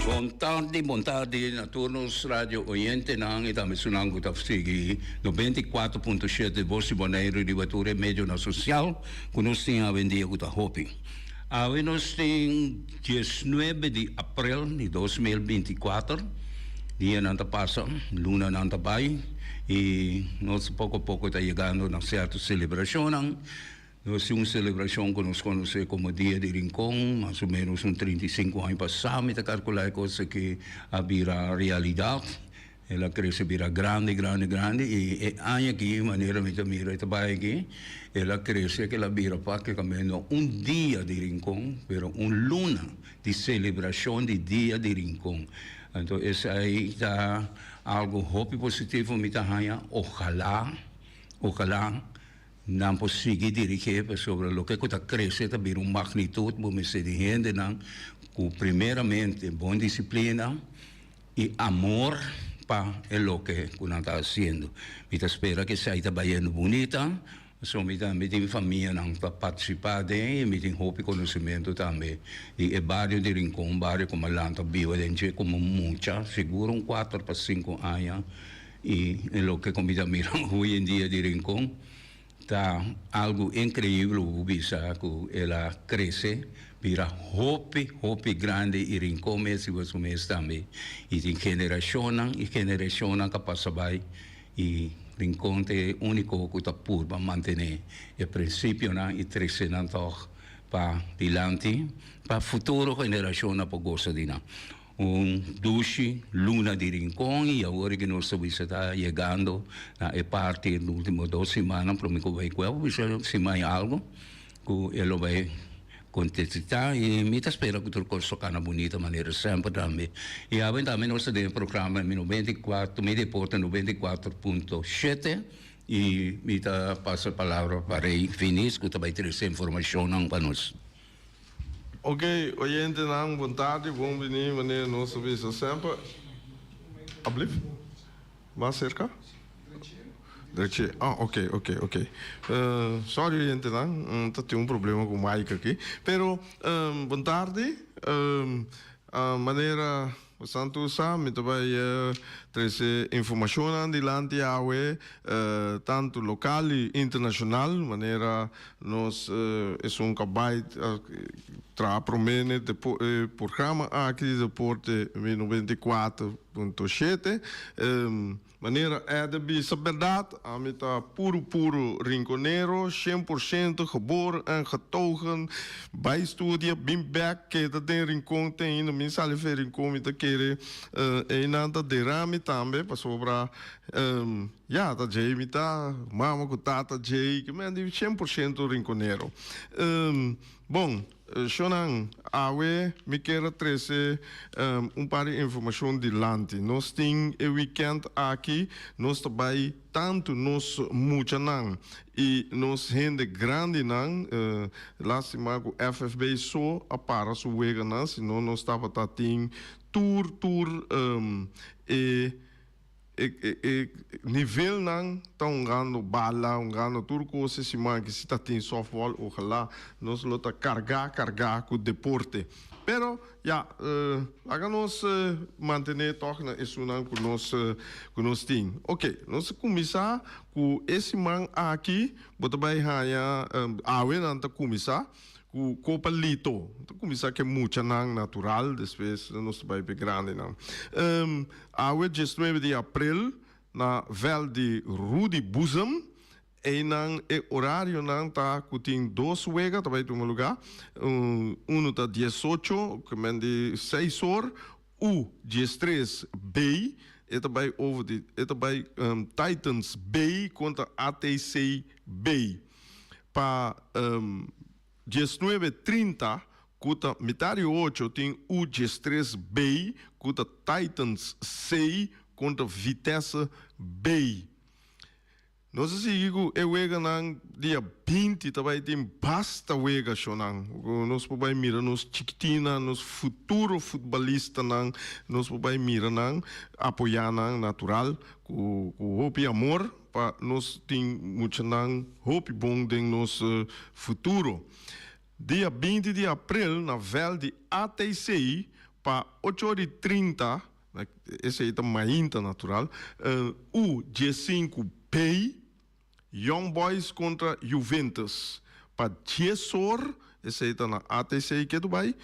Bon tardi, bon tardi na tur nos radio oyentenan y tambe esunnan cu ta sigui 94.7 Voz di Boneiru riba tur e medionan social cu nos tin awendia cu ta hopi. Awe nos tin diesnuebe di april di 2024, dianan ta pasa, lunanan ta bay y nos poco poco ta yegando na cierto celebracionnan. Nos tin un selebrashon ku nos konosé komo Dia di Rincon, mas o ménos un 35 aña pasá mi ta kalkulá e kos aki a bira realidat. El a krese bira grandi, grandi, grandi i e aña aki manera mi ta mira e ta bai aki, el a krese ku el a bira práktikamente no un dia di Rincon, pero un luna di selebrashon di Dia di Rincon. Anto esei ta algu hopi positivo mi ta haña, ojalá, ojalá. Nan por sigui dirigé pasobra loke ku ta krese ta bira un magnitut bo mester di hendenan ku primeramente bon disiplina i amor pa e loke ku nan ta hasiendo. Mi ta spera ku esei ta bayendo bunita pasobra mi tambe tin famianan ta partisipá den i mi tin hopi konosementu tambe di e bario di Rincon, un bario ku mi a lanta biba den dje komo mucha, sigur un kuater pa sinku aña. I e loke ku mi ta mira hoy en dia di Rincon ta algu inkreibel bo bisa ku el a krese bira hopi hopi grandi i Rincon mes riba su mes tambe i tin generashonnan i generashonnan ta pasa bai i Rincon ta e uniko ku ta purba mantene e prinsipionan i trese nan tòg pa dilanti pa futuro generashonnan por gosa di nan. Un dushi luna di Rincon y awor ki nos ta bisa ta yegando na e parti e ultimo dos simannan prome cu bay cu e bisa siman y algo cu e lo bay contestita y mi ta spera cu tur cos lo cana bunita manera semper tambe y awe tambe nos ta den e programa mi 94 mi deporte 94.7 y mi ta pasa e palabra pa Rey Finis cu ta bay trece informacionnan pa nos. Ok, oyentenan, bon tardi, bon bini manera nos ta bisa semper. Ablief? Mas serka? Drechi. Ah, ok, ok, ok. Sorry oyentenan, ta tin un problema ku mic aki. Pero, bon tardi, manera. Santu sa, mi ta bai trese informashonnan dilanti awe, tantu lokal i internashonal, manera nos esun ku a bai traha promé n'e programa aki di Deporte mi 94.7. Manera Ed a bisa berdad, ami ta puru puru Rinconero, shen por shento geboren en getogen, bai studia, bin bek, keda den Rincon te ainda, mi sali fe Rincon, mi ta kere einan ta dera mi tambe, pasobra ya ta djei mi ta, mama ku tata djei, ke men di shen por shento Rinconero. Bon. Shonnan, awe mi kier a trece un par di informacion dilanti. Nos tin e weekend aki, nos ta bay tanto nos muchanan y nos hende grandinan, lastima cu FFB so a para su weganan, sino nos tabata tin tur tur e. E nivelnan ta hungando bala, hungando tur cos e siman ki si ta tin softball ojalá nos lo ta carga carga cu deporte. Pero ya, laga nos mantene tog na esunnan cu nos cu nos tin. Ok, nos ta cuminsa cu e siman aki bo ta bay haya awe nan ta cuminsa Ku Kopa Lito. Ta kuminsá ku e muchanan natural, despues nos ta bai pa e grandinan. Awe diesnuebe di aprel na vèlt di Rudi Boezem. Einan e orarionan ta ku tin dos wega ta bai tuma lugá. Unu ta diesocho, ku men di seis or, U diestres B, e ta bai over di e ta bai Titans B kontra ATC B. Pa diesnuebe 30 ku ta mitar di ocho tin U 13 B ku ta Titans C kontra Vitesse B. Nos a sigui ku e weganan dia 20 ta bai tin basta wega shownan ku nos por bai mira nos chikitinnan, nos futuro futbalistanan, nos por bai mira nan, apoya nan natural ku hopi amor. Pa nos tin muchanan hopi bon den nos futuro. Dia 20 di april na vèlt di ATC. Pa ocho or i 30, esei ta mainta natural, U 15 B, Young Boys kontra Juventus. Pa 10 or, esei ta na ATC ke bai,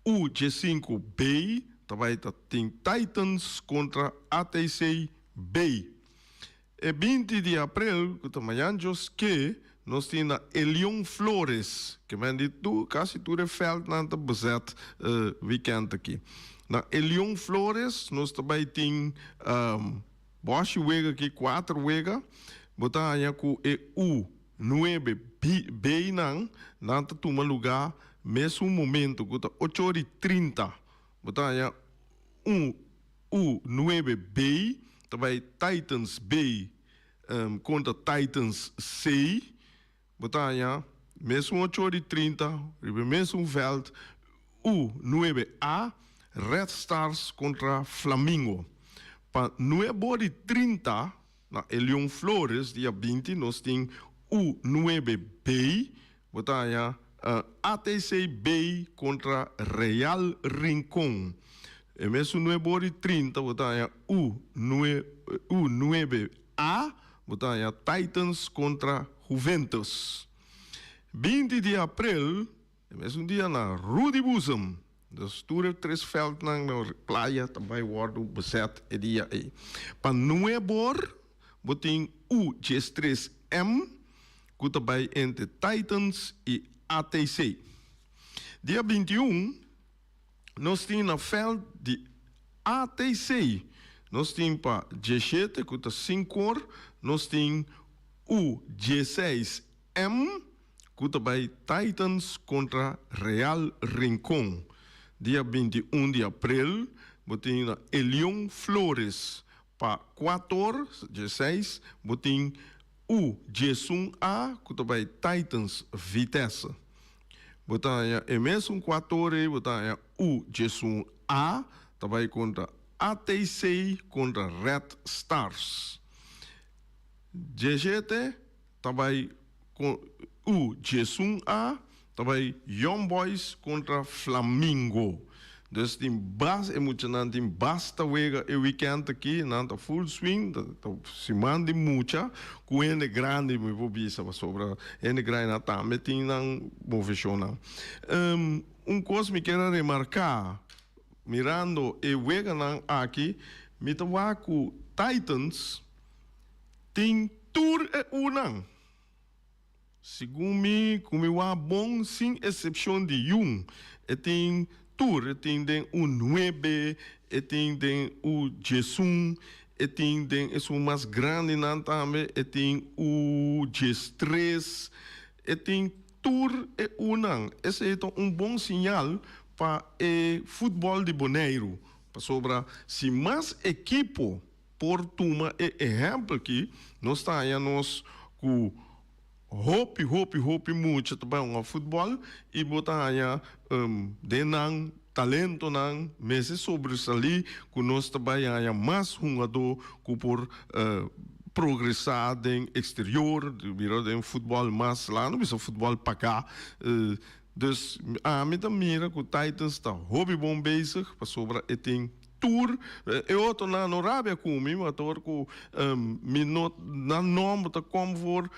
U 15 B, ta bai ta tin Titans kontra ATC B. E 20 di aprel, ku ta mañan ke, nos tin na Elion Flores, ke men di tu, kasi tur e veld nan ta bezet weekend aki. Na Elion Flores, nos tambe tin boshi wega aki, kuater wega, bo ta haña ku e U 9 B, B nan, nan ta tuma lugá mesun momento, ku ta 8 or i 30. Bo ta haña un U 9 B, tambe Titans B kontra Titans C. Bo ta haña mesun 8 or i 30, riba mesun veld, U 9A, Red Stars kontra Flamingo. Pa 9 or i 30, na Elion Flores, dia 20, nos tin U 9B, bo ta haña ATC B kontra Real Rincon. E mesun 9 or i 30, bo ta haña U 9, U 9A, bo ta haña Titans kontra Juventus. 20 di aprel, e mesun dia na Rudy Boezem. Dus tur tres veld nan na Playa tambe wòrdu bezet e dia ei. Pa 9 or, bo tin U 13M, ku ta bai entre Titans i ATC. Dia 21, nos tin na veld di ATC. Nos tin pa 17, ku ta 5 or, nos tin U 16M, ku ta bai Titans kontra Real Rincon. Dia 21 di aprel, bo tin na Elion Flores pa 4 or, 16, bo tin U 11A, ku ta bai Titans Vitesse. Bo ta haña e mesun 4 or, bo ta haña U 11A, ta bai kontra ATC kontra Red Stars. 17, ta bai U 11A, ta bai Young Boys kontra Flamingo. Dus tin bas e muchanan tin basta wega e weekend aki, nan ta full swing, ta siman di mucha, ku hende grandi mi por bisa pasobra hende grandi nan tambe tin nan moveshonnan. Un kos mi ke remarká, mirando e weganan aki, mi ta wak ku Titans tin tur e unan. Segun mi, ku mi wak bon, sin eksepshon di un, e tin tur, e tin den U 9, e tin den U 11, e tin den esun mas grandi nan tambe, e tin U 13, e tin tur e unan. Esei ta un bon señal pa e futbòl di Boneiru. Pasobra si mas ekipo por tuma e ehèmpel aki, nos ta haña nos ku hopi, hopi, hopi mucha ta bai hunga futbòl i bo ta haña den nan talentonan mester sobresalí ku nos ta bai haña mas hungadó ku por progresá den eksterior, bira den futbòl mas, laga no bisa futbòl pagá. Dus ami ta mira ku Titans ta hopi bon bezig pasobra e tin tur e otronan no rabia ku mi, ma tur ku mi no nan nòmber ta kom voor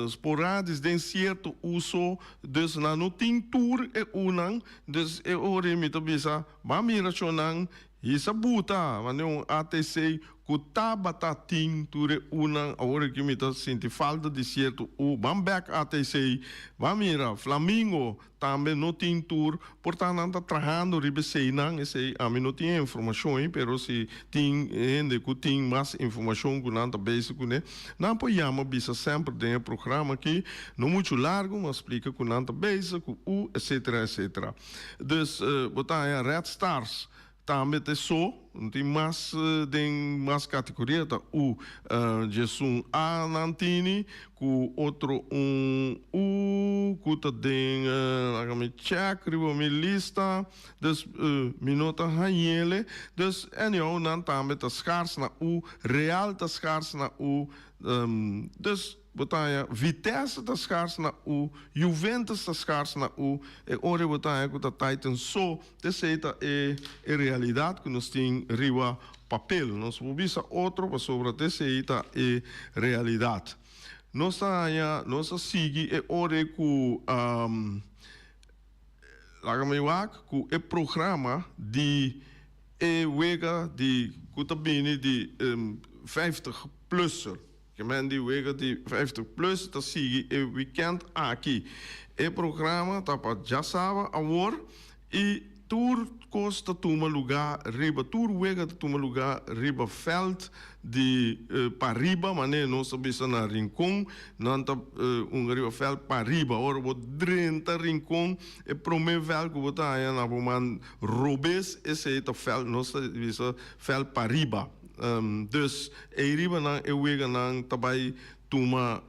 sporadisch den sierto uso, dus nan no tin tur e unan, dus e ora mi ta bisa ban mira shonnan hisa buta manera un ATC ku tabata tin tur e unan, awor aki mi ta sinti falta di sierto u, ban bèk ATC, ban mira Flamingo tambe no tin tur, por ta nan ta trahando riba eseinan, esei ami no tin informashon, pero si tin hende ku tin mas informashon ku nan ta bezig kuné, nan por yama bisa semper den e programa aki, no muchu largu, ma splika ku nan ta bezig ku u, etcetera, etcetera. Dus bo ta haña Red Stars tambe te so, no tin mas den mas kategoria, ta U 11A nan tini, ku otro un U ku ta den, laga mi check riba mi lista, dus mi no ta hañ'ele, dus anyhow nan tambe ta skars na U, Real ta skars na U, dus. Bo ta haña Vitesse ta skars na U, Juventus ta skars na U, e ora bo ta haña ku ta Titan so. Esei ta e e realidat ku nos tin riba papel. Nos por bisa otro pasobra t'esei ta e realidat. Nos ta haña, nos a sigui e ora ku laga mi wak ku e programa di e wega di ku ta bini di 50 plusser. Ke men di wega di 50 plus ta sigui e wikènt aki. E programa ta pa djasaba awor i tur kos ta tuma lugá riba tur wega ta tuma lugá riba vèlt di pariba manera nos ta bisa na Rincon nan ta hunga riba vèlt pariba. Ora bo drenta Rincon e promé vèlt ku bo ta haña na bo man robes esei ta vèlt nos ta bisa vèlt pariba. Dus ei riba nan e weganan ta bai tuma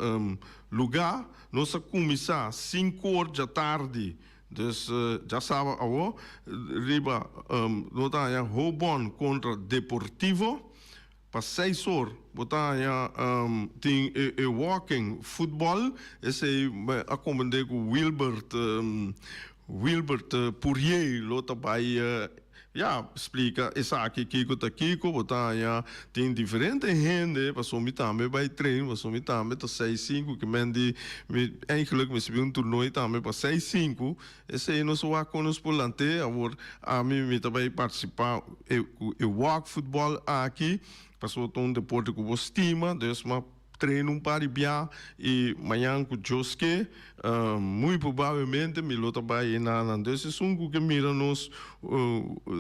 lugá. Nos a kuminsá sinkor djatardi, dus djasaba awo, riba bo ta haña Hobon kontra Deportivo. Pa seis or bo ta haña tin e walking futbòl, esei a komprendé ku Wilbert Wilbert Pourier lo ta bai Ya, splika esaki kiko ta kiko, bo ta haña tin diferente hende, pasobra mi tambe bai train, pasobra mi tambe ta seis sinku, ke men di mi eigenlijk mi sibi un toernooi tambe pa seis sinku, esei nos a wak kon nos por lant'é, awor ami mi ta bai partisipá e ku e walk futbòl aki, pasobra ta un deporte ku bo stima, dus ma. Train un par di bia y mañan cu Dios ke, muy probablemente mi lo ta bay enanan. Dus esun cu ke mira nos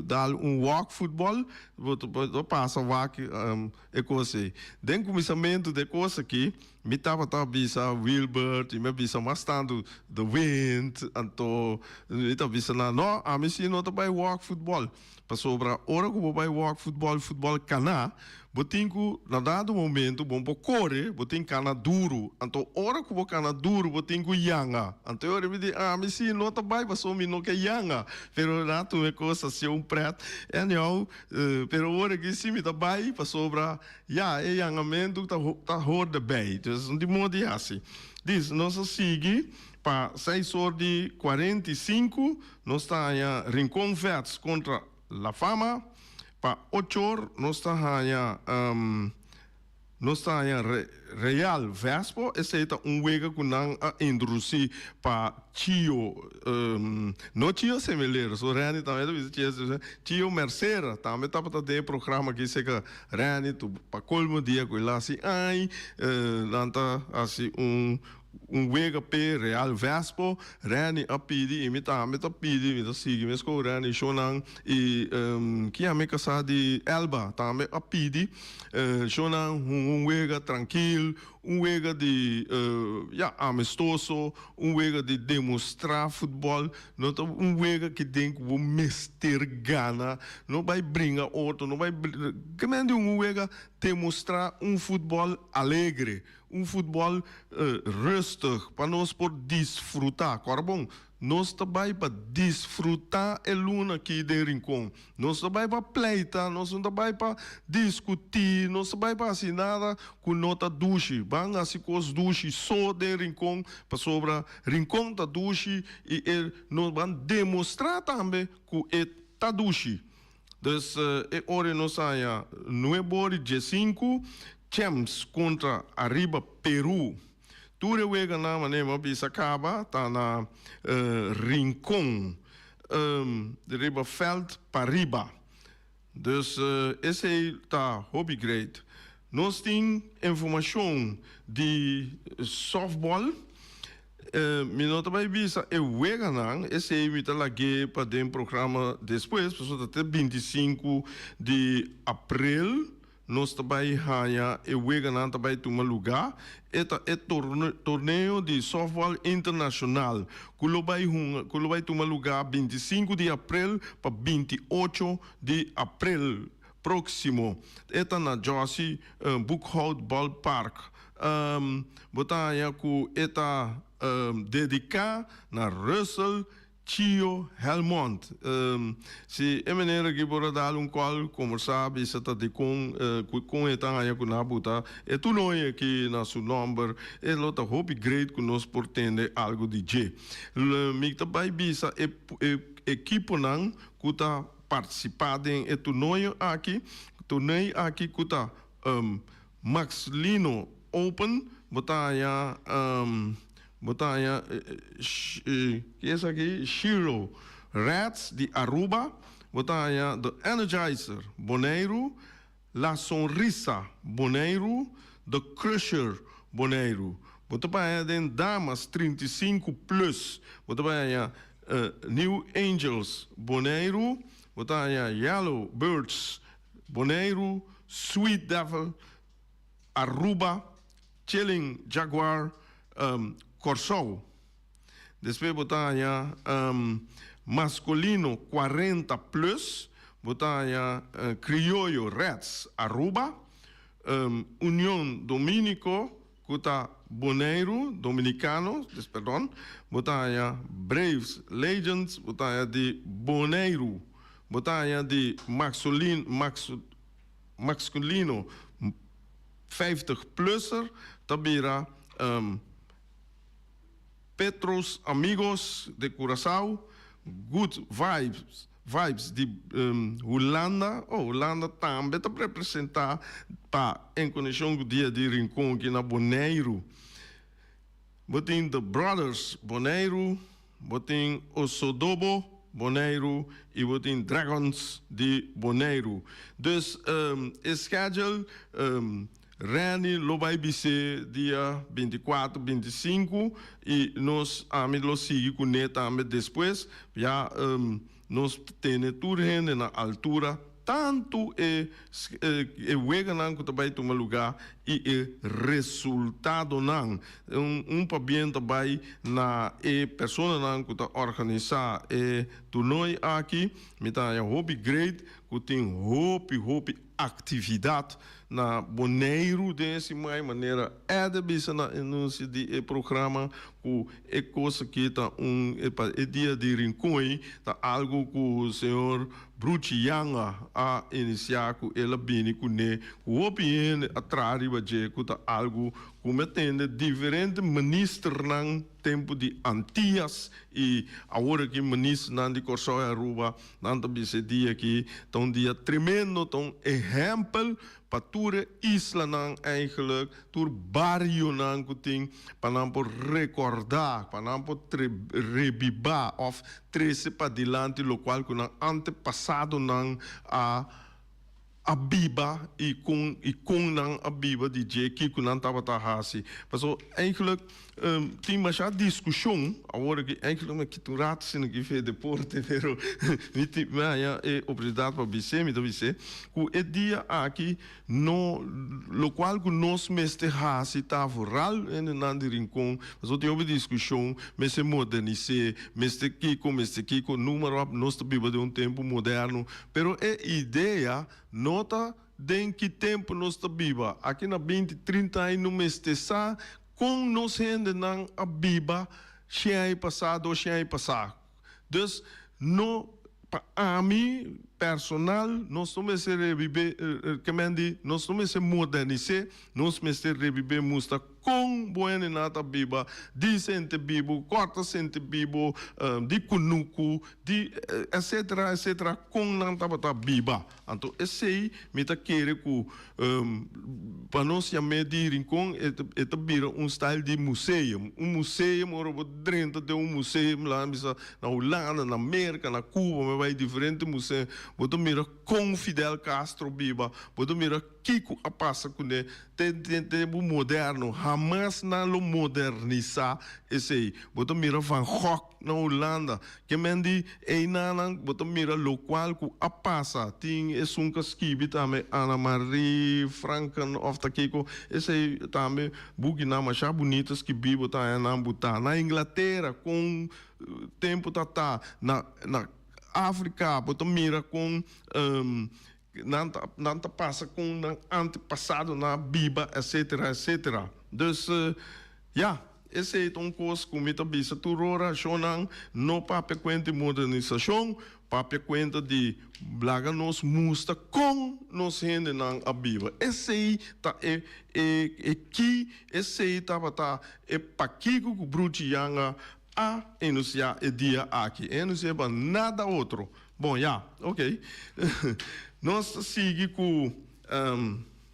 dal un walk futbol, bo ta pasa wak e cos ey. Den cuminsamento di e cos aki, mi tabata bisa Wilbert y mi a bisa mas tanto De Wind, anto mi ta bisa nan, no, ami si no ta bay walk futbol. Pasobra ora ku bo bai wòk futbòl, futbòl kana, bo tin ku na dado momento bo no por kore, bo tin kana duru. Anto ora ku bo kana duru bo tin ku yanga. Anto e ora mi di, ami si no ta bai pasobra mi no ke yanga. Pero rato e kos a siu un prèt. Anyhow, pero ora aki si mi ta bai pasobra ya e yangamentu ta ta hor derbei. Dus no tin modo di hasi. Dis nos a sigui pa seis or di 45. Nos ta haña Rincon Vets kontra La Fama. Pa ochor nos ta haña nos ta haña Real Vespo. Esei ta un wega ku nan a introdusí pa Chio, no Chio Semelero, so Renny tambe ta bisa Chio Semelero, Chio Mercera tambe tabata den e programa aki serka Renny tu pa kolmo dia ku el a hasi ai nan ta hasi un Un wega p'e Real Vespo, Renny a pidi i mi tambe ta pidi, mi ta sigui mes ku Renny shownan i ki ami kasá di Elba tambe a pidi shownan hunga un wega trankil, un wega di ya amistoso, un wega di demostrá futbòl, no ta un wega ki den ku bo mester gana, no bai bringa otro, no bai ke men di un wega demostrá un futbòl alegre. Un futbòl rustig pa nos por disfrutá. Kòrda bon, nos ta bai pa disfrutá e luna aki den Rincon. Nos ta bai pa pleita, nos no ta bai pa diskutí, nos ta bai pa hasi nada ku no ta dushi. Ban hasi kos dushi so den Rincon, pasobra Rincon ta dushi i e nos ban demostrá tambe ku e ta dushi. Dus e ora nos haña nuebor 15, Champs kontra Ariba Peru. Tur e weganan manera mi a bisa kaba ta na Rincon, riba veld pariba. Dus esei ta hopi great. Nos tin informashon di softball. Mi no ta bai bisa e weganan, esei mi ta lag'é pa den programa despues, pasobra ta te 25 di aprel nos ta bai haña e weganan ta bai tuma lugá. E ta e torneo di softball internashonal ku lo bai hunga, ku lo bai tuma lugá 25 di aprel pa 28 di aprel próksimo. E ta na Jossy Boekhout Ballpark. Bo ta haña ku e ta dediká na Russell. Chio Helmond. Si e meneer aki por a dal un call combersa bisa ta dicon cu con e ta haña cu nan a buta e toernooi aki na su nomber e lo ta hopi great cu nos por tende algo di dje. Mi ta bay bisa e ekiponan cu ta participa den e toernooi aki, torneo aki cu ta Maxlino Open, bo ta haña bo ta haña ki esaki Shiro Reds di Aruba, bo ta haña The Energizer Boneiru, La Sonrisa Boneiru, The Crusher Boneiru. Bo ta haña den damas 35 plus, bo ta haña New Angels Boneiru, bo ta haña Yellow Birds Boneiru, Sweet Devil, Aruba, Chilling Jaguar, Kòrsou. Despues bo ta haña maskulino 40 plus, bo ta haña Krioyo Reds, Aruba, Union Dominiko ku ta Boneiru, Dominikano, perdon, bo ta haña Braves Legends, bo ta haña di Boneiru, bo ta haña di Maxolin, Max, Masculino 50 plusser ta bira Petros Amigos de Curaçao, Good Vibes Vibes di Hulanda, oh Hulanda tambe ta representa pa en konekshon ku Dia di Rincon aki na Boneiru. Bo tin The Brothers Boneiru, bo tin Osodobo Boneiru i bo tin Dragons di Boneiru. Dus e schedule Renny lo bai bis'é dia 24, 25 i nos ami lo sigui kuné tambe despues. Ya nos ta tene tur hende na altura, tantu e e weganan ku ta bai tuma lugá i e resultadonan. Un pabien ta bai na e personanan ku ta organisá e toernooi aki. Mi ta haña hopi great ku tin hopi hopi aktividat na Boneiru den e siman manera Ed a bisa na anunsio di e programa ku e kos aki ta un pa e dia di Rincon ta algu ku señor Bruchi Yanga a inisiá ku el a bini kuné ku hopi hende a traha riba dje ku ta algu ku mi a tende diferente ministernan tempu di Antias i awor aki ministernan di Kòrsou i Aruba nan ta bisa e dia aki ta un dia tremendo, ta un ehèmpel pa tur e islanan eigenlijk, tur barionan ku tin pa nan por rekòrdá, pa nan por rebibá òf trese padilanti lokual ku nan antepasadonan a a biba i kon i kon nan a biba di dje kiko nan tabata hasi. Paso eigenlijk tin masha diskushon awor aki eigenlijk mi a kita un rato asina aki fe deporte pero mi tin mi haña e oportunidat pa bis'é mi ta bis'é ku e dia aki no lokual ku nos mester hasi ta vooral hendenan di Rincon paso tin hopi diskushon mester modernis'é mester kiko mester kiko noem maar op nos ta biba den un tempu moderno Pero e idea no ta den ki tempu nos ta biba. Aki na binti, trinta aña no mester sa kon nos hendenan a biba shen aña pasá, dos shen aña pasá. Dus no, pa ami personal, nos no mester rebibé, ke men di, nos no mester modernis'é, nos mester rebibé mustra Kon bo hendenan ta biba di sente bibu, kòrta sente bibu, di kunuku, di etsetera etsetera kon nan tabata biba. Anto esei mi ta kere ku pa nos yam'é di Rincon e ta bira un style di museum. Un museum ora bo drenta den un museum laga bisa na Hulanda, na Merka, na Cuba mi a bai diferente museum bo ta mira kon Fidel Castro biba, bo ta mira. Kiko a pasa kuné den den tempu moderno? Hamas nan lo modernisá esei. Bo ta mira Van Gogh na Hulanda. Ke men di einanan bo ta mira lokual ku a pasa. Tin esun ku a skibi tambe Anna Marie Franken òf ta kiko. Esei tambe bukinan masha bunita skibí bo ta haña nan butá. Na Inglatera kon tempu ta ta. Na na Afrika bo ta mira kon. Nan ta nan ta pasa con nan antepasadonan a biba etcetera etcetera. Dus ya. Esei ta un kos ku mi ta bisa tur ora, shonnan, no papia kuenta di modernisashon, papia kuenta di laga nos mustra kon nos hendenan a biba. Esei ta e e e ki, esei tabata e pakiko ku Bruchi Janga a enunsiá e dia aki. E enunsi'é pa nada otro. Bon, ya, ok. Nos ta sigui ku.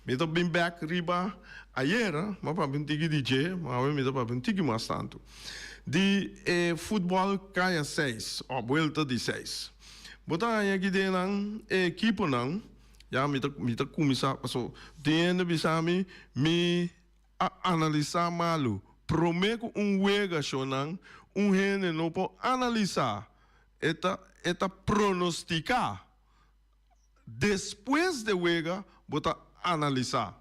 Mi ta bin bek riba ayera, m'a papia un tiki di dje, ma awe mi ta papia un tiki mas tantu. Di e futbòl kaya seis, o buelta di seis. Bo ta haña aki den nan e ekiponan, ya mi ta mi ta kuminsá, paso tin hende bisa mi, mi a analisá malu. Promé ku un wega shonnan, un hende no por analisá, e ta e ta pronostiká. Despues de wega bo ta analisa.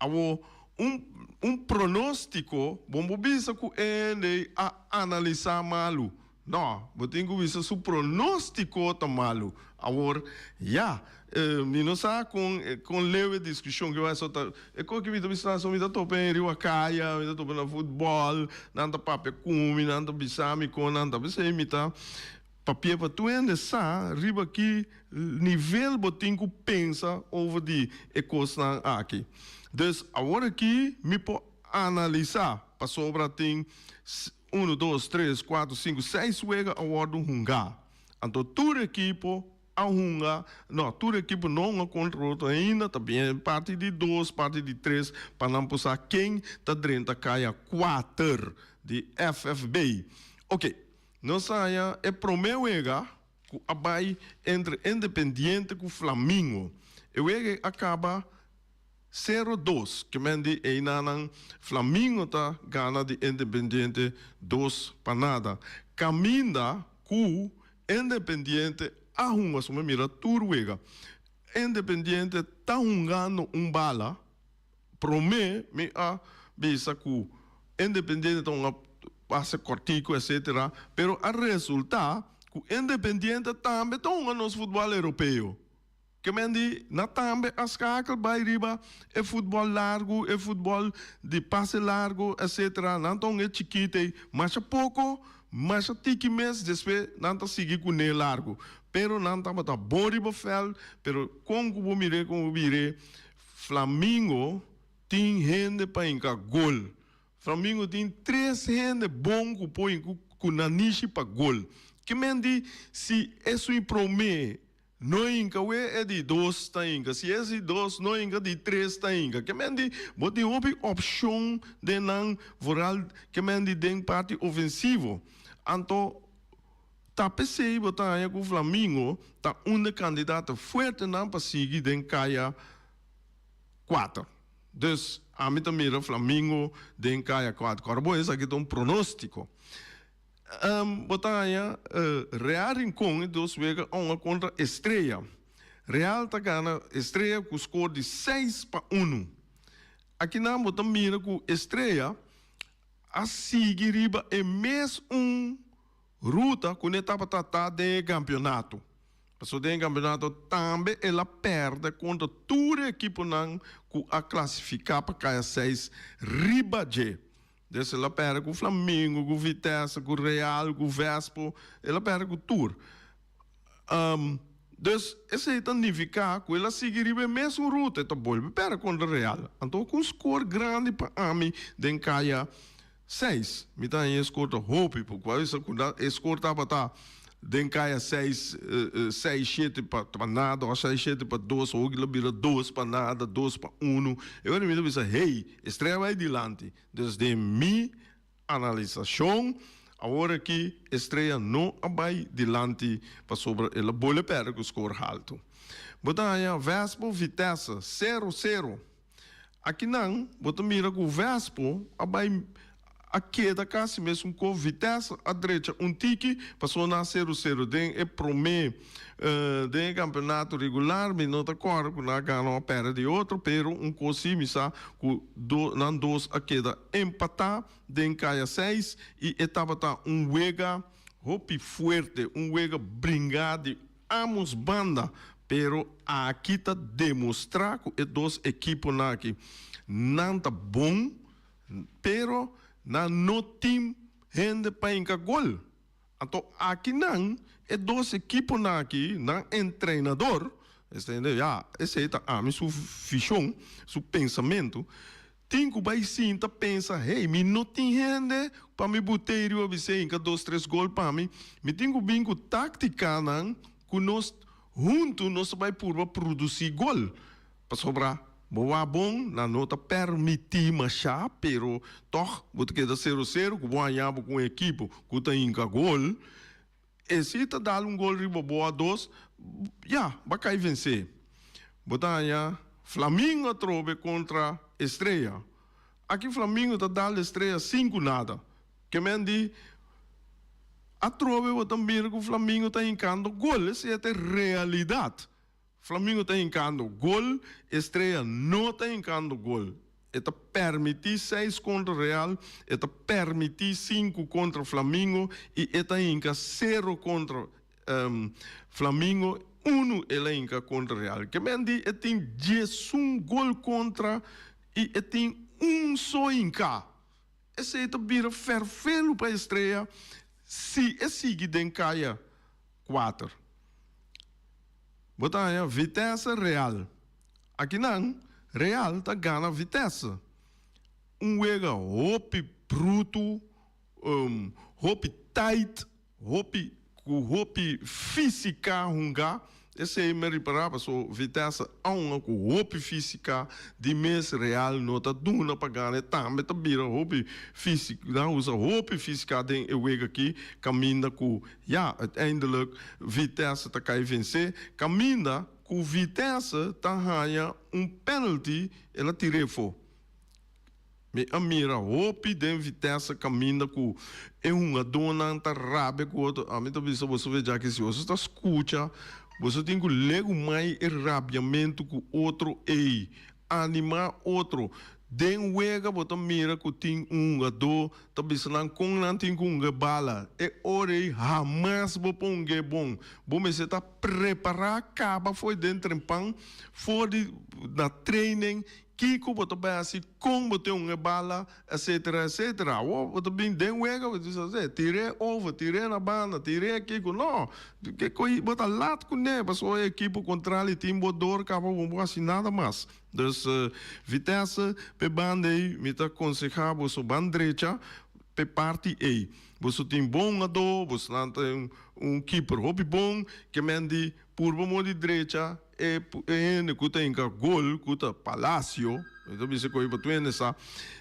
Awo un un pronostico bo no por bisa cu e hende a analisa malu. No, bo tin cu bisa su pronostico ta malu. Awor, ya, mi no sa con con leu e discusion ki bai so ta e cos ki mi ta bisa so mi ta topa hen riba caya, mi ta topa na futbol, nan ta papia cu mi, nan ta bisa mi con nan ta bisa y mi ta Papia pa tur hende sa riba ki nivel bo tin ku pensa over di e kosnan aki. Dus awor aki mi por analisá pasobra tin unu, dos, tres, kuater, sinku, seis wega a wòrdu hungá. Anto tur ekipo a hunga, no, tur ekipo no hunga kontra otro ainda, ta bien parti di dos, parti di tres pa nan por sa ken ta drenta kaya kuater di FFB. Oke. Nos haña e promé wega ku a bai entre Independiente ku Flamingo. E wega ei a kaba sero dos, ke men di einanan Flamingo ta gana di Independiente dos pa nada. Kaminda ku Independiente a hunga, so mi mira tur wega, Independiente ta hungando un bala. Promé mi a bisa ku Independiente ta un pase kòrtiku etcetera, pero a resultá ku Independiente tambe ta hunga nos futbòl europeo. Ke men di na tambe a skakel bai riba e futbòl largu, e futbòl di pase largu etcetera. Nan ta hunga e chikit ei masha poko, masha tiki mes, despues nan ta sigui kuné largu. Pero nan tabata bon riba vèlt, pero kon ku bo mir'é kon bo bir'é Flamingo tin hende pa hinka gol. Flamingo tin tres hende bon ku por hinka ku nanishi pa gol. Ke men di si esun prome no hinka we e di dos ta hinka, si e di dos no hinka di tres ta hinka. Ke men di bo tin hopi opshon den nan vooral ke men di den parti ofensivo. Anto. Ta p'esei bo ta haña ku Flamingo ta un de kandidato fuertenan pa sigui den kaya kuater. Dus, ami ta mira Flamingo den kaya kuater. Kòrda bo esaki ta un pronóstiko. Bo ta haña Real Rincon e dos wega a hunga kontra Estrella. Real ta gana Estrella ku skor di 6-1. Akinan bo ta mira ku Estrella a sigui riba e mes un ruta ku ne tabata ta den e kampionato. Pasobra den e kampionato tambe el a pèrdè kontra tur e ekiponan ku a klasifiká pa kaya seis riba dje. Des el a pèrdè ku Flamengo, ku Vitesse, ku Real, ku Vespo, el a pèrdè ku tur. Dus esei ta nifiká ku el a sigui riba e mesun ruta, e ta bolbe pèrdè kontra Real. Anto ku un skor grandi pa ami den kaya seis. Mi ta haña e skor ta hopi, por a bisa ku e skor tabata den kaya seis, seis shete pa nada òf seis shete pa dos, hopi lo bira dos pa nada, dos pa unu. E ora mi ta bisa, hey, Estrella bai dilanti. Dus den mi analisashon, awor aki Estrella no a bai dilanti pasobra el a bole pèrdè ku skor haltu. Bo ta haña Vespo Vitesse sero sero. Akinan bo ta mira ku Vespo a bai a keda kasi mesun ko Vitesse a drecha un tiki pasobra nan a sero sero den e prome den e kampeonato regular mi no ta kòrda ku nan a gana o a pèrdè di otro pero un kos si mi sa ku nan dos a keda empatá den kaya seis i e tabata un wega hopi fuerte un wega bringá di Ambos banda, pero aki ta demostra cu e dos ekiponan aki nan ta bon, pero. Nan no tin hende pa hinka gol. Anto akinan e dos ekiponan aki, nan entrenador, esta hende, ya, esei ta ami su vision, su pensamentu, tin ku bai sinta pensa, hey, mi no tin hende pa mi but'ei riba bis'ei hinka dos tres gol pa mi, mi tin ku bin ku táktikanan ku nos huntu nos ta bai purba produsí gol. Pasobra bo wak bon, nan no ta permití mashá, pero tòg bo ta keda sero sero ku bo haña bo ku un ekipo ku ta hinka gol. E si ta dal un gol riba bo a dos, ya, bo a kai vensé. Bo ta haña Flamingo atrobe kontra Estrella. Aki Flamingo ta dal Estrella sinku nada. Ke men di, atrobe bo ta mira ku Flamingo ta hinkando gol. Esei ta e realidat. Flamingo ta hinkando gol, Estrella no ta hinkando gol. E ta permití seis kontra Real, e ta permití sinku kontra Flamingo i e ta hinka sero kontra Flamingo, unu el a hinka kontra Real. Ke men di e tin diesun gol kontra i e tin un so hinká. Esei ta bira ferfelu pa Estrella si e sigui den kaya kuater. Bo ta haña Vitesse Real. Akinan Real ta gana Vitesse. Un wega hopi brutu, hopi tight, hopi ku hopi físika hunga. Esei mi ripará paso Vitesse a hunga ku hopi físika di mes Real no ta duna pa gana e tambe ta bira hopi físiko nan usa hopi físika den e wega aki kaminda ku Ya, uiteindelijk Vitesse ta kai vensé, kaminda ku Vitesse ta haña un penalty el a tir'é fo. Mi a mira hopi den Vitesse kaminda ku e hungadónan ta rabia ku otro. Ami ta bisa boso ve djaki si boso ta skucha, boso tin ku legu mai e rabiamentu ku otro ei. Animá otro. Den wega bo ta mira ku tin un hungadó ta bisa nan kon nan tin ku hunga e bala. E ora ei hamas bo por hunga e bon. Bo mester ta prepará kaba for di den trempan, for di na training, kiko bo ta bai hasi, kon bo tin hunga e bala, etcetera, etcetera. Awor bo ta bin den wega bo ta bisa, se, tir'é over, tir'é na banda, tir'é kiko. No! Ke ko'i bo ta lat kuné pasobra e ekipo kontrali tin bo dor kaba bo por hasi nada mas. Dus Vitesse p'e banda ei mi ta konsehá boso ban drecha p'e parti ei. Boso tin bon hungadó, boso nan ta un keeper hopi bon, ke men di purba mo di drecha E hende ku ta hinka gol, ku ta Palacio, mi ta bisa ku e pa tur hende sa,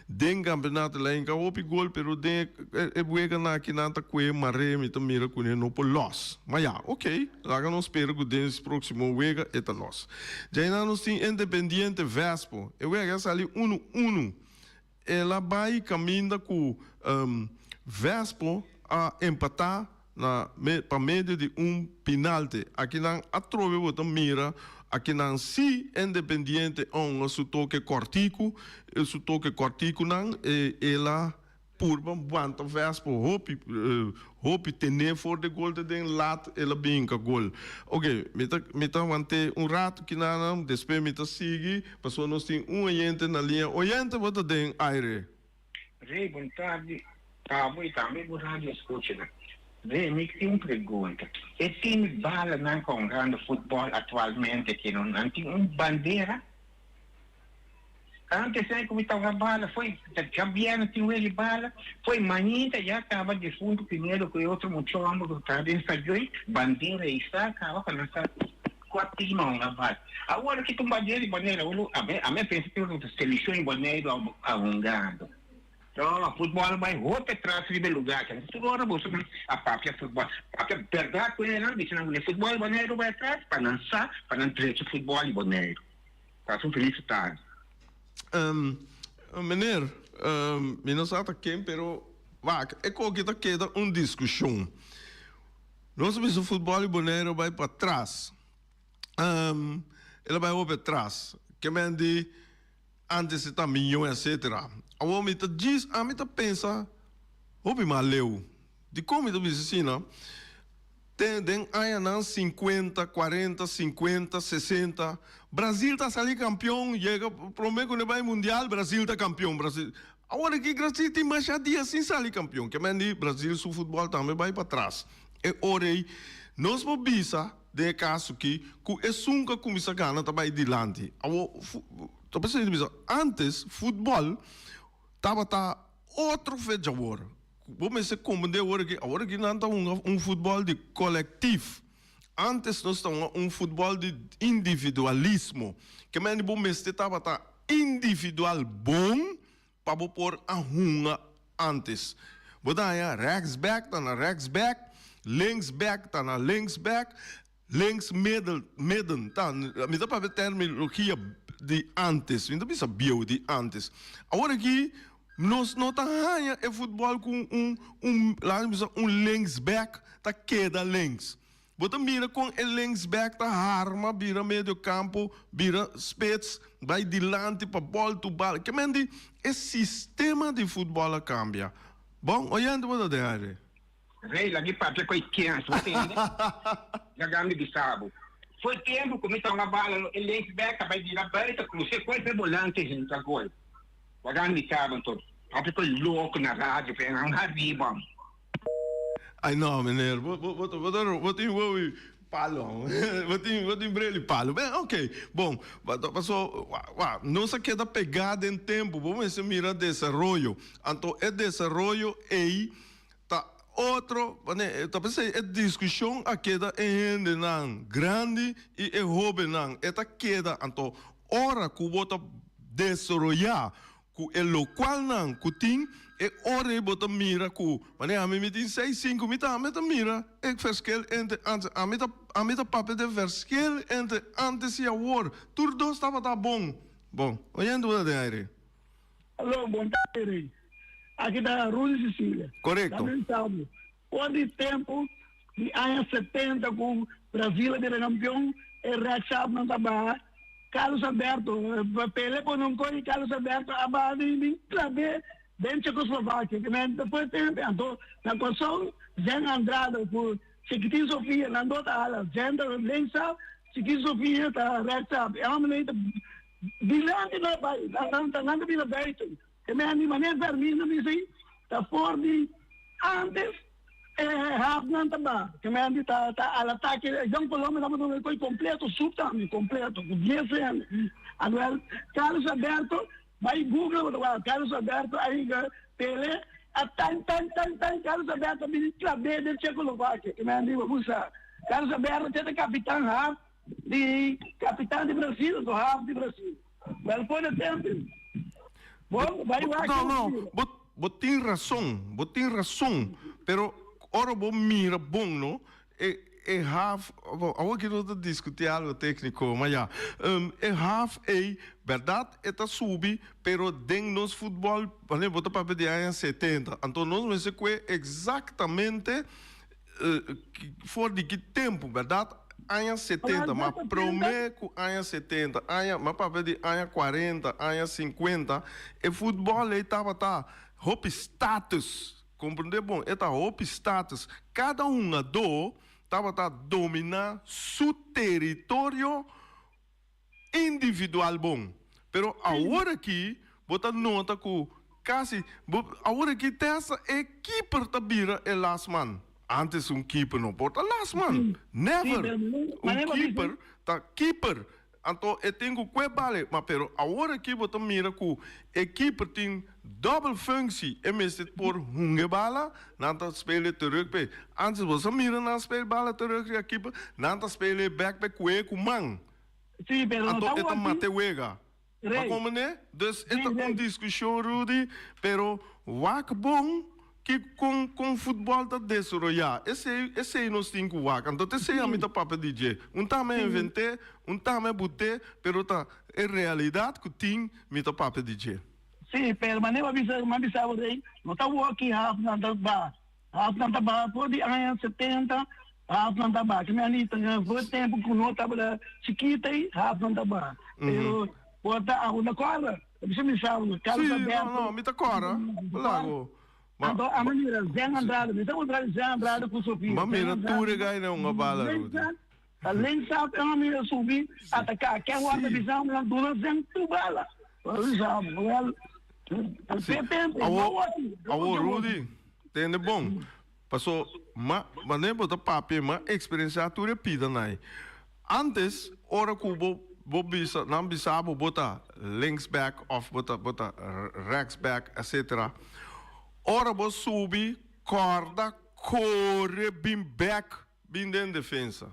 den kampeonato el a hinka hopi gol, pero den e weganan aki nan ta kue mare, mi ta mira ku e no por los. Ma ya, ok, laga nos spera ku den es proksimo wega e ta los. Djainan nos tin Independiente Vespo, e wega a sali unu unu. El a bai kaminda ku Vespo a empatá na pa medio di un pinalte. Akinan atrobe bo ta mira akinan si Independiente honra su toke kòrtiku, su toke kòrtikunan el a purba wanta Vespo hopi hopi tené for di gol te den lat el a bin hinka gol. Oke mi ta mi ta want'é un ratu kinanan despues mi ta sigui pasobra nos tin un oyente na liña. Oyente bo ta den aire. Rey bon tardi pa bo y tambe bo radio escuchanan. Rey mi tin un pregunta. E team balanan cu a hungando futbol actualmente aki no nan tin un bandera? Antes ei cu mi ta hunga bala foi djabièrnè tin wega di bala foi mañita ya caba difunto Pinedo cu e otro mucho homber cu ta den stadion bandera ei sa caba pa nan sa cua team a hunga bala. Awor aki ta un bandera di Boneiru awor ami a pensa cu ta seleccion di Boneiru a hungando. No, futbol a bai hopi atras riba e lugar aki. Tur ora boso a papia futbol. Papia berdad cu nan bisa nan cu futbol Boneiru bai atras pa nan sa pa nan drecha futbol di Boneiru. Pasa un feliz tardi. Meneer, mi no sa ta ken pero wak e koki ta keda un diskushon. Nos a bisa futbol di Boneiru a bai patras. El a bai hopi atras. Ke men di antes e ta miño etcetera. Awor mi ta djis ami ta pensa hopi mas leu. Dikon mi ta bisa asina? Te den añanan sinkuenta, kuarenta, sinkuenta, sesenta, Brasil ta sali kampion, yega prome ku no bai mundial, Brasil ta kampion, Brasil. Awor aki Brasil tin masha dia sin sali kampion. Ke men di Brasil su futbòl tambe bai patras. E ora ei nos por bisa den e kaso aki ku esun ku a kuminsá gana ta bai dilanti. Awor ta p'esei ta bisa ántes futbòl tabata otro fecha awor. Bo mester komprendé awor aki, awor aki nan ta hunga un futbòl di kolektif. Antes nos ta hunga un futbòl di individualismo. Ke mende bo mester tabata individual bon pa bo por a hunga antes. Bo ta haña rechtsback ta na rechtsback, linksback ta na linksback, links middel midden ta, mi ta papia terminologia di antes, mi ta bisa bieu di antes. Awor aki nos no ta haña e futbòl ku un un laga mi bisa un linksback ta keda links. Bo ta mira kon e linksback ta harma bira medio kampo, bira spits, bai dilanti pa bòltu bal. Ke men di e sistema di futbòl a kambia. Bon, oyente bo ta den aire. Rei lagi papia ku e kens, bo tende? Laga mi bisa bo. Foi tempu ku mi ta hunga bala lo e linksback a bai bira buiten krus'é koi pa e bolante hinka gol. Laga mi bisa bo anto, papia ku e loko na radio pa e nan hariba. Ay no meneer, bo bo bo bo ta bo tin wowi palo, bo tin bo tin breli palo. Ben ok, bon, paso wa nos a keda pegá den tempu, bo mester mira desaroyo. Anto e desaroyo ei ta otro, ta p'esei e diskushon a keda e hendenan grandi i e hóbennan, e ta keda. Anto ora ku bo ta desaroyá Ku e lokualnan ku tin e ora ei bo ta mira ku manera ami mi tin seis sinku mi tambe ta mira e verschil entre antes ami ta ami ta papia den verschil entre antes i awor tur dos tabata bon bon oyente bo ta den aire. Aló, bon tardi Rey. Aki ta Rudy Cecilia. Korekto. Lamentable. For di tempu di aña setenta ku Brasil a bira kampion e rèksapnan ta baha. Carlos Alberto, Pele pone un kos i Carlos Alberto a baha bin bin klab'é den Checoslovakia. Ke men ta for tempu anto na Kòrsou Zen Andrade ku Chikitin Sofia nan do ta hala. Zen ta linksaf, Chikitin Sofia ta rèksaf. E hòmber ei ta dilanti nan bai, nan ta bira buiten. E me anima ne Fermin a bisa ei ta for di antes e hafnan ta ba ke me andi ta ta al atake Jong Colombia tabata un ekoi completo sup tambe completo ku dies hende Anuel Carlos Alberto bai google bo ta wak Carlos Alberto a hinka Pele a tan tan tan tan Carlos Alberto a bini klab'é den Checoslovakia ke me andi bo sa Carlos Alberto te ta kapitan haf di kapitan di Brasil anto haf di Brasil. Wel pone tempo. Bo bai wak No, no, bo, bo tin rason, bo tin rason, pero ora bo mira bon, no, e, e haf, bo, awor aki no ta diskuti algo tekniko, ma ya, e haf ei, bèrdat e ta subi, pero den nos futbòl, wanneer bo ta papia di aña setenta, anto nos mester kue eksaktamente For di ki tempu, bèrdat? Aña setenta, ma promé ku aña setenta, aña, mi a papia di aña kuarenta, aña sinkuenta, e futbòl ei tabata hopi status, komprendé bon, e ta hopi status. Kada hungadó tabata dominá su teritorio individual bon, pero awor aki bo ta nota ku kasi bo awor aki te hasta e keeper ta bira e last man. Antes un keeper no por ta last man, never! Un keeper ta keeper, anto e tin ku kue bal ma pero awor aki bo ta mira ku e keeper tin dobbel functie, e mester por hunga e bala, nan ta speel e terug p'e. Antes bo sa mira nan speel bala terug riba keeper, nan ta speel e bek p'e kue ku man. Sí, pero no Anto ta e ta wak mate wega. Bo Rey. komprende? Dus e Sí, ta un Rey. diskushon Rudy, pero wak bon ki kon kon futbòl ta desaroyá. Esei esei nos tin ku wak. Anto ta esei ami ta papia di dje. Un ta mi a invent'é, un ta mi a but'é, pero ta e realidat ku tin mi ta papia di dje. Sí, pero manera bo a bisa, mi a bisa bo Rey, no ta wak ki haf nan ta baha. Hafnan ta baha for di aña setenta, hafnan ta baha. Kimen di ta for tempu ku no tabata chikito ei, hafnan ta baha. Pero por ta awo na kòrda, ta bisa mi sa bo, Carlos Sí, no, Alberto. no, mi ta kòrda. Lago. Ma, Anto a mira Zen Andrade, mi ta kontra di Zen Andrade ku Sofia. Ma mira tur e gai na un bala, Rudy. Ta linksaf e homi a subi ataká. Ken wòrdu bisa mi nan duna Zen tur bala. Wòrdu bisa, wel. Si. Awo, awo Rudy, tende bon. Paso, ma, mane bo ta papia, ma experiencia tur e pida nai. Antes, ora ku bo, bo bisa, nan bisa bo, bo ta linksback of bo ta, bo ta rechtsback, etcetera. Ora bo subi, corda core bin bek, bin den defensa.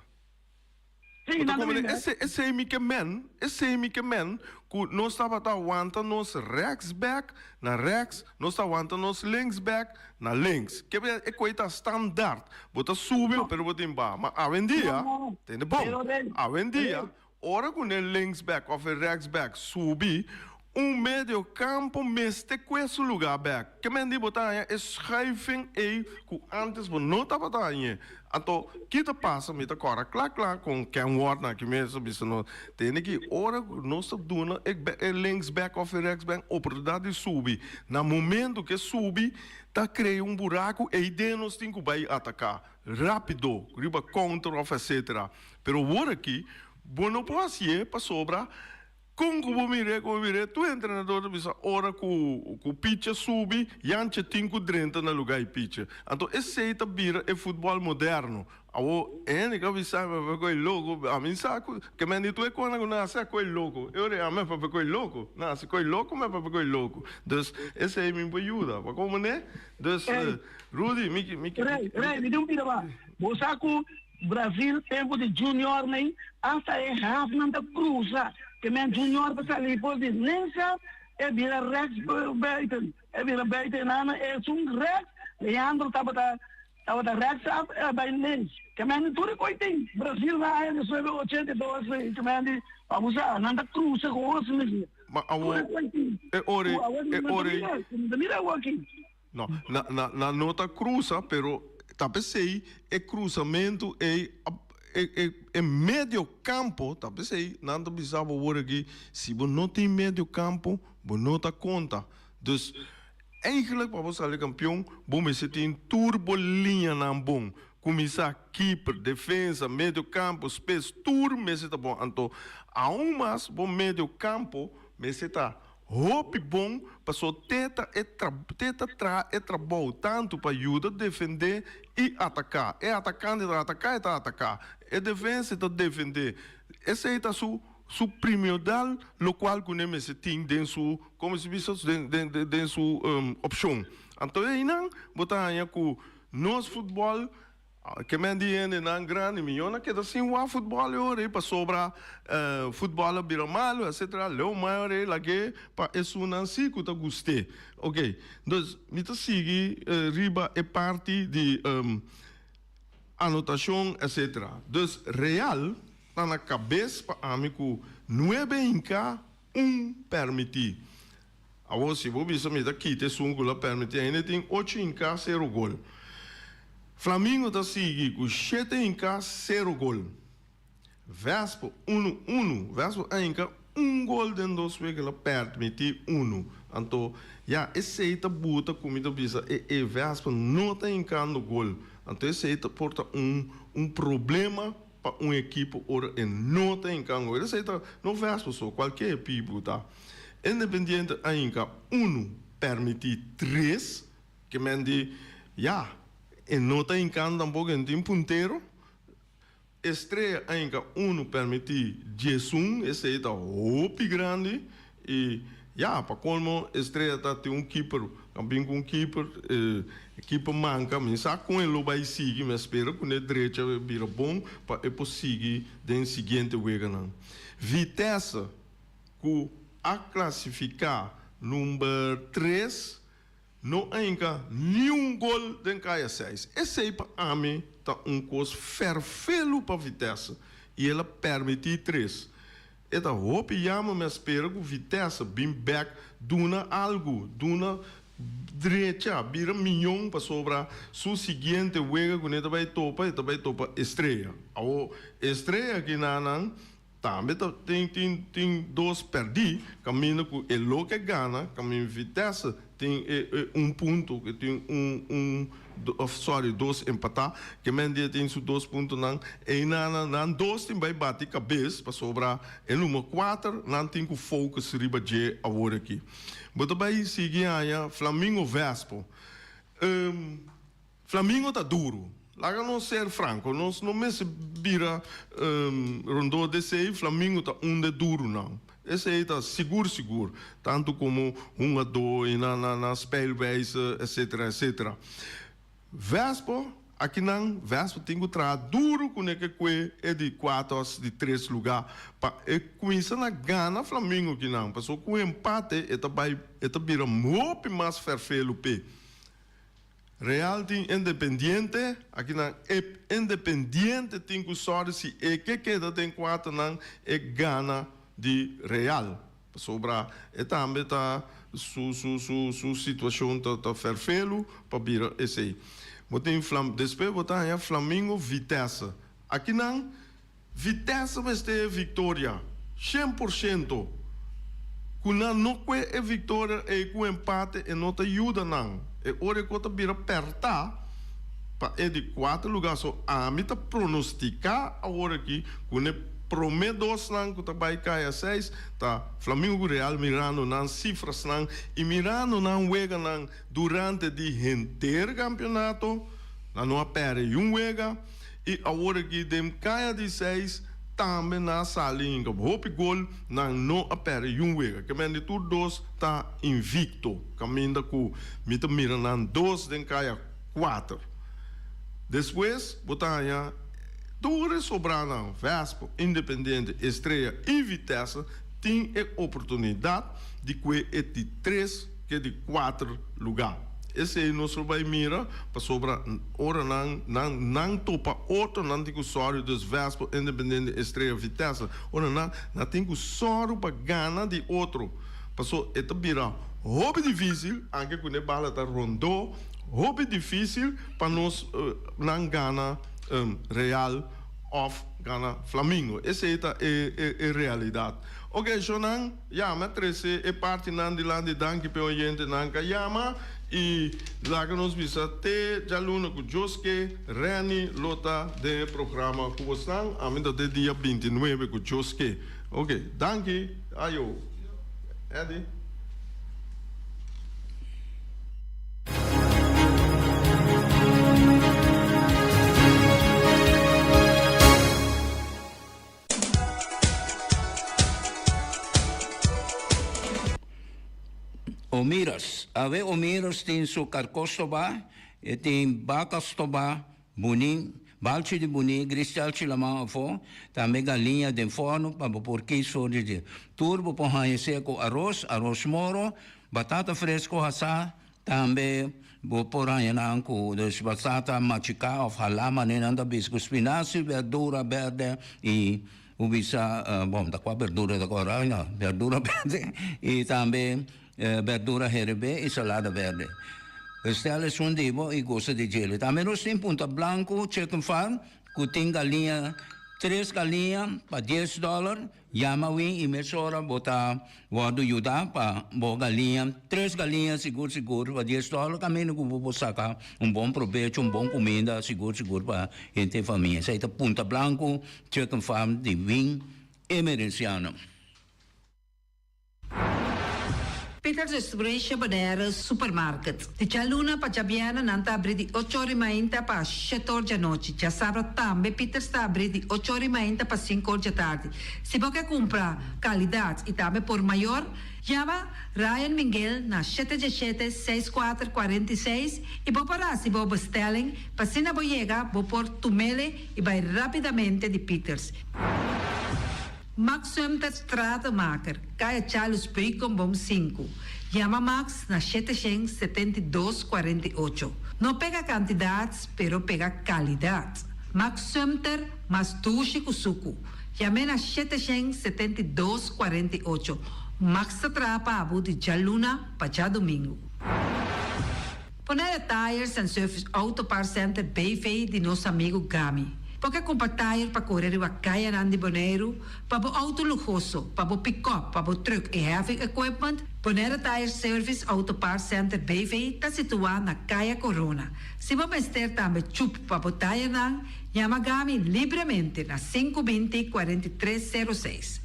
Sí, Bo ta nan ta komprende? bin bek. Ese, esei mi ke men, esei mi ke men, ku nos tabata wanta nos rechtsback na rechts, nos ta wanta nos linksback na links. Ke bia e koi ta standaard. Bo ta subi No, pero bo tin baha. Ma no, awendia, no. tende bon, Pero Rey, awendia, Rey, ora ku ne linksback of e rechtsback subi, un medio campo mester kue su lugar bek. Ke men di bo ta haña e schuifing ei ku antes bo no tabata hañ'é. Anto, ki ta pasa? Mi ta kòrda kla kla kon Ken Ward na ki mes a bisa nos, tende ki ora ku nos ta duna e e linksback òf e rechtsback oportunidat di subi, na momento ku e subi ta krea un buraku ei den nos tin ku bai ataká rápido riba counter òf etcetera. Pero wor aki bo no por hasié pasobra Kon ku bo mir'é, ku bo mir'é, tur entrenador ta bisa ora ku ku picha subi, Jantje tin ku drenta na lugá di picha. Anto esei ta bira e futbòl moderno. Awor, hende ka bisa mi papia ku e loko, ami sa ku ke men di tur e kosnan ku nan hasi a koe loko. E ora ami a papia ku e loko, nan hasi koe loko, mi a papia ku e loko. Dus, esei mi por yuda. Pa komo ne? Dus, Ey, Rudy, mi ki, mi ki, mi Rey, ki, mi Rey, ki. mi tin un pida ba. Bo sa ku Brazil tempo di junior nei hasta e halfnan ta cruza ke men junior ta sali for di linksaf e bira rechts buiten e bira buiten nana esun rechts Leandro tabata tabata rechtsaf e a bay links ke men di tur e koy tin Brazil na aña diesnuebe ochenta i dos ke men di pa bo sa nan ta cruza ku os mesmo Ma tur awor e koy tin e ora ku awor e no ta ora mira no ta mira awor aki. No, na, na, nan no ta cruza, pero ta p'esey e cruzamento ey a, e, e, e medio campo, ta p'esey nan ta bisa bo awor aki, si bo no tin medio campo, bo no ta conta. Dus, eigenlijk pa bo sali campeon, bo mester tin tur bo liñanan bon. Cuminsa keeper, defensa, medio campo, spits, tur mester ta bon. Anto, aun mas bo medio campo mester ta Hopi bon paso te ta e te ta traha e trabou tantu pa yuda defendé i ataká. E atakante ta ataká e ta ataká. E defensa e ta defendé. Esei ta su su primiodal lokual ku ne mester tin den su komo si bisa den den den su opshon. Anto einan bo ta haña ku nos futbòl Ke men di hendenan grandi miyon a keda sin wak futbòl e ora ei pasobra futbòl a bira malu etcetera leu mai ora ei lag'é pa esunnan si ku ta gust'é ok dus mi ta sigui riba e parti di anotashon etcetera dus Real ta na kabes pa ami ku nuebe hinká un pèrmití Awor si bo bisa mi ta kita esun ku lo permiti ainda tin ocho hinká sero gol. Flamingo ta sigui ku shete hinká sero gol. Vespo unu unu. Vespo a hinka un gol den dos wega el a permiti unu. Anto ya esei ta buta ku mi ta bisa e e Vespo no ta hinkando gol. Anto esei ta por ta un un problema pa un ekipo ora e no ta hinkando gol. Esei ta no Vespo so kualke epipo ta. Independiente a hinka unu, permití tres, ke men di, ya, e no ta hinkando tampoko, e no tin puntero. Estrella a hinka unu, permití 11, esei ta hopi grandi. I, ya, pa kolmo Estrella ta tin un keeper, a bin ku un keeper, e keeper manka, mi sa kon e lo bai sigui, mi a spera ku n'e drecha e bira bon pa e por sigui den siguiente weganan. Vitesse. Ku a klasifiká number tres no a hinka niun gol den kaya seis. Esei pa ami ta un kos fèrfelu pa Vitesse i el a pèrmití tres. E ta hopi yama mi a spera ku Vitesse bin bèk duna algu, duna drecha, bira miyon pasobra su siguiente wega ku ne ta bai topa e ta bai topa Estrella. Awor Estrella kinanan. Tambe ta tin tin tin dos pèrdí kaminda ku e lo ke gana, kaminda Vitesse tin e e un punto ku tin un un òf sòri dos empatá, ke men dia tin su dos puntonan, einan nan dos tin bai bati kabes pasobra e number kuater nan tin ku focus riba dje awor aki. Bo ta bai sigui haña Flamingo Vespo. Flamingo ta duru. Laga nos ser franco, nos no mester bira rondó d'esei, Flamingo ta un d'e durunan. Esei ta sigur sigur, tantu komo hungadó i nan nan speelwijze etcetera etcetera. Vespo, akinan Vespo tin ku traha duru kuné ke kue e di kuater òf di tres lugá pa e kuminsá na gana Flamingo kinan, pasobra ku empate e ta bai e ta bira hopi mas fèrfelu p'e. Real tin Independiente, akinan e Independiente tin ku sòri si e ke keda den kuaternan e gana di Real, pasobra e tambe ta su su su su situashon ta ta fèrfelu pa bira esei. Bo tin Flam despues bo ta haña Flamingo Vitesse, akinan Vitesse mester e victoria shen por shento. Cu nan no cue e victoria ey cu empate e no ta yuda nan. E ora e co ta bira perta pa e di cuater lugar. So ami ta pronostica awor aki cu ne prome dosnan cu ta bay cay a seis ta Flamingo cu Real mirando nan cifrasnan y mirando nan weganan durante di henter campeonato. Nan no a perde yun wega. I awor aki den kaya di seis tambe nan a sali hinka hopi gol, nan no a perde yun wega. Ke men di tur dos ta invicto, kaminda ku mi ta mira nan dos den kaya kuater. Despues bo ta haña tur e sobranan, Vespo, Independiente, Estrella i Vitesse tin e oportunidat di kue e di tres ke di kuater lugá. Esei nos lo bai mira, pasobra ora nan nan nan topa otro nan tin ku sòru, dus Vespo, Independiente, Estrella, Vitesse, ora nan nan tin ku sòru pa gana di otro, paso e ta bira hopi difísil, anke ku ne bala ta rondó, hopi difísil pa nos nan gana Real òf gana Flamingo. Esei ta e e realidat. Oke, shownan. Yama trece e partinan dilanti danki p'e oyentenan ka yama y laga nos bisa te djaluna cu Dios ke Renny lo ta den e programa cu bosnan ami ta te dia 29 cu Dios ke ok danki ayo Eddy. Omiras. Awe Omiras tin su karkó stobá, e tin baka stobá, buní, balchi di buní, gristelchi laman afó, tambe galiña den fòrnu pa bo por kis for di dje. Tur bo por haña sea ku aros, aros moro, batata fresko hasá, Tambe bo por haña nan ku dus batata machiká òf halá manera nan ta bisa ku spinazi, berdura bèrdè i bo bisa bon ta kua berdura ta kòrda no berdura bèrdè i tambe berdura herebé i salada bèrdè. Bestel esun di bo i gosa di djele. Tambe nos tin Punta Blanco Chicken Farm ku tin galiña tres galiña pa dies dòler. Yama win i mesora bo ta wòrdu yuda pa bo galiña, tres galiña sigur sigur pa dies dòler kaminda ku bo por saka un bon probecho, un bon kuminda sigur sigur pa henter famia. Esei ta Punta Blanco Chicken Farm di Win Emerenciano. Peters Distribution Bonaire Supermarket. Di djaluna pa djabièrnè nan ta abrí di ocho or i mainta pa shete or djanochi. Djasabra tambe Peters ta abrí di ocho or i mainta pa sinku or djatardi. Si bo ke kumpra kalidat i tambe por mayor, yama Ryan Minguel na shete djeshete, seis kuater, 46 i bo por hasi bo bestelling pa asina bo yega bo por tumele i bai rápidamente di Peters. Max Sumter Stratenmaker, Kaya Charles Beukenboom sinku. Yama Max na shete shen 72 48. No pega kantidat, pero pega kalidat. Max Sumter mas dushi ku suku. Yam'é na shete shen 72 48. Max ta traha pa bo di djaluna pa djadumingu. Bonaire Tires and Service Auto Parts Center BV di nos amigu Gami. Bo ke kumpra tayer pa kore riba kayanan di Boneiru, pa bo outo luhoso, pa bo pikòp, pa bo trùk i heavy equipment? Bonaire Tire Service Auto Parts Center BV ta situá na Kaya Corona. Si bo mester tambe chup pa bo tayernan, yama Gami libremente na 520 43 06.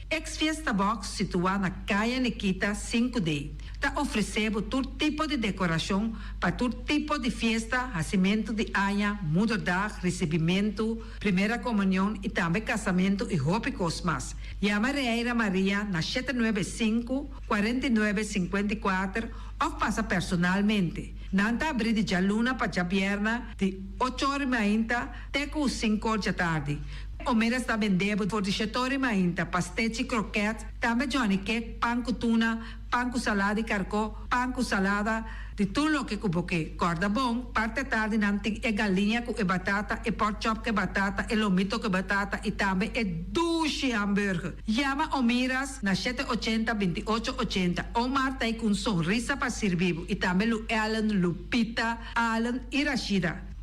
Ex Fiesta Box situá na Kaya Nikita 5D ta ofresé bo tur tipo di dekorashon pa tur tipo di fiesta, hasimentu di aña, moederdag, risibimentu, primera komunion i tambe kasamentu i hopi kos mas. Yama Reira Maria na 795 49 54 òf pasa personalmente. Nan ta abrí di djaluna pa djabièrnè di ocho or i mainta te ku sinku or djatardi. Omeras ta bende bo for di shetor i mainta, pastechi, kroket, tambe johnny cake, pan ku tuna, pan ku salada di karkó, pan ku salada, di tur loke ku bo ke. Kòrda bon, parti atardi nan tin e galiña ku e batata, e pork chop ku e batata, e lomito ku e batata i tambe e dushi hamburger. Yama Omiras na 780 28 80. Omar ta ei ku un sonrisa pa sirbi bo i tambe Lu Ellen, Lupita, Allen i Rashida.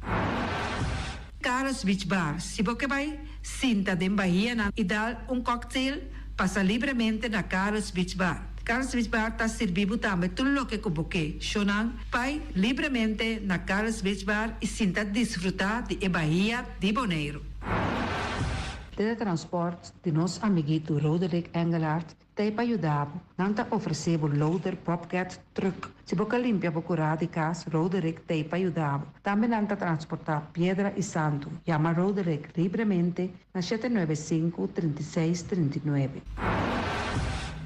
Carlos Beach Bar, Si bo ke bai sinta den bahianan i dal un cocktail, pasa libremente na Carlos Beach Bar. Carlos Beach Bar ta sirbi bo tambe tur loke ku bo ke. Shownan, bai libremente na Carlos Beach Bar i sinta disfruta di e bahia di Boneiru. Teletransport di nos amiguito Roderick Engelhardt T'ei pa yuda bo. Nan ta ofresé bo loader, bobcat, truck. Si bo ka limpia bo kurá di kas, Roderick t'ei pa yuda bo. Tambe nan ta transportá piedra i santu. Yama Roderick libremente na 795 36 39.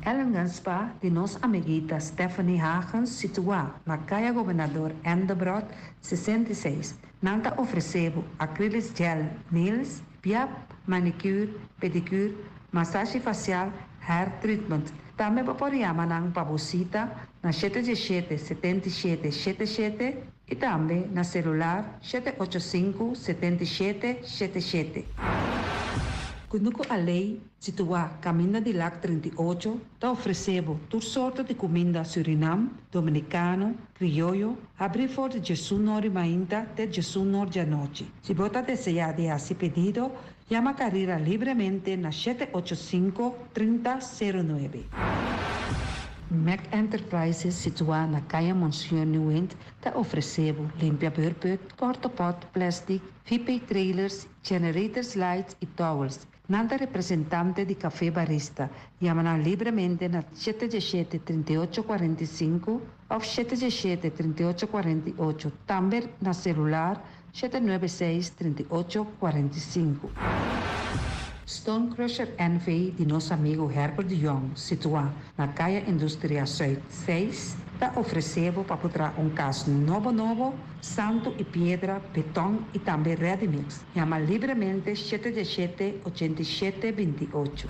Ellingen Spa di nos amiguita Stephanie Hagens situá na Kaya Gobernador Endebrot 66. Nan ta ofresé bo acrylic gel nails, piap, manicure, pedicure, masashi fasial, hair treatment. Tambe bo por yama nan pa bo sita na 717 77 77 i tambe na selular 785 77 77. Kunuku Alei, situá Kaminda di Lak 38, ta ofresé bo tur sorto di kuminda Surinam, Dominikano, Krioyo, habrí for di 11 or mainta te 11 or djanochi. Si bo ta deseá di hasi pedido, yama Carira libremente na 785 30 09. Mac Enterprises, situá na Kaya Monsieur Nieuwind, ta ofresé bo limpia beurput, portapot, plastic, VP trailers, generators lights i towels. Nan ta representante di Café Barista. Yama nan libremente na 717 38 45 òf 717 38 48. Tambe na selular 796 38 45. Stone Crusher NV di nos amigu Herbert de Jong, situá na Kaya Industria Zuid 6, ta ofresé bo pa traha un kas nobo nobo, santu i piedra, beton i tambe ready mix. Yama libremente 717 87 28.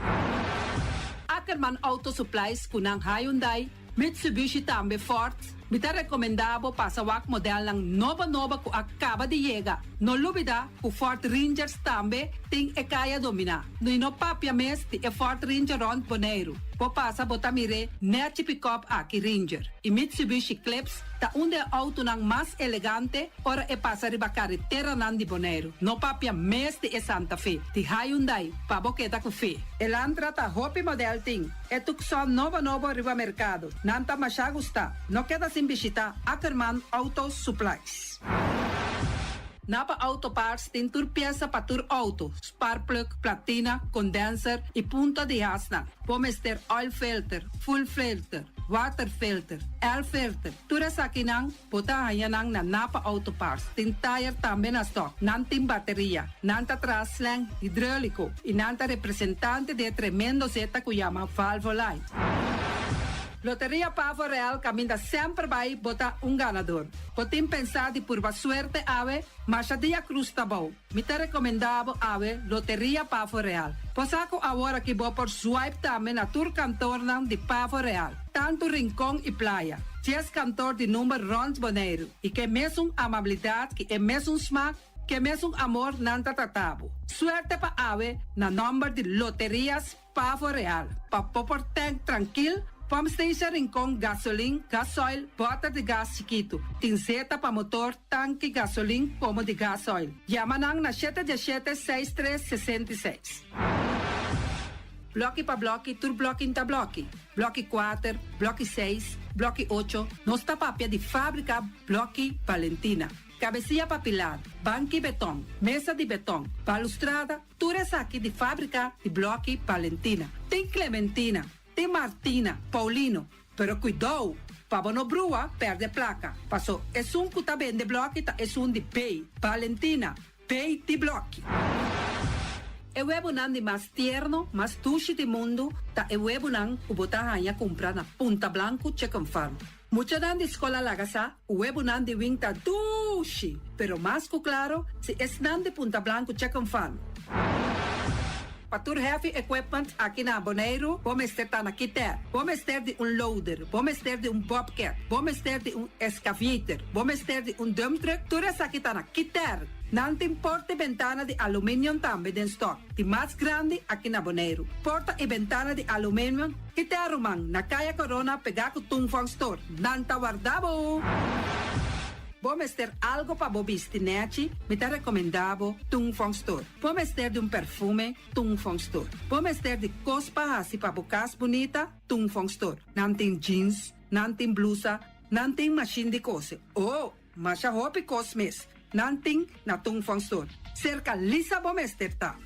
Ackerman Auto Supplies ku nan Hyundai, Mitsubishi tambe Ford. Mi ta rekomendá bo pasa wak modelnan nobo nobo ku a kaba di yega. No lubidá ku Ford Rangers tambe tin e kaya dominá. No no papia mes di e Ford Ranger rònt Boneiru. Bo pasa bo ta mir'é nèchi pick-up aki Ranger. I Mitsubishi Eclipse ta un di e outonan mas elegante ora e pasa riba kareteranan di Boneiru. No papia mes di e Santa Fe, di Hyundai, pa bo keda ku fe. Elantra ta hopi model tin. E Tucson nobo nobo riba merkado. Nan ta masha gusta. No keda sin bishitá Ackerman Auto Supplies. Napa Auto Parts tin tur piesa pa tur outo, spark plug, platina, condenser i punta di hasnan. Bo mester oil filter, fuel filter, water filter, air filter. Tur esakinan bo ta haña nan na Napa Auto Parts. Tin tire tambe na stock. Nan tin bateria. Nan ta traha slang hidráuliko i nan ta representante di e tremendo zeta ku yama Valvoline. Loteria Pavo Real kaminda semper bai bo ta un ganador. Bo tin pensá di purba suerte awe, masha dia krus ta bou. Mi ta rekomendá bo awe Loteria Pavo Real. Bo sa ku awor aki bo por swipe tambe na tur kantornan di Pavo Real, tantu Rincon i Playa. 10 kantor di number rònt Boneiru i ke mesun amabilidat ku e mesun smak, ke mesun amor nan ta trata bo. Suerte pa awe na nòmber di Loterias Pavo Real. Pa bo por tank trankil. Pump Station Rincon gasolin, gasoil, bòter di gas chikitu. Tin zeta pa motor, tanki, gasolin komo di gasoil. Yama nan na shete diesshete seis tres 66. Blòki pa blòki, tur blòki n'ta blòki. Blòki kuater, blòki seis, blòki ocho, nos ta papia di fábrika Blòki Valentina. Kabesia pa pilar, banki beton, mesa di beton, balustrada, tur esaki di fábrika di Blòki Valentina. Tin Clementina, tin Martina, Paulino, pero kuidou pa bo no brua pèrdè plaka, paso esun ku ta bende blòki ta esun di B, Valentina, B di blòki. E webunan di mas tierno, mas dushi di mundu ta e webunan ku bo ta haña kumpra na Punta Blanku Chicken Farm. Muchanan di skol a laga sa ku webunan di wing ta dushi, pero mas ku klaro si esnan di Punta Blanku Chicken Farm. Pa tur heavy equipment aki na Boneiru bo mester ta na Kiter. Bo mester di un loader, bo mester di un bobcat, bo mester di un excavator, bo mester di un dump truck, tur esaki ta na Kiter. Nan tin porta i bentana di aluminium tambe den stock, di mas grandi aki na Boneiru. Porta i bentana di aluminium Kiter ruman, na Kaya Corona pegá ku Tung Fong Store. Nan ta warda bo! Bo mester algo pa bo bisti nèchi? Mi ta rekomendá bo Tung Fong Store. Bo mester di un perfume? Tung Fong Store. Bo mester di kos pa hasi pa bo kas bunita? Tung Fong Store. Nan tin jeans, nan tin blusa, nan tin mashin di kose. Oh! Masha hopi kos mes nan tin na Tung Fong Store. Serka Lisa bo mester ta.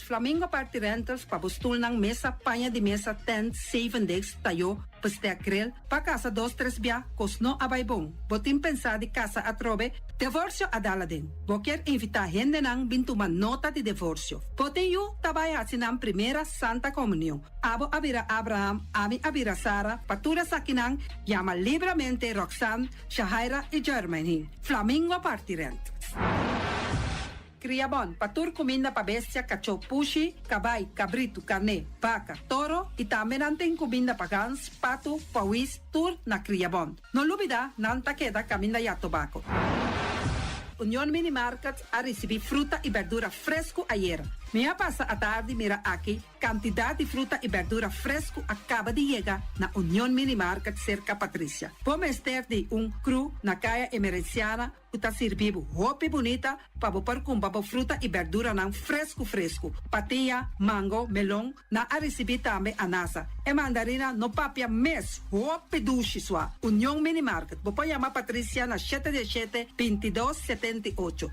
Flamingo Party Rentals pa bo stulnan, mesa, paña di mesa, tent, zevendegs, tayó, bestek grill, pa kasa dos tres bia, kos no a bai bon. Bo tin pensá di kasa atrobe? Devorsio a dal aden. Bo kier invitá hendenan bin tuma nota di devorsio. Bo tin yu ta bai hasi nan primera Santa Komunion. Abo a bira Abraham, ami a bira Sara, pa tur esakinan Yama libramente Roxanne, Shahaira i Jermaine. Flamingo parti rent. Kria bon pa tur kuminda pa bestia, kachó, pushi, kabai, kabritu, karné, baka, toro i tambe nan tin kuminda pa gans, patu, pawis, tur na Kria Bon. No lubida nan ta keda kaminda ya tobako. Union Mini Market a risibí fruta i berdura fresku ayera. Mi a pasa atardi mira aki Kantidat di fruta i bèrdura fresku a kaba di yega na Union Mini Market serka Patricia. Bo mester di un kru na Kaya Emerenciana ku ta sirbi bo hopi bunita pa bo por kumpra bo fruta i bèrduranan fresku fresku. Patia, mango, melon, nan a risibí tambe anasa. E mandarina no papia mes, hopi dushi sua. Union Mini Market, bo por yama Patricia na shete diesshete, bintidos, 78.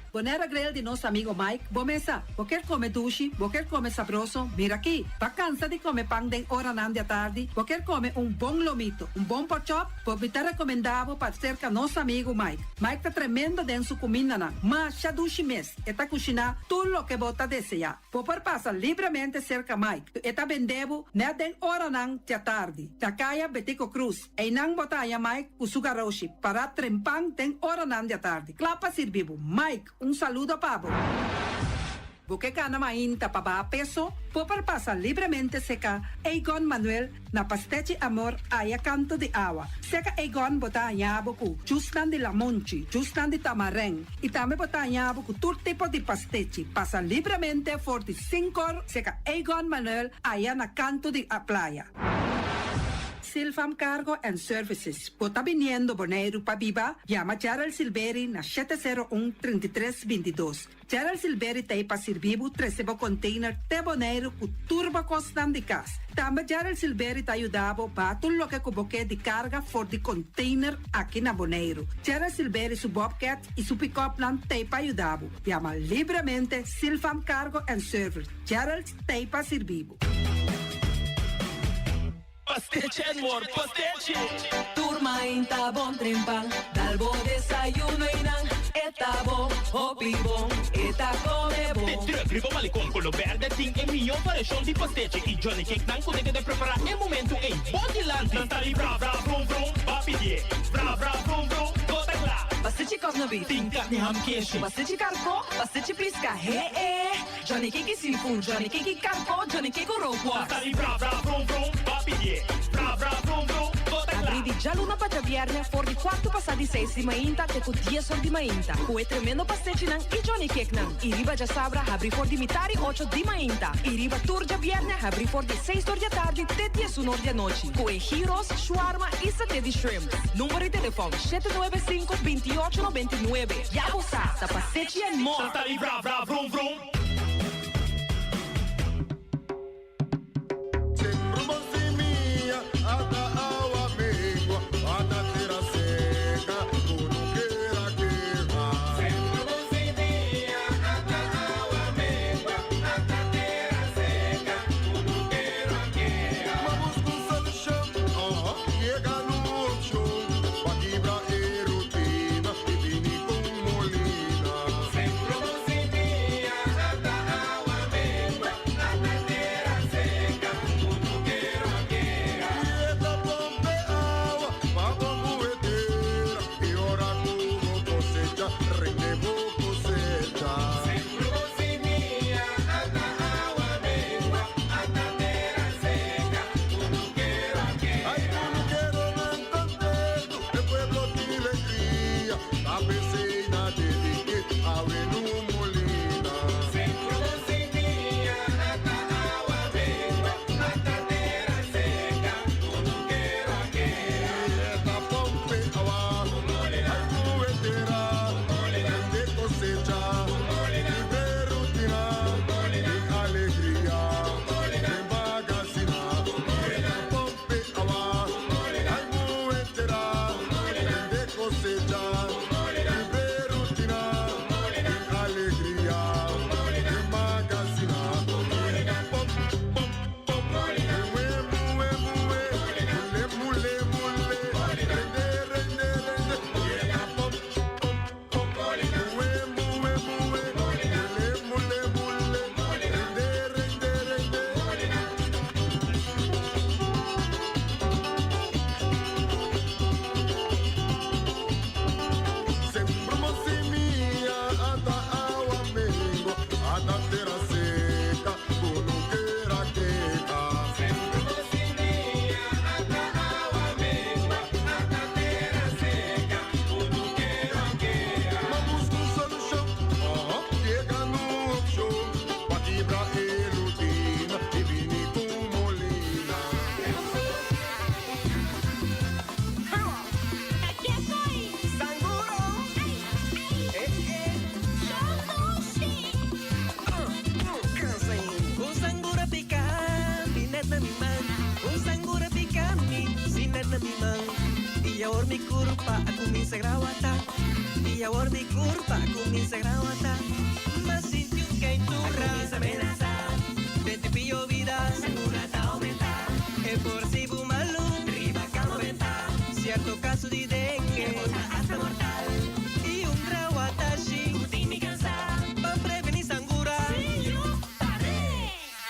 Bonera Grill di nos amigo Mike, bo mesa. Bo kier come dushi, bo kier come sabroso, mira aki. Ba cansa di come pan den oranan di atardi, bo kier come un bon lomito, un bon porkchop, bo mi ta recomenda bo pa cerca nos amigo Mike. Mike ta tremendo den su cumindanan, masha dushi mes, e ta cushina tur loke bo ta desea. Bo por pasa libremente cerca Mike, e ta bende bo net den oranan di atardi, na caya Betico Cruz. Einan bo ta haña Mike ku su garoshi pará trempan den oranan di atardi, kla pa sirbi bo. Mike, un saludo pa bo. Bo ke kana mainta pa baha peso? Bo por pasa libremente seka Egon Manuel na Pastechi Amor aya kanto di awa. Seka Egon bo ta haña bo ku jusnan di lamonchi, jusnan di tamarèn i tambe bo ta haña bo ku tur tipo di pastechi. Pasa libremente for di sinkor seka Egon Manuel aya na kanto di playa. Silfam Cargo and Services, Bo ta biniendo Boneiru pa biba? Yama Gerald Silberi na shete sero un, 33, 22. Gerald Silberi ta ei pa sirbi bo trese bo container te Boneiru ku tur bo kosnan di kas. Tambe Gerald Silberi ta yuda bo baha tur loke ku bo ke di karga for di container aki na Boneiru. Gerald Silberi su bobcat i su pick-upnan ta ei pa yuda bo. Yama libremente Silfam Cargo and Service. Gerald ta ei pa sirbi bo. Pastechi and more pastechi. Tur mainta bon trempan, dal bo desayuno y nan e ta bon, hopi bon, e ta come bon. De truck riba malecon color berde tin e miyo variacion di pastechi y johnny cake nan cu ta keda prepara e momento ey bo dilanti. Nan ta di bra bra brum brum, ba pidie bra bra brum brum, bo ta cla. Pastechi cosno beef. Tin carni ham keshi. Pastechi carco, pastechi pisca, he e. Johnny Cake seafood, Johnny Cake carco, Johnny Cake rookworst. Nan ta di bra bra brum brum, ba pidie bra bra brum brum, bo ta cla. Habrí di djaluna pa djabièrnè for di kuartu pasá di seis di mainta te ku dies or di mainta, ku e tremendo pastechinan i Johnny Cakenan. I riba djasabra habrí for di mitari ocho di mainta. I riba tur djabièrnè habrí for di seis or di atardi te diesun or di anochi, ku e gyros, shawarma i saté di shrimp. Number di telefòn, shete nuebe sinku, binti ocho 99. Ya bo sa, ta Pastechi and More! Santali vra vra vrum vrum.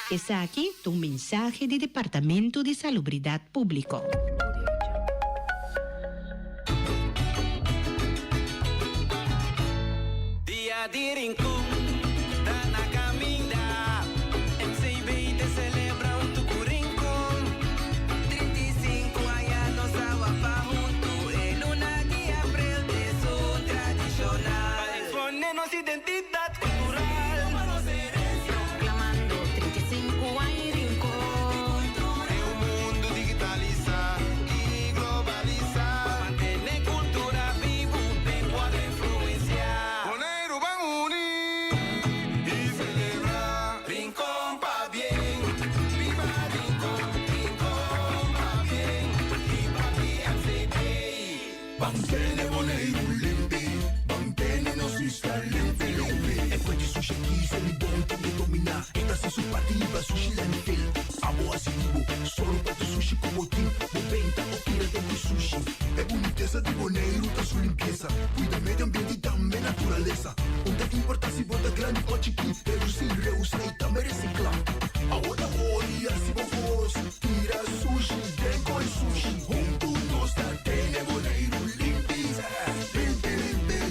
Esaki ta un mensahe di Departamento di Salubridad Publico. Dia di Rincon ta na caminda, MCB ta celebra hunto cu Rincon. 35 aña nos a wapa hunto, e luna di april ta esun tradicional. Pa expone nos identidad cultural. Pa nos herencia. Proclamando 35 aña Rincon. Den un mundo digitalisa y globalisa. Pa mantene cultura bibo den cual influencia. Boneiru ban uni y celebra. Rincon pabien. Biba Rincon, Rincon pabien. Y papi MCB. Ban tene Boneiru limpi, ban tene nos isla limpi limpi. E kos di sushi aki, Selibon tin di dominá. E ta hasi su parti hiba sushi landfill. Abo hasi di bo, sòru pa tur sushi ku bo tin. Bo benta òf tira den di sushi. E bunitesa di Boneiru ta su limpiesa. Kuida medio ambiente i tambe naturalesa. Un ta importá si bo ta grandi òf chikí, redusí, reusá i tambe resiklá. Awor ta ora di hasi bo kos, tira sushi den koi sushi. Huntu nos ta tene Boneiru limpi, limpi limpi.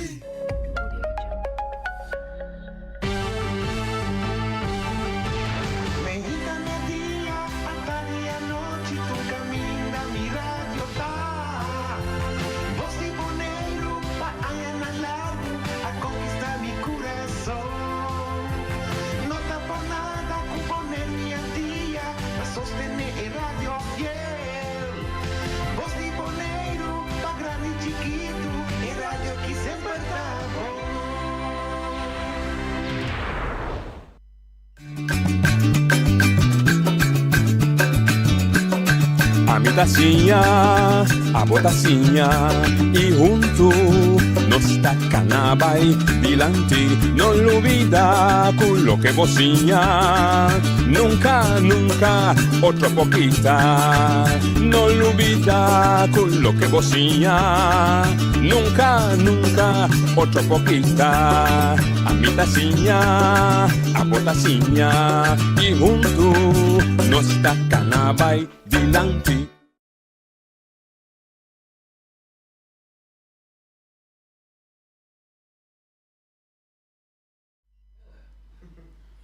Mainta, merdia, atardi, anochi, tur caminda mi radio ta. ta siña, abo ta siña i huntu nos ta kana bai dilanti. No lubida ku loke bo siña nunka, nunka otro por kita. No lubida ku loke bo siña nunka, nunka otro por kita. Ami ta siña, abo ta siña i huntu nos ta kana bai dilanti.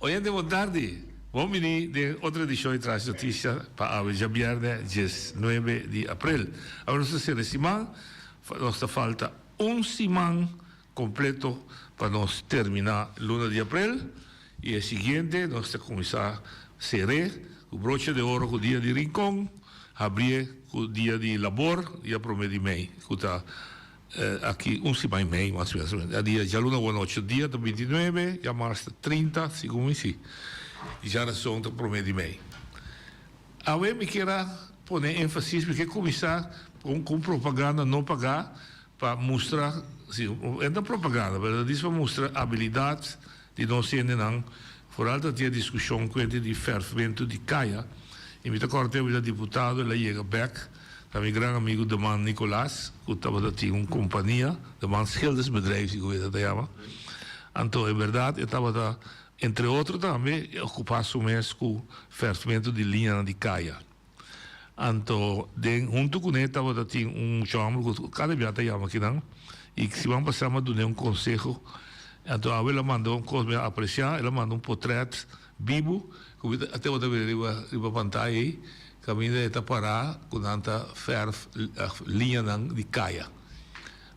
Oyente bon tardi, bon bini den otro edicion di Trash Noticia pa awe djabierne diesnuebe di april. Awe nos ta cera siman, nos ta falta un siman completo pa nos termina luna di april y e siguiente nos ta cuminsa cere cu broche de oro cu dia di Rincon, habrie cu dia di Labor, dia prome di mei cu ta Aki un siman i mei mas o menos. A dia djaluna awor ocho dia ta bintinuebe, djamars ta trinta, segun mi si. I djarason ta prome di mei. Awe mi kier a pone enfasis, mi kier kuminsá ku un propaganda no pagá pa mustra, si, e no ta propaganda, pero ta dis pa mustra abilidat di nos hendenan, foral ta tin e diskushon kuente di fèrfmentu di kaya. I mi ta kòrda tempu mi ta diputado, el a yega bèk. Ta mi gran amigu Deman Nicolaas cu tabata tin un compania, Deman Schildersbedrijf si cu e ta yama. Anto en berdad e tabata entre otro tambe e ocupa su mes cu verfmento di liñanan di caya. Anto den hunto cune tabata tin un mucha homber cu cada bia ta yama akinan y siman pasa mi a dun'e un conseho. Anto awe el a manda un cos mi a aprecia, el a manda un potret Bibu, ku mi ta tabata mira riba riba pantaya ei, kaminda e ta pará ku nan ta fèrf liñanan di kaya.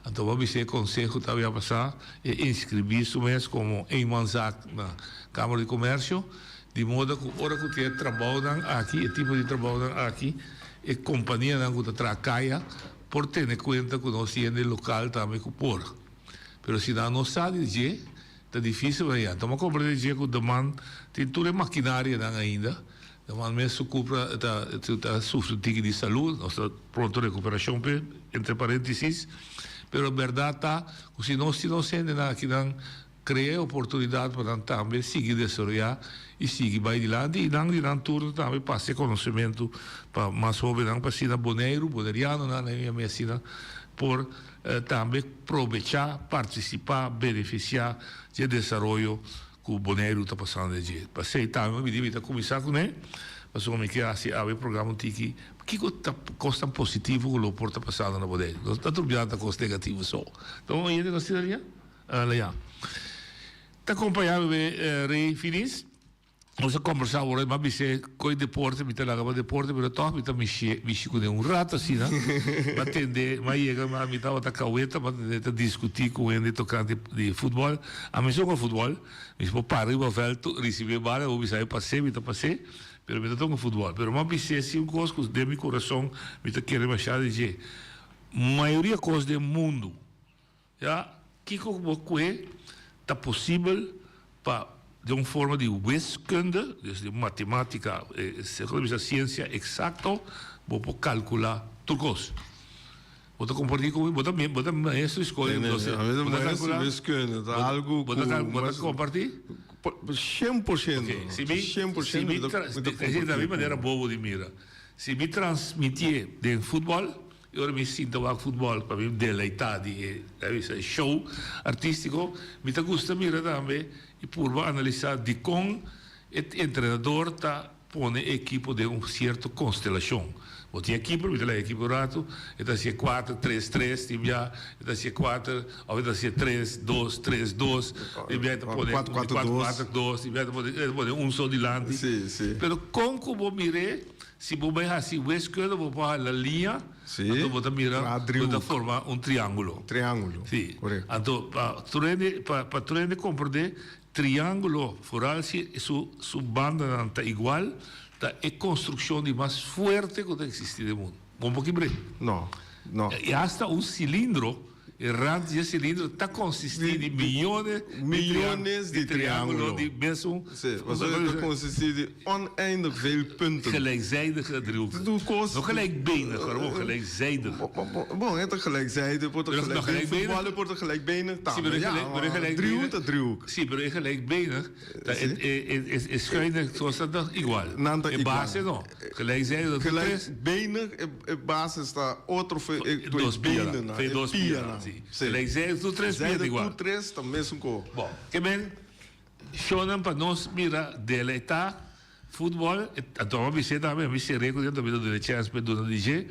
Anto bo a bisa e konseho ta habia pasá e inskribí su mes komo eenmanszaak na Kámara di Komersio, di moda ku ora ku tin e trabounan aki, e tipo di trabounan aki, e kompanianan ku ta traha kaya por tene kuenta ku nos hende lokal tambe ku por. Pero si nan no sa di dje, Ta dificil pa ya. Tuma comprende dje cu Deman tin tur e maquinarianan ainda. Deman mes su cupra ta ta sufri un tiki di salud. Nos ta pronto recuperacion p'e, entre parentesis. Pero berdad ta cu si nos tin nos hendenan akinan crea e oportunidad pa nan tambe sigui desaroya y sigui bay dilanti y nan di nan turno tambe pasa e conocimento pa mas hobennan pa asina Boneiru, Bonerianonan, nan yama asina, por Tambe probechá, partisipá, benefisiá dje desaroyo ku Boneiru ta pasando den dje. P'esei tambe mi di mi ta kuminsá kuné, pasobra mi ke hasi awe e programa un tiki kiko ta kos tan positivo ku lo por ta pasando na Boneiru. No ta tur bia ta kos negativo so. Don oyente nos tin alia? Aleya. Ta kompañá mi be Rey Finis. Nos a kombersá awor, mi a bis'é koe deporte, mi ta laga pa deporte, pero tòg mi ta mishi mishi kuné un rato asina. Mi a tende, mi a yega, mi tabata kaweta, mi a tende ta diskutí ku hende tokante di futbòl. Ami so ku futbòl, mi por para riba vèlt, risibí e bala, bo bisa mi pas'é, mi ta pas'é, pero mi ta toka futbòl. Pero mi a bis'é si un kos ku den mi kurason mi ta kere mashá di dje. Mayoria kos den mundu. Ya, kiko bo kue ta posibel pa den un forma di wiskunde, dus di matematica, segun bisa ciencia exacto, bo por calcula tur cos. Bo ta comparti cu mi? Bo ta bo ta maestro di scol, entonces bo ta calcula? Wiskunde ta algo cu bo ta comparti? 100%. Ok, si mi si mi esey ta mi manera bobo di mira. Si mi transmitie den futbol, I ora mi sinta wak futbòl pa mi deleitá di e ta bisa e show artístiko, mi ta gusta mira tambe i purba analisá dikon e entrenador ta pone e ekipo den un sierto konstelashon. Bo tin e kiper, mi ta lei e kiper un ratu, e ta hasié kuater, tres, tres tin bia, e ta hasié kuater òf e ta hasié tres, dos, tres, dos, tin bia e ta pone Kuater, kuater, kuater, dos. kuater, dos, tin bia e ta pone e ta pone un so dilanti. Pero kon ku bo mir'é? Si bo bai hasi wiskunde bo por hala liña, anto bo ta mira bo ta forma un triangulo. Triangulo, Si. korekto. Anto pa tur hende pa pa tur hende komprendé triangulo foral si su su bandanan ta igual ta e konstrukshon di mas fuerte ku ta eksistí den mundu. Bo no por kibr'é. No, no. I asta un silindro. E rand di e cilindro ta consisti di miyones di Miyones di triangulo triangulo. di mesun. Sí, pasobra e ta consisti di oneindig veel punten. Gelijkzijdige driehoeken. Tur kos. No gelijkbenig, hoor, gewoon gelijkzijdig. Bon, e ta gelijkzijdig, por ta Pero no gelijkbenig. gelijkbenig. Futbòl por ta gelijkbenig Sí, tambe. pero e Ja, gelijk, pero e maar gelijkbenig. driehoek ta driehoek. Sí, pero e gelijkbenig, ta e, e, e, e, e schuine, zoals dat nog igual. Nan ta E igual. base no. Gelijkzijdig, dat ta tres. Gelijkbenig, e, e basis ta otro fe, e, Dos e pianan, benen, fe e dos pianan, pianan. sí. Sí. Gelijkzijdig, tur tres pia ta Zijde igual. tur tres ta mesun ko. Bon, ke men, shownan pa nos mira deleitá futbòl, e anto a bis'é tambe, a mi ser'é ku den tambe ta duna e chèns pa e duna di dje.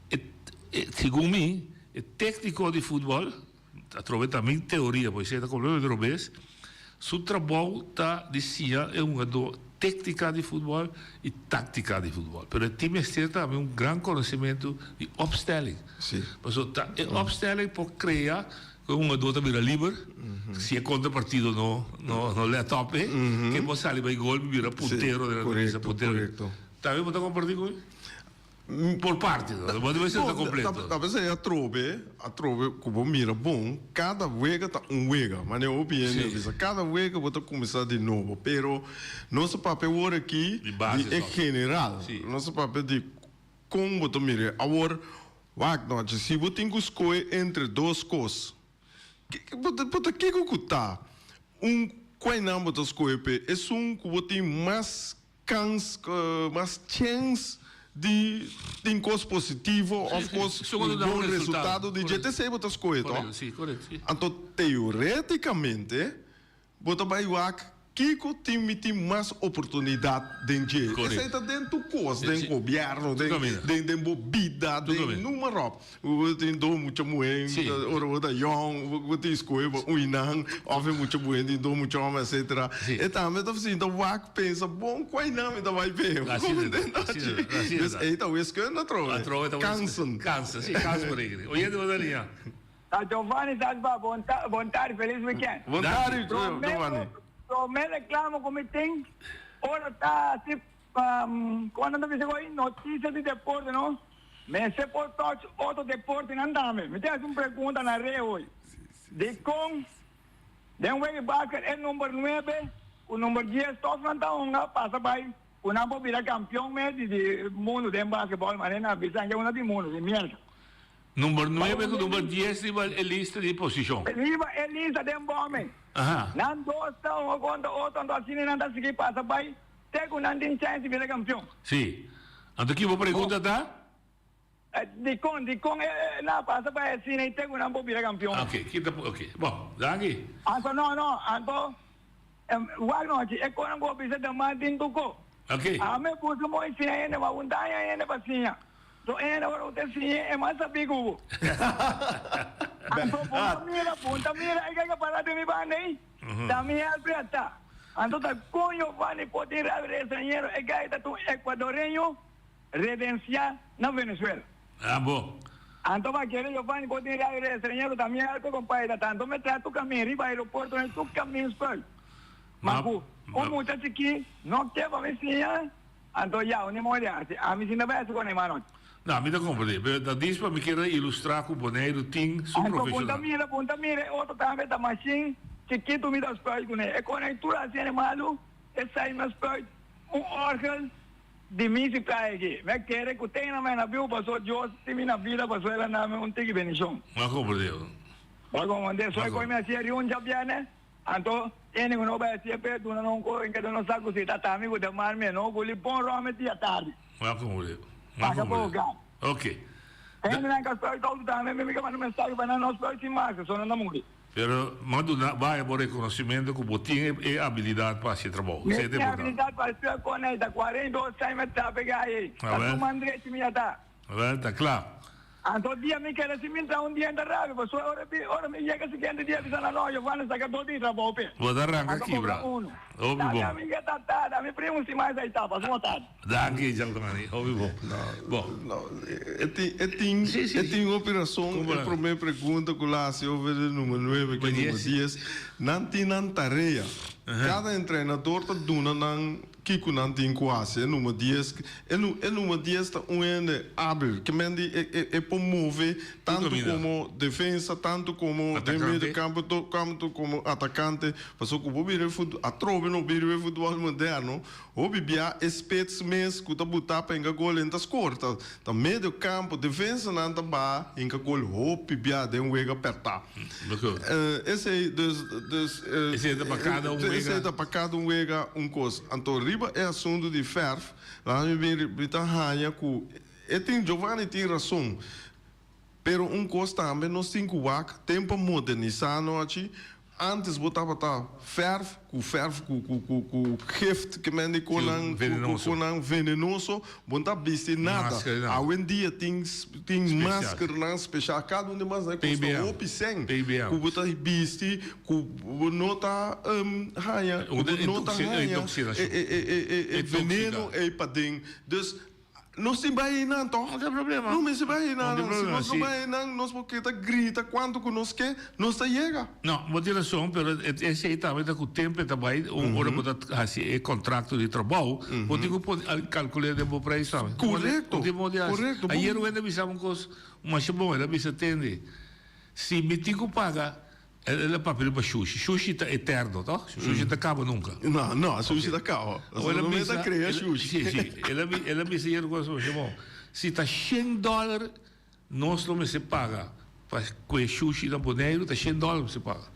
E, e, segun mi, e tékniko di futbòl, atrobe ta mi teoria, por esei ta kompletamente robes, su trabou ta di siña e hungadó téknika di futbòl i táktika di futbòl. Pero e tin mester tambe un gran konosementu di opstelling. Pasobra ta e opstelling por krea ku e hungadó ta bira liber, si e kontrapartido no no no lèt òp e, ke por sali bai gol i bira puntero den nan ta bisa puntero. Tambe bo ta kompartí ku mi? Por parti, no bo debe ser ta kompleto. Ta p'esei atrobe, atrobe ku bo mira bon, kada wega ta un wega. Manera hopi hende a bisa, kada wega bo ta kuminsá di nobo. Pero nos a papia awor aki di e general. Nos a papia di kon bo ta mira. Awor, wak nochi, si bo tin ku skohe entre dos kos, bo ta bo ta kiko ku ta? Un kuainan bo ta skohe p'e? Esun ku bo tin mas Kans, mas chèns di tin kos positivo òf kos ku bon resultado di dje, t'esei bo ta skohe tò? Anto teorétikamente bo ta bai wak kiko tin mi tin mas oportunidat den dje. Esei ta den tur kos, den gobièrnu, den den bo bida, den numa ròp. Bo tin dos mucha muhé, ora bo ta yòn, bo tin skohe pa ui nan, òf e mucha muhé tin dos mucha hòmber, etsetera. E tambe ta sinta wak, pensa, bon, kuai nan mi ta bai p'e? Dus ei ta wiskunde atrobe. Kansen. Kansen, si, kansberekening. Oyente bo ta liña. Giovanni Sasba, bon tardi, felis weekend. Bon tardi, Giovanni. Prome reklamo ku mi tin, ora ta hasi, komo nan ta bisa ku notisia di deporte no? Mester por touch otro deportenan tambe. Mi tin haci un pregunta na Rey hoy. Dicon den wega di basket e number nuebe cu number dies toch nan ta hunga pasa bay cu nan por bira campeon mes di di mundo den basketball manera nan a bisa anke una di mundo di Merca. Number nuebe cu number dies riba e lista di posicion. Riba e lista den bome. Nan dos ta hunga contra otro anto asina nan ta sigui pasa bay Te ku nan tin chèns di bira kampion. Sí. Anto ki bo pregunta ta? Dikon, dikon e nan a pasa pa e asina i te ku nan por bira kampion? Oke, ki ta, oke. Bon, danki. Anto no, no, anto wak nochi e konan ku bo bisa ta mas tin tuko. Oke. Ame buska mooi siña hende, wak un daña hende pa siña. So hende ora bo ta siña e mas sabí ku bo. Anto punta mira, punta mira e kaka para den mi banda ei. Ta mi help ya ta. Anto ta con Giovanni por tin rabia di extranhero e guy ta un ecuadoreño redencia na Venezuela. Ah bo. Anto ba kere Giovanni por tin rabia di extranhero ta mi help compadre ta tanto me traha tu camin riba aeropuerto en tu camin spuit. Ma cu un mucha chiki no ke pa mi siña anto ya un ni modo di haci ami si no bay haci con e mano. No, mi ta comprende, pero ta dis pa mi kier a ilustra cu Boneiru tin su Anto profesional. punta mira, punta mira, e otro tambe ta mashin chikitu mi ta spuit cune. E cona tur haciendo malu, esai mi a spuit un orgel di mi si playa aki. Mi a kere cu ten na mi na biu paso Dios tin mi na bida paso el a nami un tiki bendicion. Mi a comprende. Bo a comprende? So e coi mi a hacia riun djabierne, anto ene cu no bay hacia pe duna nan un co en keda no sa cu si ta tami cu ta mar mi e no guli bon rom e dia tardi. M'a comprende. M'a Paga comprende. boga. Ok. Hende nan ka spuit auto tambe, mi mi ka manda mensahe pa nan no spuit sin masker, so nan ta muri. Pero m'a duna baya bo reconocimento cu bo tin e habilidad pa haci e trabou. Mi Esey ta tin importante. habilidad pa spuit con ey, ta 42 aña mi ta pega ey. Ta Awel. tuma andrechi mi ya ta. Awel, ta cla. Anto dia mi keda sin mintra un dia ta rabia, pasobra ora mi ora mi yega siguiente dia bisa nan no, Giovanni saka dos di trabou pe. Bo ta ranca Anto cobra kibra. uno. Hopi Ta bon. mi ya ta. ta ta, mi primo stima esei ta, pasa un tardi. Danki Giovanni, hopi bon. Bon. No, e tin, e tin, e tin hopi rason. E prome pregunta ku la hasi over e number nuebe ku e number dies. Nan tin nan tarea. Kada entrenador ta duna nan kiko nan tin ku hasi. E number dies, e e number dies ta un hende abil. Ke men di e e e por move tantu komo defensa, tantu komo den medio kampo, tantu komo atakante. Pasobra ku bo bira e fut, atrobe no bira e futbòl moderno. Hopi bia e spits mes ku ta butá pa hinka gol en ta skor. Ta ta medio kampo, defensanan ta baha hinka gol hopi bia den wega pèrtá. Esei dus dus Esei ta pa kada un wega. Esei ta pa kada un wega un kos. Anto riba e asuntu di fèrf, laga mi bin mi ta haña ku e tin Giovanni tin rason. Pero un kos tambe nos tin ku wak, ten pa modernisá nochi. Antes bo tabata fèrf ku fèrf ku ku ku ku gift ke men di konan ku konan venenoso bo no ta bisti nada. Awendia tin tin maskernan speshal kada un di mas nan kosta hopi sèn ku bo ta bisti ku bo no ta haña ku bo no ta haña e e e e veneno ei paden. Dus Nos tin bai einan tòg? No tin problema. No mester bai einan. No tin problema, Si nos no bai einan, nos por keda grita kuantu ku nos ke, nos ta yega. No, bo tin rason, pero esei tambe ta ku tempu e ta bai, ora bo ta hasi e kontrakto di trabou, bo tin ku pone kalkul'é den bo preis tambe. Korekto, korekto. Ayer un hende a bisa mi un kos masha bon, el a bisa, Tende, si mi tin ku paga El a papia riba shushi. Shushi ta eterno, toch? Shushi ta kaba nunka. No, no, shushi ta kaba. El a No bisa, ta krea shushi. Si, si. El a, el a bisa yer kos masha bon. Si ta shen dòler nos lo mester paga pa kue shushi na Boneiru, ta shen dòler mester paga.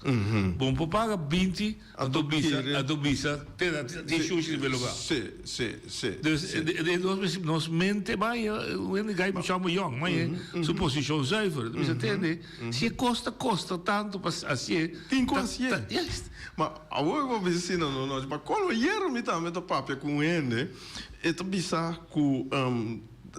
Bo no por paga binti, anto bisa, anto bisa te na tin shushi riba e lugá. Si, si, si. Dus, de nos mester, nos mente bai, un hende gai mucha yong, mai su posishon zuiver. Bisa tende. Si e kos ta kosta tantu pa hasié. Tin ku hasié. Ma awor bo bisa asina no nochi. Ma kolo ayera mi tambe ta papia ku un hende, e ta bisa ku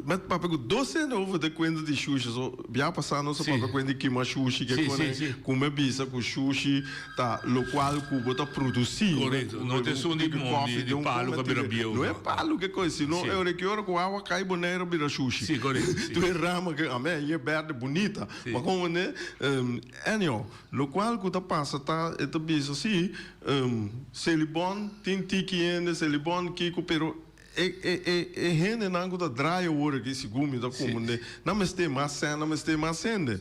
mi a papia ku dos hende over de kuenta di shushi. So bia pasá nos a papia kuenta di kima shushi ke kone ku mi a bisa ku shushi ta lokual ku bo ta produsí. Korekto. No ta esun di mondi di palu ku a bira bieu. No e palu ke kos, sino e ora ki ora ku awa kai Boneiru a bira shushi. Si, korekto. Tur e rama ke amén e berde bunita. Ma como ne, anyhow, locual cu ta pasa ta, e ta bisa si, Selibon tin tiki hende, Selibon kico, pero e, e, e, e hendenan cu ta draai awor aki, segun mi ta comprende, nan mester mas sèn, nan mester mas hende.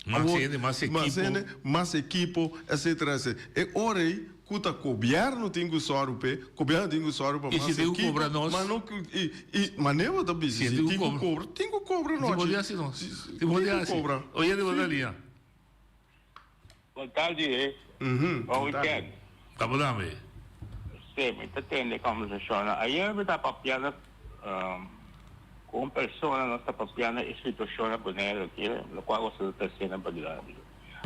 Mas hende, mas ekipo. Mas hende, mas ekipo, etcetera, etcetera. E ora ei ku ta gobièrnu tin ku sòru p'e, gobièrnu tin ku sòru pa I mas si tin ku ekipo, kobra nos? ma no ku, i, i manera bo ta bisa, Si si tin ku tin ku kobra. kobra, tin ku kobra Tin nochi. por di hasi nos. Si, Tin por tin di ku hasi. kobra. Oye riba Si. ta liña. Bon tardi, eh. Bon weekend. Ta bo dame. Sí, mi ta tende e conversacionnan. Ayer mi ta papiando cu un persona, nos ta papiando e situacion na Bonaire aki, locual cu ta trece na Bagdadi.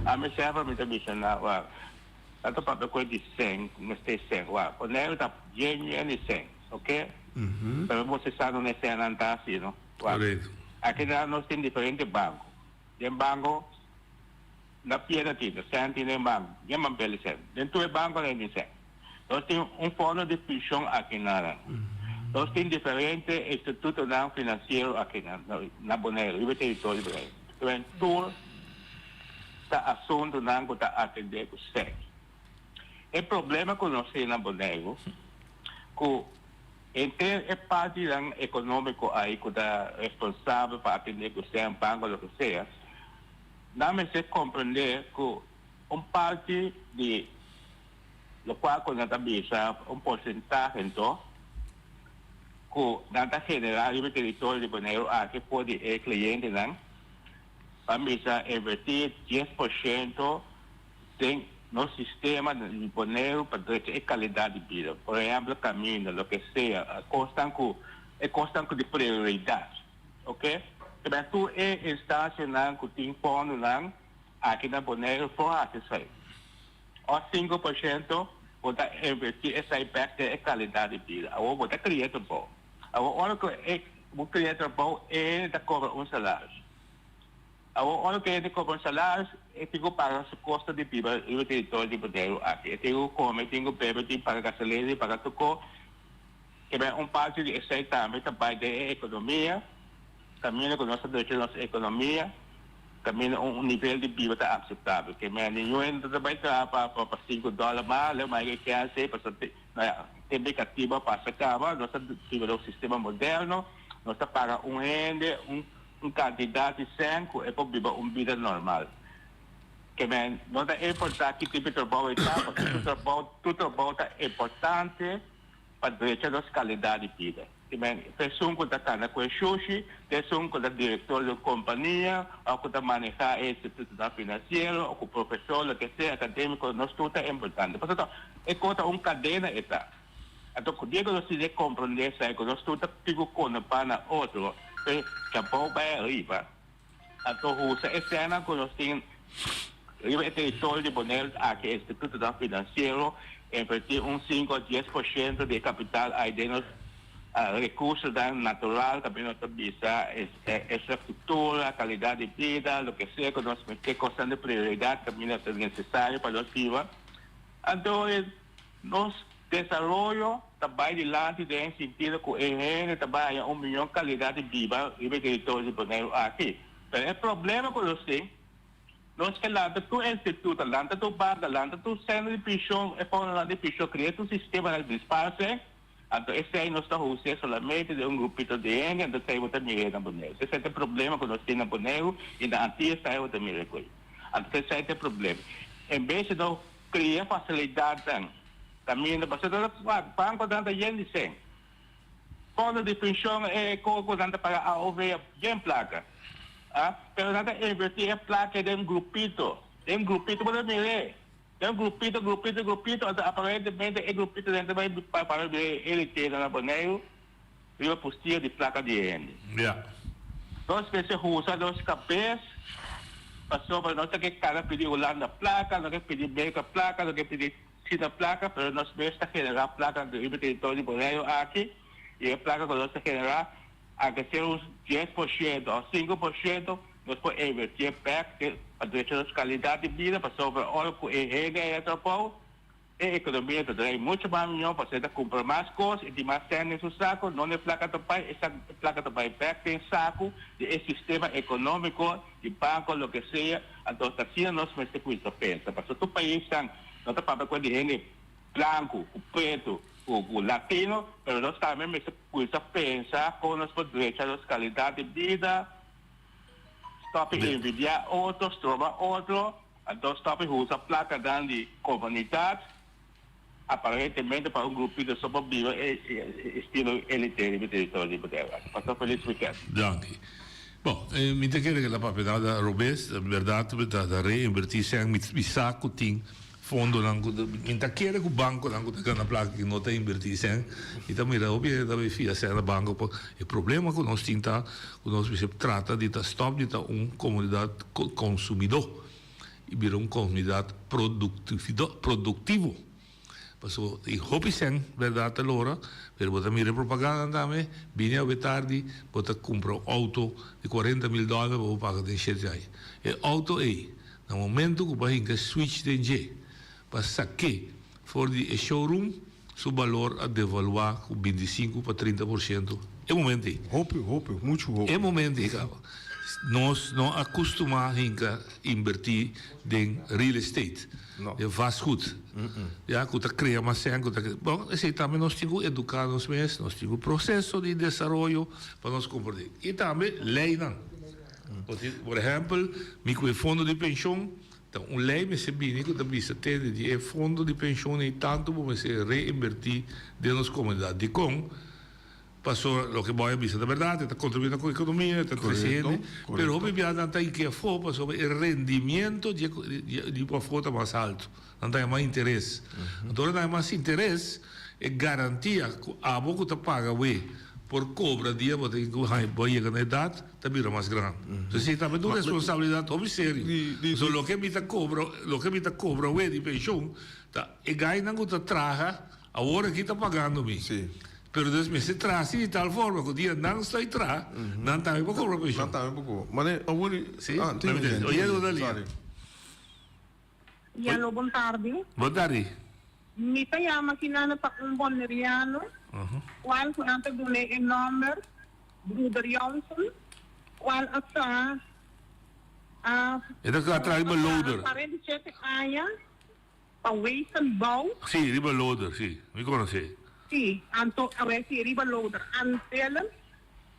Ami semper mi ta bisa nan, wak, nan ta papia cu e di cen, mester cen. Wak, Bonaire ta yen yen di cen, ok? Pero bo sa no e cennan ta asi, no? Wak, aki nan nos tin diferente banco. Den banco. Na piedra tin, na sèn tin den banko. Gen papel di sèn. Den tur e bankonan tin sèn. Nos tin un fondo di penshon aki na. Nos tin diferente institutonan finansiero aki na na Boneiru, riba e teritorio di Boneiru. Pero tur ta asuntunan ku ta atendé ku sèn. E problema ku nos tin na Boneiru ku henter e partinan ekonómiko ai ku ta responsabel pa atendé ku sèn, banko, loke sea, Nan mester comprende cu un parti di locual cu nan ta bisa, un porcentahe anto, cu nan ta genera riba e teritorio di Boneiru aki for di e clientenan, pa bisa inverti 10% den nos sistema di Boneiru pa drecha e calidad di bida. Por ehemplo, caminda, loke sea, cosnan cu, e cosnan cu di prioridad. Ok, ta tur e instancianan cu tin fondonan aki na Boneiru por haci esai. Of 5% bo ta inverti esai bek den e calidad di bida. Awor bo ta cria trabou. Awor ora cu e bo cria trabou e hende ta cobra un salaris. Awor ora cu e hende cobra un salaris e tin cu paga su costo di biba riba e territorio di Boneiru aki. E tin cu come, e tin cu bebe, e tin cu paga gasolina, e tin cu paga tur cos. Ke men un parti di esei tambe ta bai den e ekonomia, kaminda ku nos ta drecha nos ekonomia, kaminda un nivel di biba ta akseptabel. Ke men ningun hende ta bai traha pa pa sinku dòler mas, leu mai ke kènse, pasobra tempu di katibu a pasa kaba, nos ta biba den un sistema moderno, nos ta paga un hende un un kantidat di sèn ku e por biba un bida normal. Ke men no ta importá ki tipo di trabou e ta, pasobra tur trabou tur trabou ta importante. pa drecha nos kalidat di bida. I men, ta esun ku ta kana ku e shushi, ta esun ku ta direktor di un kompania òf ku ta manehá e institutonan finansiero òf ku profesor, loke sea, akadémiko, nos tur ta importante. Pasobra e kos ta un kadena e ta. Anto ku dia ku nos tin e komprondé esei ku nos tur ta tin ku konopá na otro, p'e trabou bai ariba. Anto usa e sènnan ku nos tin riba e teritorio di Boneiru aki, e institutonan finansiero, invertí un sinku a dies por shento di e kapital ai den nos rekursonan natural, tambe nos ta bisa infrastruktura, kalidat di bida, loke sea ku nos mester, kosnan di prioridat kaminda ta nesesario pa nos biba. Anto nos desaroyo ta bai dilanti den e sintido ku e hende ta bai haña un mihó kalidat di biba riba e teritorio di Boneiru aki. Pero e problema ku nos tin, nos ke lanta tur instituto, lanta tur banka, lanta tur sentro di penshon, e fondonan di penshon, krea tur sistemanan di disparse, anto esei nos ta hus'é solamente den un grupito di hende, anto esei bo ta mir'é na Boneiru. Esei ta e problema ku nos tin na Boneiru i na Antillas tambe bo ta mira ku ei. Anto esei ta e problema. En bes di no Kria fasilidatnan kaminda pasobra ta bankonan ta yen di sen. Fondo di penshon e koko nan ta paga AOV yen plaka. A pero nan ta inverti e plaka den grupito. Den grupito bo ta mir'é. Den grupito grupito grupito anto aparentemente e grupito den ta bai para bira elite na Boneiru riba pustia di plaka di hende. Ya. Nos mester usa nos kabes pasobra nos ta ke kana pidi Hulanda plaka, nos ke pidi Merka plaka, nos ke pidi China plaka, pero nos mes ta generá plaka riba e teritorio di Boneiru aki i e plaka ku nos ta generá anke sea un 10% òf 5% nos por invertié bèk pa drecha nos kalidat di bida pasobra ora ku e hende a entra abou E ekonomia ta drai mucho mas mihó pasobra e ta kumpra mas kos, e tin mas sèn den su saku, no e plaka ta bai, e plaka ta bai bèk den saku di e sistema ekonómiko, di banko, loke sea. Anto ta asina nos mester kuminsá pensa, pasobra tur paisnan no ta papia ku di hende blanku, ku pretu, ku latino, pero nos tambe mester kuminsá pensa kon nos por drecha nos kalidat di bida, stòp di envidiá otro, stroba otro. Anto stop e usa plakanan di komunidat aparentemente pa un grupito so pa biba e estilo elite riba e teritorio di Bonaire. Pasa felis weekend. Danki. Bon, mi ta kere ku ta papia nada robes, bèrdat mi ta reinvertí sèn, mi sa ku tin fondonan ku ta, mi ta kere ku bankonan ku ta gana plaka ku no ta invertí sèn, mi ta mira hopi hende ta bai fia sèn na banko, e problema ku nos tin ta ku nos mester trata di ta stòp di ta un komunidat konsumidó i bira un komunidat produktivo. Pasobra tin hopi sèn bèrdat ta lora, pero bo ta mira e propagandanan tambe, bini awe tardi bo ta kumpra un outo di 40.000 dòler pa bo paga den shete aña. E outo ei, na momento ku bo a hinka switch den dje pa sak'é for di e showroom, Su balor a devaluá ku 25 pa 30% e momento ei. Hopi, hopi, muchu hopi. E momento ei kaba. Nos no a kustumá hinka inbertí den real estate, den vastgoed, ya ku ta krea mas sèn, ku ta krea. Bon, esei tambe nos tin ku eduká nos mes, nos tin ku proseso di desaroyo pa nos komprendé. I tambe leinan. Por ehèmpel, mi ku e fondo di penshon, Ta un lei mester bini ku ta bisa tende di e fondo di penshon ei tantu bo mester reinbertí den nos komunidat. Dikon? Pasobra loke bo a bisa ta bèrdat, e ta kontribuí na ekonomia, e ta trese hende, pero hopi bia nan ta hinki afó pasobra e rendimiento di di afó ta mas altu, nan ta haña mas interes. Anto ora nan haña mas interes, e garantia ku abo ku ta paga awe por kobra dia bo ta bo a yega na edat, ta bira mas grandi. Entonces esei tambe ta un responsabilidad hopi serio. So loke mi ta cobra, loke mi ta cobra awe di pensioen ta e gainan cu ta traha awor aki ta pagando mi. Pero dus mester traha asi di tal forma cu dia nan sta y traha, nan tambe por cobra pensioen. Nan tambe por cobra. Mane awor i Si, ah, tin oyente, sorry. Yalo, bon tardi. Bon tardi. Mi ta yama kinana pa un boneriano, cual cu nan ta dun'é e nomber Broeder Johnson, cual a traha a E ta traha riba loader. 47 aña pa Wezenbouw. Sí, riba loader, sí. Mi conoce. Sí, anto awor sí, riba loader. Antelen,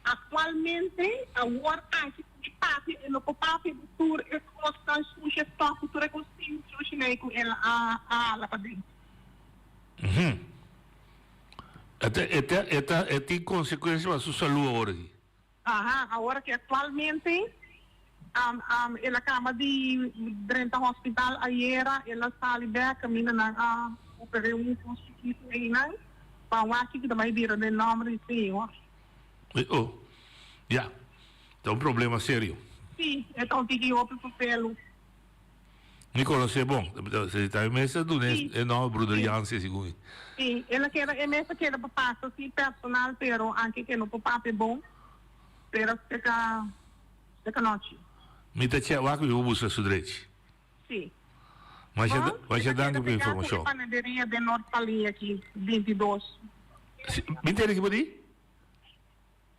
actualmente, awor aki cu mi papia, e no por papia di tur e cosnan sushi, stof cu tur e cos tin sushi nei cu el a hala paden. Uhum. E ta, e ta, e ta, e tin consecuencia pa su salud awor aki. Aha, awor aki actualmente, um, um, el a caba di drenta hospital ayera, el a sali bek caminda nan a oper'é un cos chikito einan, pa wak kico ta bay bira den nomber di Señor. E oh, ya, ta un problema serio. Sí, e ta un tiki hopi papelu. Mi conoce bon, si ta e mes a duna e nomber Broeder Jansen segun mi. Sí, el a keda, e mes a keda pa pasa si personal, pero anke ke no por papia bon, pero seka, seka nochi. Mi ta che wak mi por busca su drechi. Sí. Masha, Bon, masha e ta danki keda pa e pegá ku e informacion. panaderia den Noord Salinha aki, 22. Si, mi tende ki bo di?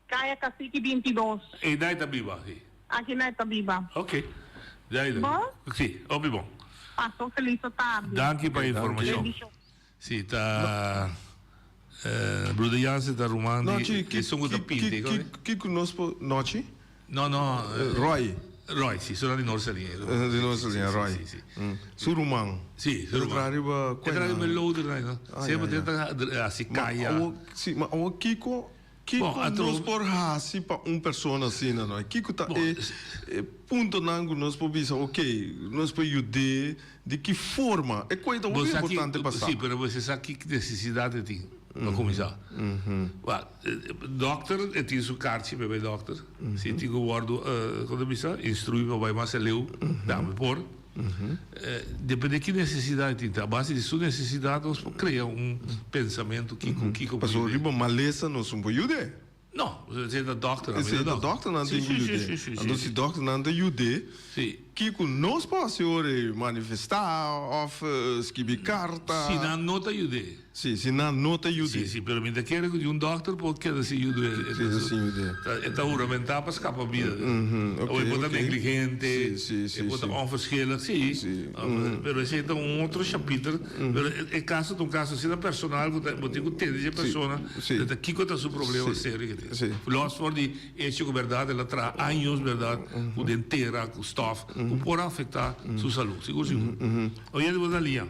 Kaya Kasiki 22. Ei dai ta biba aki? Aki nai ta biba. Ok. Dai ta. Bon? Si, hopi bon. Pasa un felis tardi. Danki pa e informacion. Bendicion. Si, ta Broeder Jansen ta ruman di esun ku ta pinta. Kiko nos por nochi? No, no. Roy. Roy, si, su na di Noord Saliña. Di Noord Saliña, Roy. Si, si. Su ruman. Si, su ruman. E ta traha riba E traha riba loader na, no? Semper e ta hasi kaya. Si, ma awor kiko Kiko nos por hasi pa un persona asina no? Kiko ta e puntonan ku nos por bisa ok, nos por yud'é, di ki forma? E koi ta hopi importante pa sa. Sí, pero bo sa ki nesesidat e tin pa kuminsá. Wak, dòkter e tin su karchi pa e bai dòkter. Si e tin ku wòrdu, kon ta bisa, instruí pa bai mas aleu, tambe por. Depende ki nesesidat e tin. Ta a base di su nesesidat nos por krea un pensamentu kiko kiko por Pasobra yud'é. riba malesa nos no por yud'é. No, esei ta dòkternan. Esei ta dòkternan tin ku yud'é. Anto si dòkternan ta yud'é, kiko nos por hasi ora e manifestá òf skibi karta? Si nan no ta yud'é. Si, si nan no ta yud'é. Si, si, pero mi ta kere ku di un dòkter por keda sin yud'é. Keda sin yud'é. E ta huramentá pa skapa bida. Oke, E por ta oke. negligente, Si, si, si, e por ta si. onverschillig, si. Si. Pero esei ta un otro chapiter. Pero e kaso ta un kaso asina personal ku ta bo tin ku tende dje persona Si. ta kiko ta su problema Si. serio ke tin. Si. Los for di hecho ku bèrdat el a traha años bèrdat ku den tera, ku stòf, ku por afektá su salú. Sigur, sigur. Oyente bo ta lia.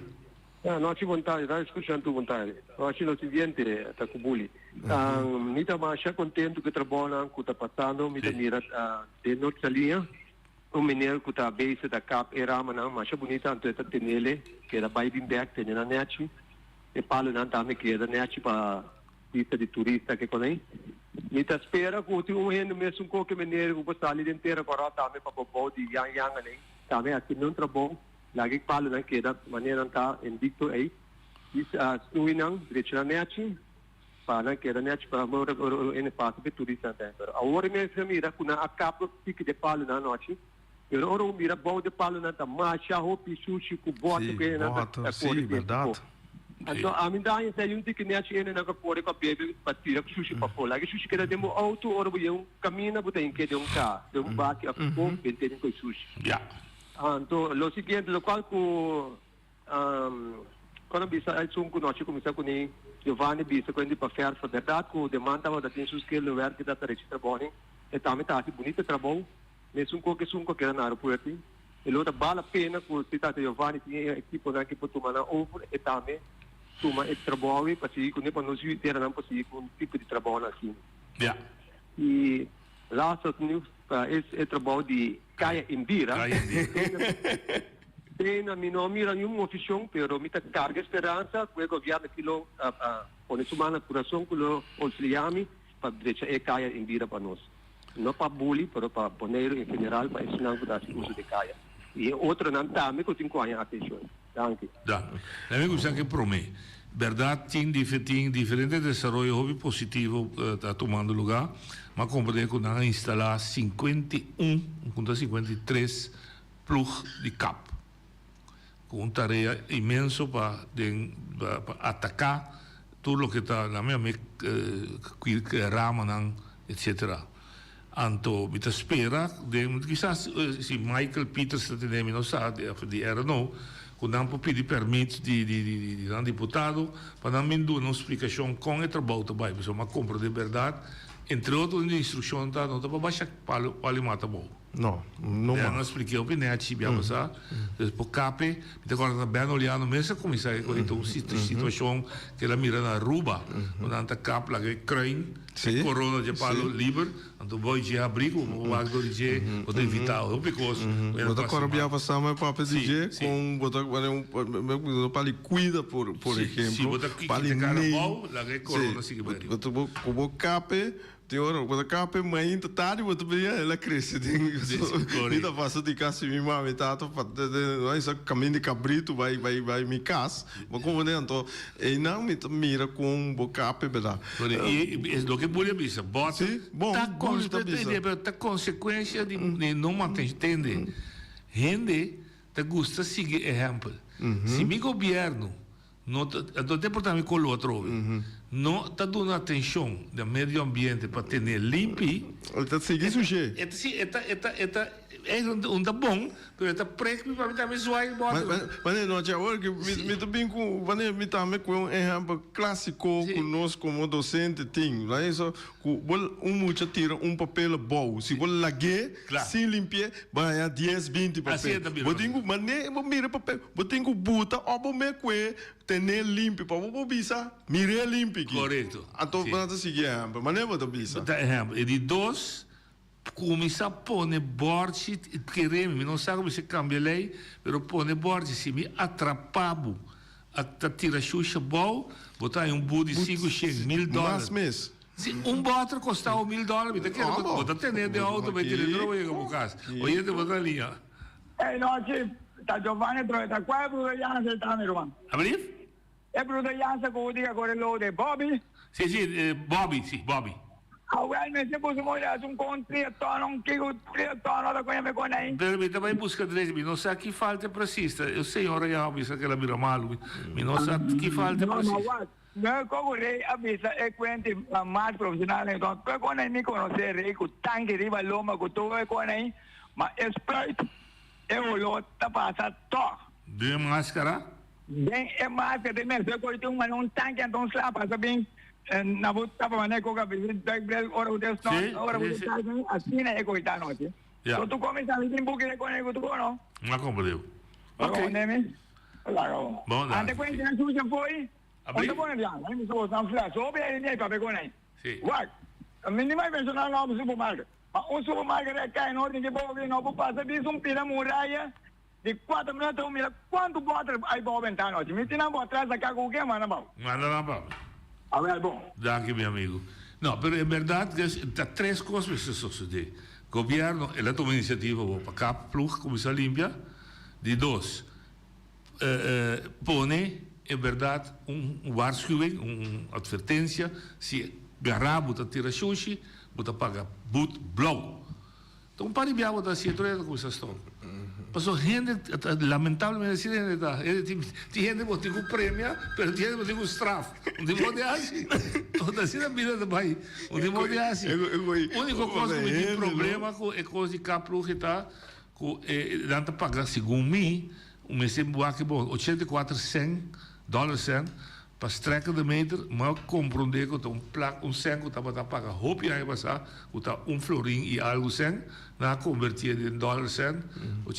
Nochi bon tardi, ta escuchan tur bon tardi. Nochi lo siguiente ta cu buli. Mi ta masha contento cu e trabounan cu ta pasando. Mi ta mira den Noord Saliña un meneer cu ta bezig ta kap e ramanan masha bunita anto e ta tenele keda bay bin bek tene nan nechi. E palonan tambe keda nechi pa bista di turista ke con ey. Mi ta spera cu tin un hende mesun koke meneer cu por sali den tera cora tambe pa bobou di yan yan anen tambe haci nan trabou. Laga e palunan keda manera nan ta invicto ei. Dis a snui nan, drecha nan nechi, pa nan keda nechi pa ora ora ene pasa pa e turistanan ta. Pero awor e mes a mira ku nan a kap tiki di e palunan anochi, pero ora bo mira bou di e palunan ta masha hopi sushi ku bòter ku Sí, enenan ta bòter, kore sí, den bèrdat. afó. Anto ami ta haña esei un tiki nechi enenan ka kore ku a bebe pa tira sushi pafó. Laga e sushi keda den bo outo, ora bo yega un kaminda bo ta hink'é den un ka, den un baki afó, bent'é den ku e sushi. Ya. Anto lo siguiente locual cu cuando bisa esun cu nochi cuminsa cuni Giovanni bisa cu endi pa verfa berdad cu deman tabata tin su schilder werk ta ta rechi trabou ni e tambe ta haci bunita trabou mesun cu esun cu a keda na aeropuerto e lo ta bal la pena cu si tata Giovanni tin e equiponan cu por tuma nan over e tambe tuma e trabou pa sigui cune pa nos yu teranan por sigui cu un tipo di trabounan asina. Ya. Y laatste nieuws Ta es e trabou di Kaya Indira. Kaya Indira. Pena mi no a mira niun movishon, pero mi ta karga e speransa ku e gobièrnu aki lo pone su man na kurason ku lo konsiliá mi pa drecha e Kaya Indira pa nos. No pa Buli, pero pa Boneiru en general, pa esnan ku ta hasi uso di e kaya. I e otronan tambe ku tin ku haña atenshon. Danki. Danki. Na mi gusta ke prome. Berdad tin tin diferente desaroyo hopi positivo ta tumando luga. M'a comprende cu nan a instala 51, un punta 53 plug di kap. ku un tarea inmenso pa den pa ataká tur loke ta na mi a mi ramanan etcetera. Anto mi ta spera den kisas si Michael Pieters ta tene mi no sa di RNO ku nan por pidi permit di di nan diputado pa nan bin duna un splikashon kon e trabou ta bai pasobra mi a komprende bèrdat entre otro un di instrukshon ta no ta pa basha palu palu mata abou. No, no mas. Nan a spliké hopi nèchi bia pasá. Dus por kape, mi ta kòrda ta Ben Oliano mes a kuminsá e kos. Un situashon ku el a mira na Aruba, ku nan ta kap laga e kruin, e korona dje palo liber, anto bo dje habrí ku bo wak dor di dje, bo ta evitá hopi kos. Bo ta kòrda bia pasá mi a papia di dje kon bo ta pali kuida por ehemplo. Si bo ta kita kara abou, laga e korona sigui bai riba. Ku bo kape Tin ora bo ta kape mainta tardi bo ta bria el a crece den mi ta pasa di cas di mi mami y tata pa esa camin di cabrito bay bay bay mi cas bo comprende anto eynan mi ta mira con bo kape berdad. Y loke Bully a bisa bota ta ta consecuencia di no mantencion tende hende ta gusta sigui ehempel si mi gobierno No ta, no ta importa mi color atrobe. No ta duna atencion na medio ambiente pa tene limpi. E ta sigui sushi. E ta, si, e ta, e ta, e ta, eigenlijk un ta bon, pero e ta prek mi pa mi tambe zwaai e bòter. Wanneer no awor ki mi, mi ta bin ku, wanneer mi tambe ku un ehempel klásiko ku nos komo dosente tin. Laat eso ku bo un mucha tira un papel abou, si bo lag'é sin limpi'é, bo haña dies, binti papel. Bo tin ku manera bo mira e papel, bo tin ku buta òf bo me kue ten'é limpi pa bo por bisa mir'é limpi aki. Anto bo ta sigui ehèmpel. Manera bo ta bisa. Ta ehèmpel. E di dos, kuminsá pone bòrchi, kere mi, mi no sa ku mester kambia lei, pero pone bòrchi, si mi atrapá bo a ta tira shusha abou, bo ta haña un but di sinku shen mil dòler. Mas mes. Si un bòter kostá un mil dòler, mi ta kere bo ta ten'é den outo bai tir'é dor bo yega bo kas. Oyente bo ta liña. Ey nochi, ta Giovanni trohe ta kua e bruder Jansen ta mi ruman? Ablief? E bruder Jansen ku diga kore lou de Bobby? Si si, Bobby, si, Bobby. Awel mester puso moida un kon triatono un kiko triatono ta koña mi kon ei. Pero mi ta bai buska drechi, mi no sa ki falta precies, ta e señora yama bisa ku el a bira malu, mi no sa ki falta No, precies. ma wak, no koko rei a bisa e kuenti mas profesional en kon tur e kon ei mi konosé rei ku tanki riba lomba ku tur e kon ei, ma e spuit e olor ta pasa tòg. Den maskara? Den e masker den mester koe tin un mane un tanki anto un sla pasa bin na bo tapa mane koe ka bisi duikbril ora ku ta snor ora ku ta sal asina e koe ta anochi. So tu komi sali tin buki de kone ku tu kono. Ma komprendeu. Ok. Laga bo. Bon danki. Ante koe tin sushi foi. Unda pone bian? Mi so san fla. So bi ai mi papia kon ai. Wak. Mi ni mai menshona nomber supermarket. Ma un supermarket a kai no tin ki bobi no por pasa bisa un pida muraya di kuater minuto ta mira kuantu bòter ai bou bentana ochi. Mi tin nan bo atras aka ku ke manda bou. Manda nan pa mi. Awel bon. Danki mi amigo. No, pero en berdad ta tres kos mester sosode. Gobierno el a tuma inisiativa bo pa kap ploeg kuminsá limpia. Di dos. Pone en berdad un waarschuwing, un advertencia, si gara bo ta tira shushi, bo ta paga boet blauw. Ta un par di bia bo ta haci otro hende ta cuminsa stop. Pasobra hende, lamentablemente asina hende ta, hende tin, tin hende bo tin cu premia, pero tin hende bo tin cu straf. Un tin modo di haci. Ta asina bida ta bay. Un tin modo di haci. Unico cos cu mi tin problema cu e cos di kaploeg ta cu e nan ta paga segun mi, Un mester wak e bon 84 cent, dollar cent, pa strekkende meter, mi a comprende cu ta un plak, un cent cu tabata paga hopi aña pasa, cu ta un florin y algo cent, nan a convertie den dollar cent,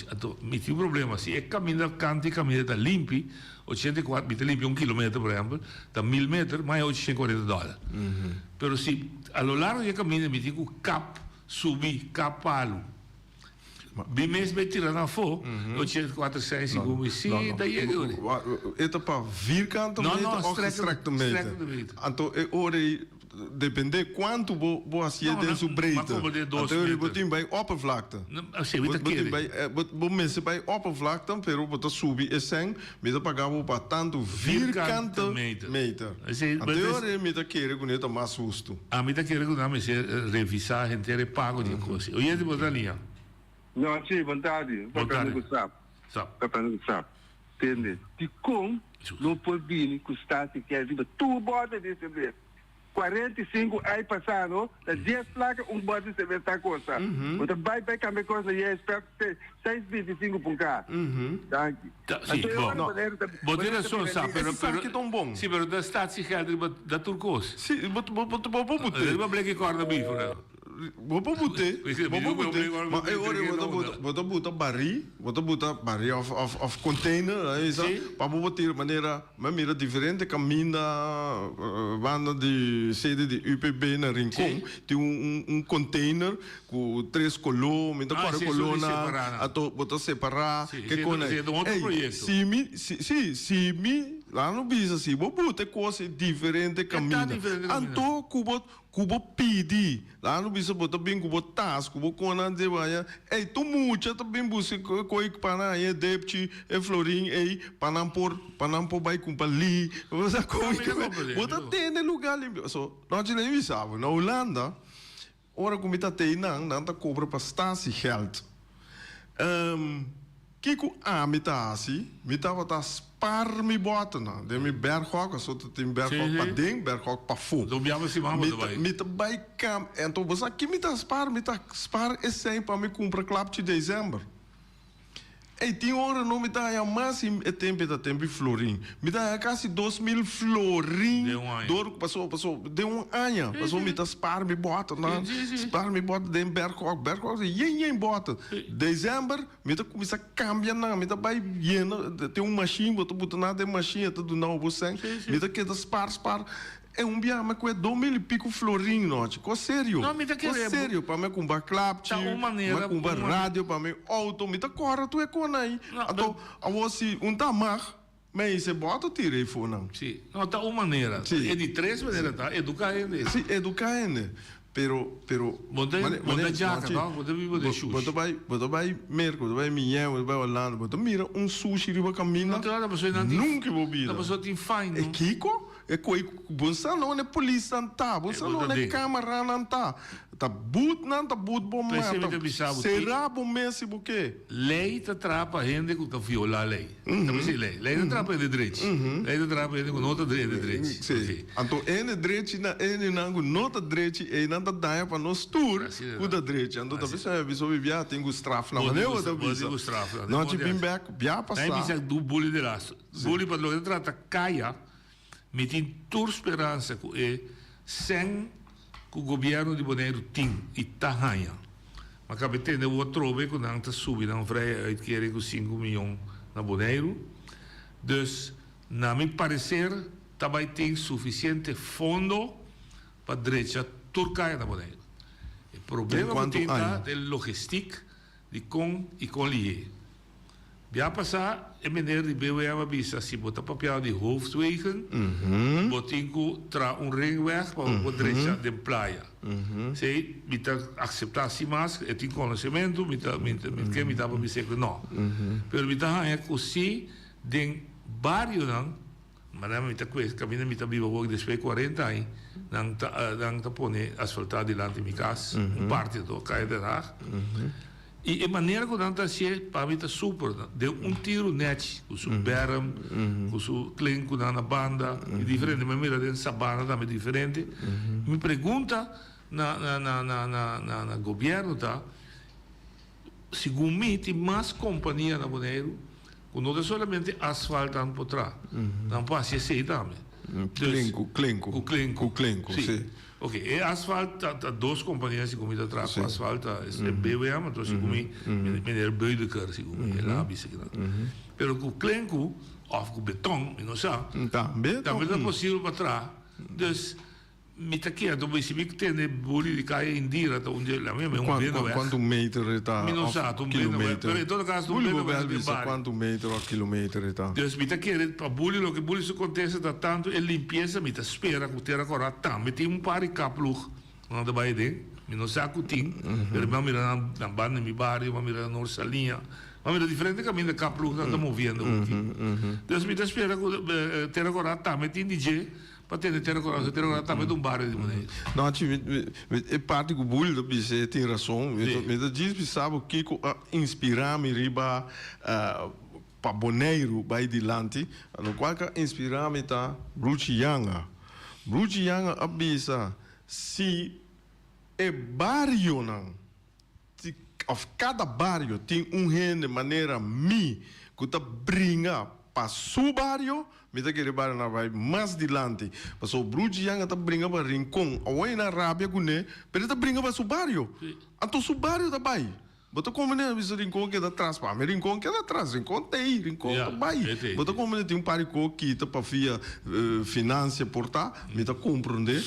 anto mi tin un problema, si e caminda canta e caminda ta limpi, 84, mi ta limpia un kilometer por ehempel, ta mil meter, maya 840 dollar. Pero si a lo largo di e caminda mi tin cu kap, subi, kap palu. Bi mes bay tira nan afo, 84 seis segun mi si ta yega ori. E ta pa vierkante meter of gestrekte meter? Anto e ora ei depende kuantu bo bo hasié den su breedte. Anto e ora ei bo tin bay oppervlakte. Bo tin bay bo mester bay oppervlakte pero bo ta subi e sèn mi ta paga bo pa tantu vierkante meter. Anto e ora ei mi ta kere ku ne ta mas hustu. Ami ta kere ku nan mester revisá henter e pago di e kos. Oyente bo ta liña. No, sí, bon tardi. Bon tardi. Papia ku sap. Sap. Papia ku sap. Tende, dikon no por bini ku statiegeld riba tur bòter di serbes? 45 ai pasá no, ta dies plaka un bòter di serbes ta kosta. Bo ta bai bai kambia kos na Yes Pep seis binti sinku pa un ka. Danki. Ta, si, Anto e bon. ora Boneiru ta Bo tin Boneiru ta rason, bira sa, liber. pero, pero, Esaki ta un bon. Si, pero ta statiegeld riba da tur kos. Si, bo bo bo bo por bot'é. Riba bleki kòrda bif, ora. Bo por bot'é, bo por bot'é, ma e ora bo ta buta, bo ta buta barí, bo ta buta barí òf òf òf container, ahí sa, pa bo por tira manera, mi a mira diferente kaminda banda di sede di UPB na Rincon, tin un un un container ku tres koló, mi ta kòrda kolónan, anto bo ta separá, ke kon ei. Ey, si mi, si, si, si mi, laga no bisa si bo buta e kos ei diferente kaminda, anto ku bo Ku bo pidi. Laga no bisa bo ta bin ku bo tas, ku bo kona dje baña. Ey, tur mucha ta bin buska e koe pa nan haña e depchi, e florin ey, pa nan por, pa nan por bai kumpra li. Bo sa kon mi ke Bo ta tene luga limpio. So, nochi nan bisa bo, na Hulanda, ora ku mi ta tei nan, nan ta kobra pa statiegeld. Kiko ami ta hasi? Mi tabata spar mi bòternan den mi bèrghòk, pasobra ta tin bèrghòk paden, bèrghòk pafó. Mi ta mi ta bai kam, anto bo sa ki mi ta spar? Mi ta spar esei pa mi kumpra klapchi desèmber. Ey, tin ora no mi ta haña mas i e tempu e ta tempu di florin. Mi ta haña kasi 2000 florin dor pasobra pasobra den un aña, pasobra mi ta spar mi bòternan, spar mi bòter den bèrghòk, bèrghòk ta yen yen bòter. Desèmber Mi ta kuminsá kambia nan, mi ta bai yena, tin un mashin, bo ta buta nan den mashin, e ta duna bo sèn, mi ta keda spar, spar, e un biaha mi a kue 2000 i piko florin nochi, kos serio, kos serio, pa mi a kumpra klapchi, mi a kumpra radio pa mi outo, mi ta kòrda tur e kosnan ei, anto awor si un ta mag, mi a hisa e bòt a tira ei for nan. Sí, no ta un manera, e di tres manera ta eduká hende. Sí, eduká hende. Pero, pero, Bo ta, bo ta djaka, no? Bo ta biba den shushi. Bo ta bai, bo ta bai Merka, bo ta bai Miami, bo ta bai Orlando, bo ta mira un sushi riba kaminda, No, claro, pasobra nan tin, nunka bo bira. No, pasobra tin fine, no? E kiko? E koi, bo sa na unda e polisnan ta, bo sa na unda e kameranan ta. Ta but nan ta but bo P'esei mi mata. ta bisa bo, tin. Sera bo mes si bo ke. Lei ta traha pa hende ku ta violá lei. Ta bisa lei. Lei ta traha pa hende drechi. Lei ta traha pa hende ku no ta hende drechi. Sí. Anto hende drechi na hendenan ku no ta drechi einan ta daña pa nos tur ku ta drechi. Anto ta bisa mi a bisa hopi bia tin ku straf nan. Manera bo ta bisa. Nochi bin bek bia pasá. Nan bisa du buli de lastu. Buli pa loke ta trata kaya. Mi tin tur speransa ku e sèn ku gobièrnu di Boneiru tin i ta haña. Ma kabe tende awor atrobe ku nan ta subi nan vrije uitkering ku sinku miyon na Boneiru. Dus, na mi pareser ta bai tin sufisiente fondo pa drecha tur kaya na Boneiru. E problema ku tin ta den logistik di kon i kon lihé. Bia pasá e meneer di BWM a bisa si bo ta papiado di hoofdwegen, bo tin ku traha un ringweg pa bo por drecha den playa. Esei mi ta akseptá sin mas, e tin konosementu, mi ta mi ta mi ke mi ta pa bis'é ku no. Pero mi ta haña ku si den barionan, manera mi ta kue kaminda mi ta biba awor despues di kuarenta aña, nan ta nan ta pone asfaltá dilanti mi kas, un parti anto, Kaya Den Haag. I e manera ku nan ta hasié pa mi ta super. Den un tiru nèchi, ku su bèrm, ku su klenkunan na banda, i diferente. Mi a mira den Sabana tambe diferente. Mi pregunta na na na na na na na gobièrnu ta, segun mi tin mas kompania na Boneiru ku no ta solamente asfalt nan por traha, nan por hasi esei tambe. Klenku, klenku. Ku klenku. Ku klenku, si. Ok, e asfalt ta ta dos kompania segun mi ta traha ku asfalt ta e BWM anto segun mi meneer Beudeker segun mi el a bisa kinan. Pero ku klenku òf ku beton mi no sa. Tambe Tambe ta posibel pa traha. Dus mi ta kere anto si mi tende buri di kaya Indira ta un dje la mi un binnenweg. Kuantu meter e ta Mi no sa ta un binnenweg pero en todo kaso ta un Buli bo binnenweg bel den bisa bario. kuantu meter òf kilometer e ta. Dus mi ta kere pa buli loke buli su kontesta ta tantu e limpiesa mi ta spera ku Tera Kòrá tambe tin un par di kaplug ku nan ta bai aden. Mi no sa ku tin pero mi a mira nan na banda di mi bario, mi a mira na Noord Saliña, mi a mira diferente kaminda kaplugnan ta moviendo aki. Dus mi ta spera ku Tera Kòrá tambe tin di dje Pa tene Tera Kòrá, pasobra Tera Kòrá tambe ta un bario di Boneiru. No, chi, mi, mi, mi, e parti ku Buli ta bisa e tin rason. Mi ta, mi ta djis bisa bo kiko a inspirá mi riba. pa Boneiru bai dilanti. Lokual ku a inspirá mi ta Bruchi Yanga. Bruchi Yanga a bisa si e barionan òf kada bario tin un hende manera mi ku ta bringa pa su bario, mi ta kere barionan bai mas dilanti. Pasobra Bruchi Yanga ta bringa pa Rincon, awor e na rabia kuné, pero e ta bringa pa su bario. Anto su bario ta bai. Bo ta komprende a bisa Rincon keda atras pa mi Rincon keda atras Rincon ta ei Rincon ta bai bo ta komprende tin un par di ko kita pa via financia por ta mi ta komprende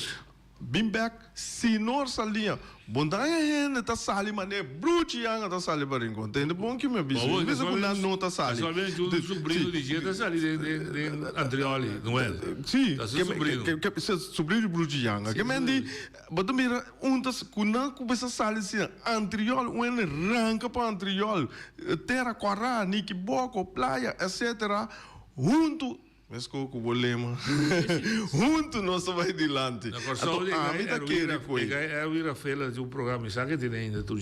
bin bek si no salia bo daña hende ta sali mane bruchi yanga ta sali pa Rincon tende bon ki mi a bisa mi bisa ku nan no ta sali Casualmente un sobrino di dje ta sali den den Andrioli Noel si sobrino di bruchi yanga ke men di Bo ta mira un ta ku nan kuminsá sali asina, Antriol, un hende ranka pa Antriol, Tera Kòrá, Nikiboko, Playa, etsetera, huntu, meskos ku bo lema, huntu nos ta bai dilanti. Na Kòrsou Anto ami ta kere ku e gai Erwin Rafael a hasi un programa, mi sa ke tene ainda tur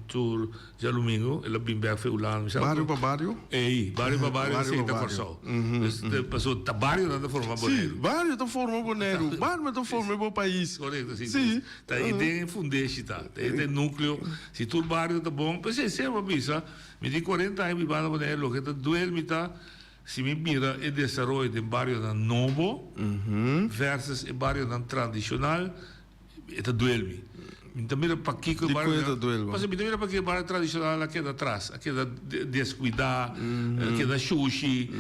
tur djalumingu, el a bin bèk for Hulanda, mi sa Bario pa bario? Ey, bario pa bario esei ta Kòrsou. Pasobra ta barionan ta forma Boneiru. Sí, bario ta forma Boneiru, bario ta forma bo pais. Korekto, sí. Sí. Ta ei den e fundeshi ta, ta ei den e núkleo. Si tur bario ta bon, p'esei semper a bisa, mi tin kuarenta aña biba na Boneiru, loke ta duel mi ta si mi mira e desaroyo den barionan nobo versus e barionan tradishonal, E ta duel mi. Mi ta mira pakiko e Dikon e ta duel bo? Pasobra mi ta mira pakiko e bario tradishonal a keda atras, a keda deskuidá, a keda shushi,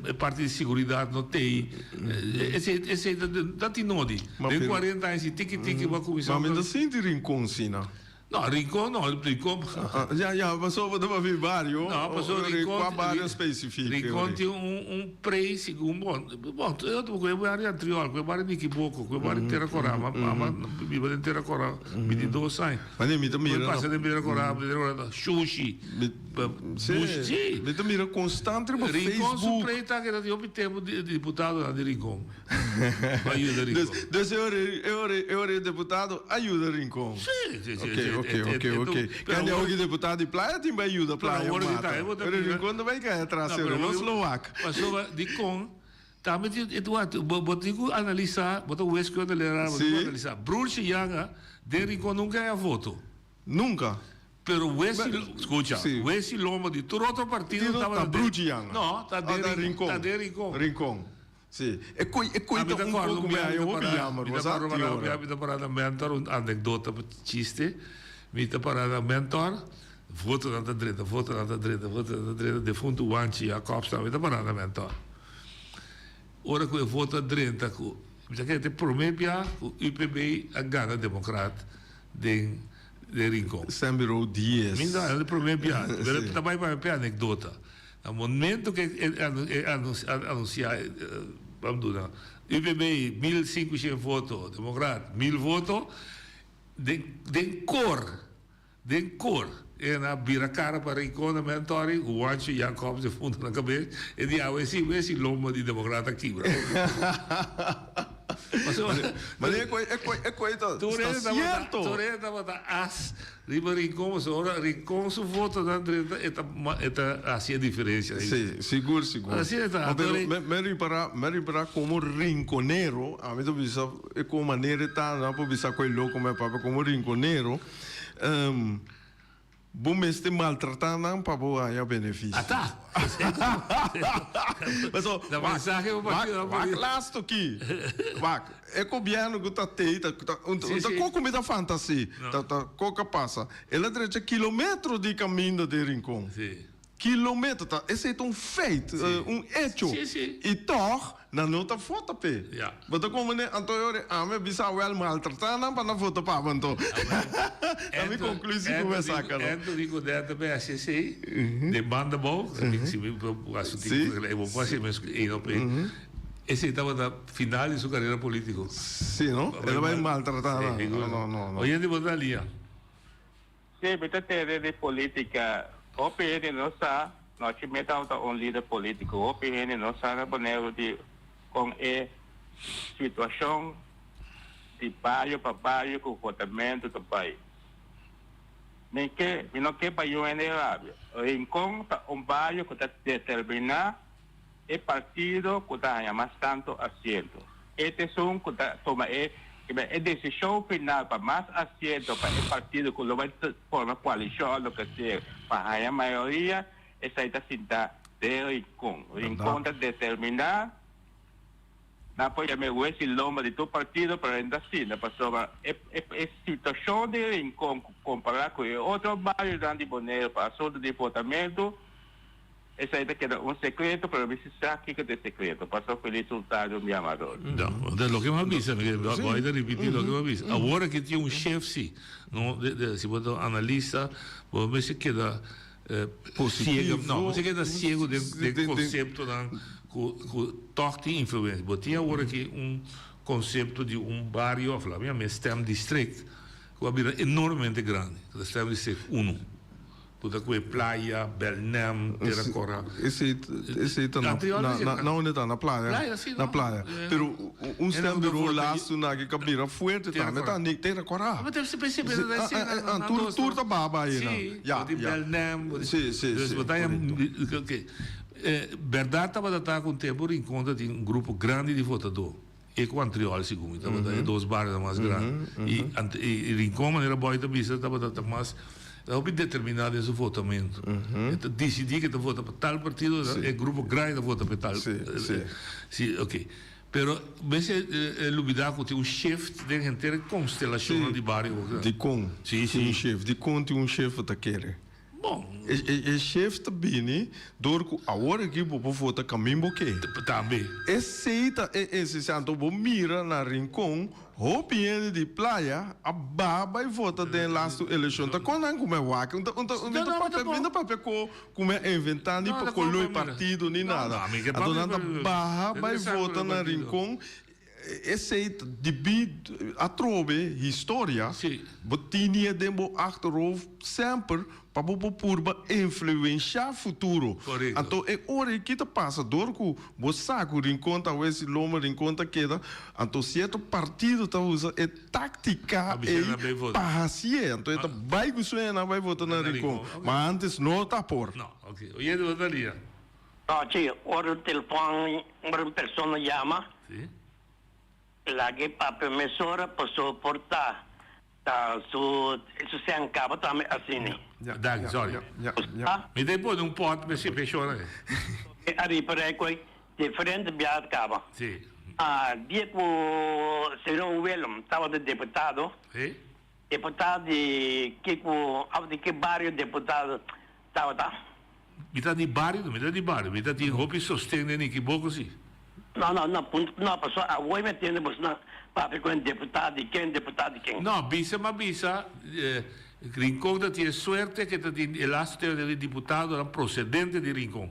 e parti di siguridat no t'ei. Esei esei ta tin nodi. Den kuarenta aña si tiki tiki bo a kuminsá. Ma mi ta sinti rincon asina. No, Rincon no, Rincon. Ya, ya, pasobra bo ta papia bario. No, pasobra Rincon. Kua bario spesifiko? Rincon tin un un prei segun bon. Bon, e otro ku e bario Antriol, ku e bario Nikiboko, ku e bario Tera Kora, ma mama biba den Tera Kora bintidos aña. Mane mi ta mira. Ku e pasa den Tera Kora, Tera Kora ta shushi. Sí, sí. Mi ta mira konstant riba Facebook. Rincon su prei ta keda tin hopi tempu diputadonan di Rincon. Pa yuda Rincon. Dus e ora e ora e ora e deputado a yuda Rincon. Sí, sí, sí. Ok, ok, ok, ok. Kende hopi deputado di Playa tin bai yuda Playa mata. Pero Rincon ta bai kai atras pero nos lo wak. Pasobra dikon tambe tin e wak bo tin ku analisa bo ta wiskunde leraar bo tin ku analisa. Broertje Janga den Rincon nunka a voto. Nunka. Pero Wesley, scucha, Wesley Lomba di tur otro partido tabata den. Ta Bruchi Janga. No, ta den Rincon. Ta den Rincon. Rincon. Si. E koi, e koi ta un koi ku mi haña hopi jammer, bo sa, Mi ta kòrda, mi ta pará na Mentor, un anekdota chiste. Mi ta pará na Mentor, votonan ta drenta, votonan ta drenta, votonan ta drenta, defuntu Wanchi Jacobs tambe ta pará na Mentor. Ora ku e voto a drenta ku, mi ta kere ta e promé bia ku UPB a gana Demokrat den den Rincon. Stembureau dies. Mi ta e promé bia, pero ta bai pa mi anekdota. Na momento ku e anunsiá, bam duna, UPB 1500 voto, Demokrat 1000 voto, den den kor, den kor e a bira kara pa Rincon na Mentori, Juancho Jacobs e funda na kabes, e di awe si wes si lomba di Demokrat a kibra. Ma e koi, e koi, e koi ta sierto. Tur hende tabata as riba Rincon, pasobra ora Rincon su votonan drenta e ta e ta hasi e diferencia. Si, sigur, sigur. Asina ta. Pero mi ripara, mi ripara como rinconero, ami ta bisa e con manera e ta, no por bisa cu e loco mi a papia, como rinconero, Bo mester maltratá nan pa bo haña benefisio. Ata! Paso, Na mensahe bo wak, partido wak lasto ki. Wak, e gobièrnu ku ta tei ta, ta, un Sí, ta sí. koko mi ta fantasí. No. Ta, ta koko a pasa. El a drecha kilometro di kaminda den Rincon. Sí. Kilometro, ta, esei ta un feit, un echo. Sí, sí. I tòg, nan no ta vota p'e. Ja. Bo ta komprendé? Anto e ora ami a bisa awel maltratá nan pa nan vota pa bo anto. Ta mi konklusi ku mi a saka no. Anthony Godett ta bay hasi esei den banda abou, si mi por hasi un tiki vergelijking, bo por hasi mes één op één. Esei tabata final di su carera politico. Sí no? El a bay maltratá nan. No, no, no. Oyente bo ta lia. Sí, mi ta tende di política. Hopi hende no sa, nochi mi tabata un lider político, hopi hende no sa na Boneiru di con e situacion di bario pa bario cu votamento ta bay. Mi ke, mi no ke pa yu hende rabia. Rincon ta un bario ku ta determiná e partido ku ta haña mas tantu asiento. E ta esun ku ta tuma e e desishon final pa mas asiento pa e partido ku lo bai forma koalishon òf loke sea pa haña mayoria, esei ta sinta den Rincon. Rincon ta determiná. Nan por yam'é hues i lomba di tur partido, pero e no ta asina, pasobra e e situashon di Rincon kompará ku e otro barionan di Boneiru pa asuntu di votamentu, esei ta keda un sekreto, pero mi si sa kiko ta e sekreto. Pasobra Feliz Hurtado mi amador. No, entonces loke mi a bisa, mi boy ta ripiti loke mi a bisa. Awor aki tin un shef si, no, si bo ta un analista, bo mester keda Ciego, no, bo ta keda ciego den den conceptonan cu cu toch tin influencia. Bo tin awor aki un concepto di un bario of laat mi yama e stemdistrict cu a bira enormemente grandi, cu ta stemdistrict uno, cu ta cu e playa, Belnem, Tera Cora. Esey esey ta na na na unda ta? Na playa? Playa, si, Na playa. Pero un stembureau laatste na aki cu a bira fuerte tambe ta Tera Cora. Tur tur ta baba ayina. Sí, bo tin Belnem, bo tin. Sí, sí, Dus sí, bo ta haña, korekto. oké. Bèrdat tabata ta ku un tempu Rincon ta tin un grupo grandi di votadó. E ku Antriol segun mi tabata e dos barionan mas grandi. I Ant i Rincon manera Boy ta bisa tabata ta mas ta hopi determiná den su votamentu. E ta disidí ku e ta vota pa tal partido, e grupo grandi ta vota pa e tal. Sí, sí. Sí, oké. Pero mester lubida cu tin un shift den henter e constelacionnan di bario. Dicon Sí, tin un sí. shift? Dicon tin un shift bo ta kere? Bon. E shift ta bini door cu awor aki bo por vota camin bo ke. Tambe. Esey ta e esencia. Anto bo mira na Rincon hopi hende di playa a baha bay vota den lastu eleccion. Ta con nan cu mi a wak? Un ta un ta mi ta papia mi ta papia cu Ku mi a inventá ni pa koló partido ni nada. Anto nan ta baha bai vota na Rincon. Esei ta debí atrobe historia. Bo tini e den bo achterhoofd semper pa bo por purba influenshá futuro. Anto e ora ei ki ta pasa dor ku bo sa ku Rincon ta wes i lomba Rincon ta keda, anto sierto partido ta usa e Táctica ei pa hacié. Anto e ta bai cu sueño nan bai vota na Rincon. Ma antes no ta por. No, ok. Oyente bo ta lia. No, chi, ora un telefon, ora un persona yama, laga e papia mesora paso por ta ta su su sean caba tambe asina. Danki, sorry. Mi ta pone un pot pa e persona. Ariba record diferente biaha caba. Sí. Ah, dia cu señor Willem tabata deputado, deputado di kico, of di ki bario deputado tabata? Mi ta di bario, no, mi ta di bario, mi ta tin hopi sosten den Nikiboko si. No, no, no, punto, no, pasobra awor mi a tende boso nan papia cu un deputado di ken, deputado di ken. No, bisa m'a bisa, Rincon ta tin e suerte ke ta tin e laatste tera di diputadonan procedente di Rincon.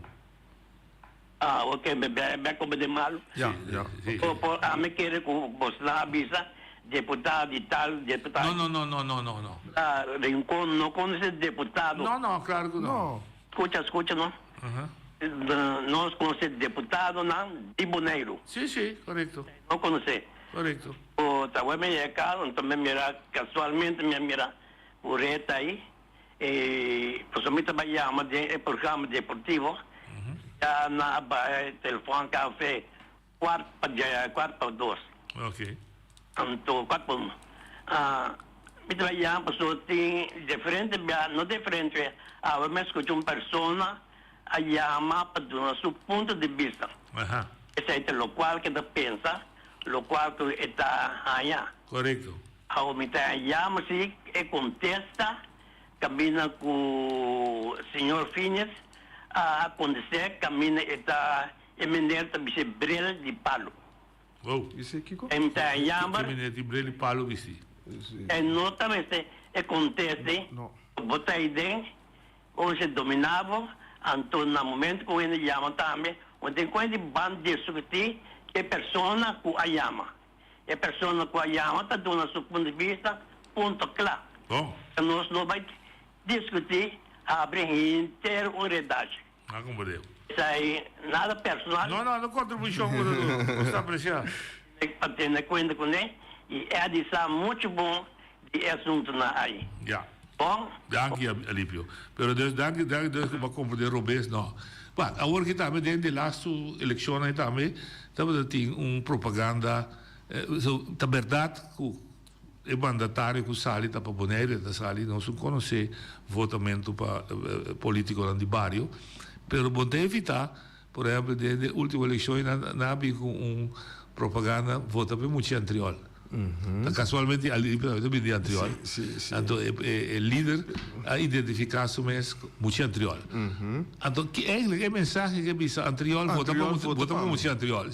Ah, ok, mi mi a comprende mal. Ja, ja. Por, por, ami kere ku bosnan a bisa deputado di tal, deputado. No, no, no, no, no, no. Ah, Rincon no conoce deputado. No, no, claro ku no. No. Scucha, scucha no. Nos conoce deputadonan di Boneiru. Sí, sí, correcto. No conoce. Correcto. O ta web mi yega, anto mi mira casualmente mi a mira un ret ahí. E pasobra mi ta bai yama den e programa deportivo, ya nan a baha e telefon kafe kwart pa dje, kwart pa dos. Ok. Anto kwart pa un. Mi ta bai yama pasobra tin diferente bia, no diferente, awe mi a skucha un persona a yama pa duna su punto di bista. Esei ta lokual ke ta pensa, lokual ku e ta haña. Korekto. Awo mi ta yama si e contesta caminda cu señor Finies a conteste caminda e ta e meneer ta bisti bril di palo. Wow. Bisé kico? E mi ta yama. Ki meneer tin bril di palo bisti? E no ta mester e conteste. No. Bo ta aiden ora se domina bo anto na momento cu hende yama tambe bo tin cu hende ban discuti e persona cu a yama. E persona cu a yama ta duna su punto di bista, punto cla. Bon. Nos no bay discuti habri henter un redashi. A comprende. Esai nada personal. No, no, no contribucion cu ta duna. Nos ta aprecia. Pa tene cuenta cune y Eddie sa mucho bon di e asuntonan ay. Ya. Bon. Danki Alipio. Pero dus danki danki dus ku bo a komprende robes no. But awor ki tambe den di lastu elekshonnan tambe tabata tin un propaganda so ta bèrdat ku e mandatario ku sali ta pa Bonaire ta sali nos un konosé votamentu pa politikonan di bario pero bo ta evitá por ehèmpel den e ultimo elekshon nan a bin ku un propaganda vota pa e mucha antriòl. Ta casualmente Ali Ibrahim ta bini di Antriol. Anto e e lider a identifica su mes mucha Antriol. Anto ki eigenlijk e mensahe ke bisa Antriol vota pa vota pa mucha Antriol.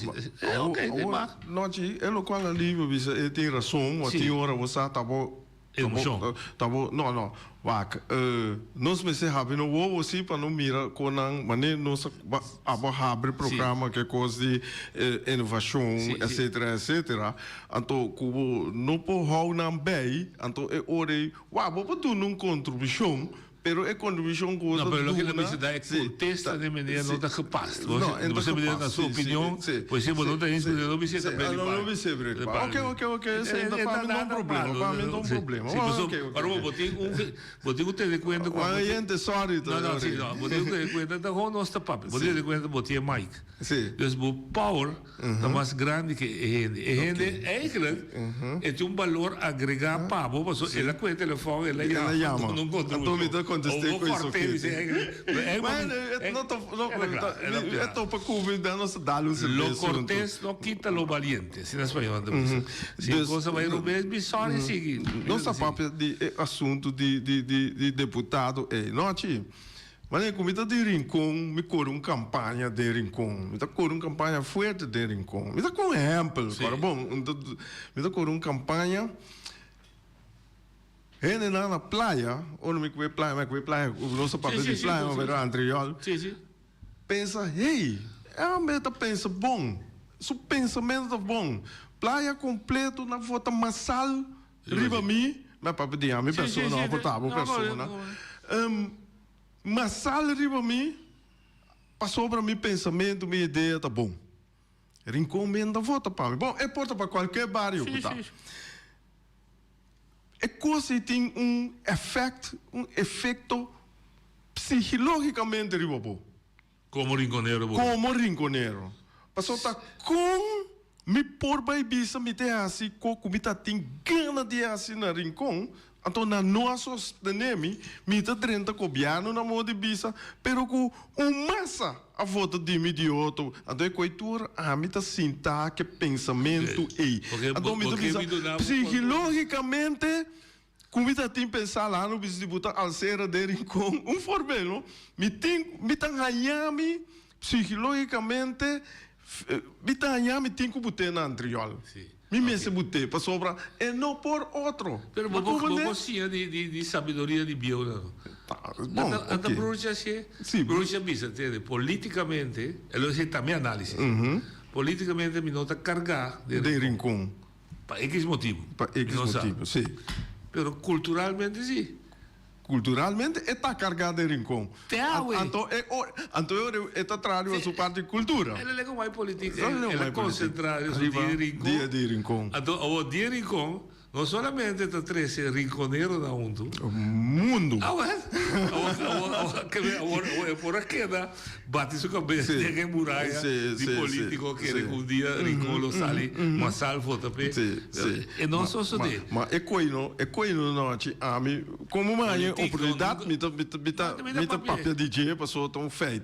Ok, e mag. Nochi, e locual Ali a bisa e tin rason, wa tin ora bo sa ta bo Emocion. Ta bo, no, no, wak, nos mester habri nos wowo si pa no mira kon nan, manera nos a abo habri programa ke kos di innovacion, etcetera, etcetera. Anto ku bo no por hou nan bei, anto e ora ei, wak, bo por duna un kontribushon, Pero e contribucion cu bo ta duna. No, pero loke ta bisa ta e contesta di meneer no ta gepast. No, e no ta gepast. Meneer na su opinion, pues si bo no ta eens cu no bisa e ta beri No, no bisa e beri pa. Ok, ok, ok, esey ta pa mi no un problema, pa mi no un problema. Si, pasobra, ora bo tin un, bo tin cu tene cuenta cu. Juan Oyente, sorry. No, no, si, no, bo tin cu tene cuenta, ta gewoon nos ta papia. Bo tin cu tene cuenta bo tin e mic. Si. Dus bo power ta mas grandi ke e hende. E hende eigenlijk e tin un balor agrega pa bo pasobra el a kohe telefòn, el a yama, duna un kontribushon. Anto mi ta kontest'é ku esaki. Bo kòrt'é bis'é eigenlijk. Bueno, e no ta, e topa ku mi, dan nos ta dal un serbes Lo kortes no kita lo baliente, asina spañol nan ta bisa. Si un kosa bai rubes, bi sòri sigui. Nos ta papia di e asuntu di deputado ei, no chi? Manera ku mi ta di Rincon, mi kore un kampaña den Rincon. Mi ta kore un kampaña fuerte den Rincon. Mi ta ku un ehèmpel, kòrda bon. Mi ta kore un kampaña, hendenan na playa, ora mi kue playa, mi a kue playa, nos ta papia di playa, pero antriòl, pensa, hey, e homber ta pensa bon, su pensamentu ta bon. Playa kompleto nan vota masal riba mi, mi a papia di ami persona, òf ta bo persona. Masal riba mi pasobra mi pensamentu, mi idea ta bon. Rincon men ta vota pa mi. Bon, e por ta pa cualkier bario cu ta. E cos ei tin un effect, un efecto psihilogicamente riba bo. Como rinconero bo. Como rinconero. Pasobra ta con mi por bay bisa mi ta haci co cu mi ta tin gana di haci na Rincon, anto nan no a sostene mi, mi ta drenta gobierno na modo di bisa, pero cu un masa a vota di mi di otro. Anto e coy tur ami ta sinta ke pensamento ey. Anto mi ta bisa psichilogicamente. Ku mi ta tin pensá la no bisa di bo ta alsera den Rincon un voorbeeld mi tin mi ta haña mi psichilogicamente mi ta haña mi tin ku bot'é na Antriol mi mester bot'é pasobra e no por otro Pero bo bo bo siña di di di sabiduria di bieu nan bon Anta Bruce a hacié Bruce a bisa tende politicamente e lo haci tambe análisis politicamente mi no ta carga den Rincon. Pa X motibu. Pa X motibu, si. Pero kulturalmente si. Kulturalmente e ta kargá den Rincon. Te awe. Anto e ora, anto e ora e ta traha riba su parti kultura. El a lego mai politik, el a konsentrá riba su dia di Rincon. Dia di Rincon. Anto awor dia di Rincon no solamente ta trese rinconeronan huntu. Mundu. Awor, awor, awor, awor, awor e por a keda. Bati su cabes den e muraya di politico kere cu un dia Rincon lo sali masal vota p'e. E no a sosode. Ma e koino, e koino no haci ami, como mi haña e oportunidad mi ta mi ta mi ta mi ta papia di dje pasobra ta un feit.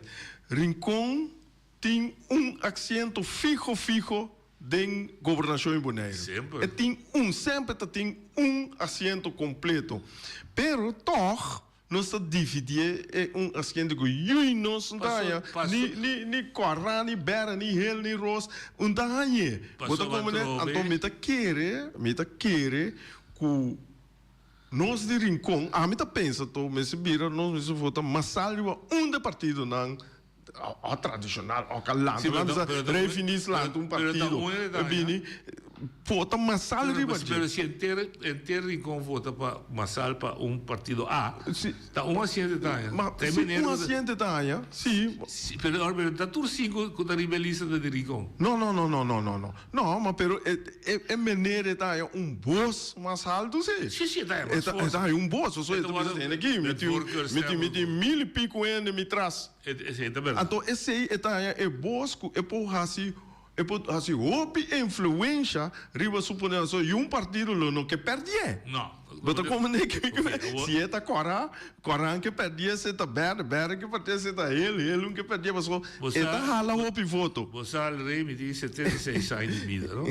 Rincon tin un asiento fiho fiho den gobernacion di Boneiru. Semper. E tin un, semper ta tin un asiento completo. Pero toch Nos ta dividié e un asiento ku yui nos no ta haña, ni ni ni kòrá, ni bèrdè, ni hel, ni ros, un ta hañ'é. Bo ta komprendé? Anto mi ta kere, mi ta kere ku nos di Rincon, ami ta pensa to mester bira nos mester vota masal riba un de partidonan o tradishonal o ka lanta, nan bisa Rey Finis lanta un partido, e bini. vota masal riba dje. Pero si henter henter Rincon vota pa masal pa un partido A, ta un asiento ta haña. Ma si un asiento ta haña, si. Si, pero ora pero ta tur sinku ku ta riba e lista ta di Rincon. No, no, no, no, no, no, no. No, ma pero e e e meneer e ta haña un bos mas haltu si. Si, si, e ta haña mas E ta forsa. e ta haña un bos, pasobra E e ta ta wòrdu bisa hende aki, mi met tin mi tin mi voorkeurstemmen. tin mil i pico hende mi tras. E esei ta bèrdat. Anto esei e ta haña e bos ku e por hasi E por hasi hopi influensha riba su poner so y un partido lo no ke perdié. No. Bo ta comprende ke mi ke si e ta kora, koran ke perdié, si e ta berde, berde ke perdié, si e ta hel, hel un ke perdié pasobra e ta hala hopi voto. Bo sa al rey mi tin 76 aña di bida no.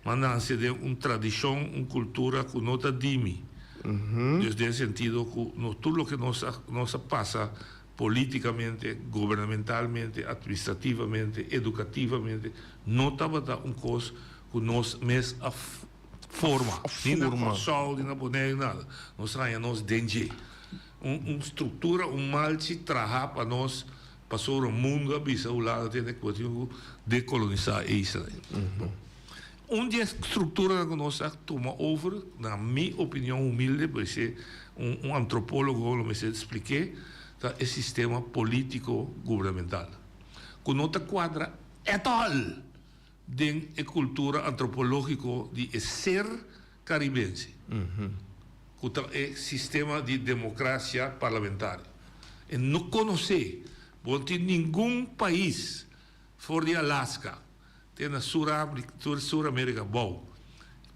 M'a nanse den un tradishon, un kultura ku no ta di mi. Dus den sentido ku no tur loke nos a nos a pasa Políticamente, gobernamentalmente, administrativamente, educativamente, no tabata un cos cu nos mes a forma. Ni na Curaçao, ni na Bonaire, ni nada. Nos a haña nos den dje. Un un structura, un malchi traha pa nos pasobra mundo a bisa Hulanda tene cu tin cu decolonisa e isla. Bon. Un di e structuranan cu nos a tuma over, na mi opinion humilde, por esey un un antropologo lo mester explique, ta e sistema politico gubernamental, cu no ta cuadra at all den e cultura antropologico di e ser Caribense, cu ta e sistema di democracia parlamentario. E no conoce, bo no tin ningun pais for di Alaska, Te na Sur Africa, Sur America bou.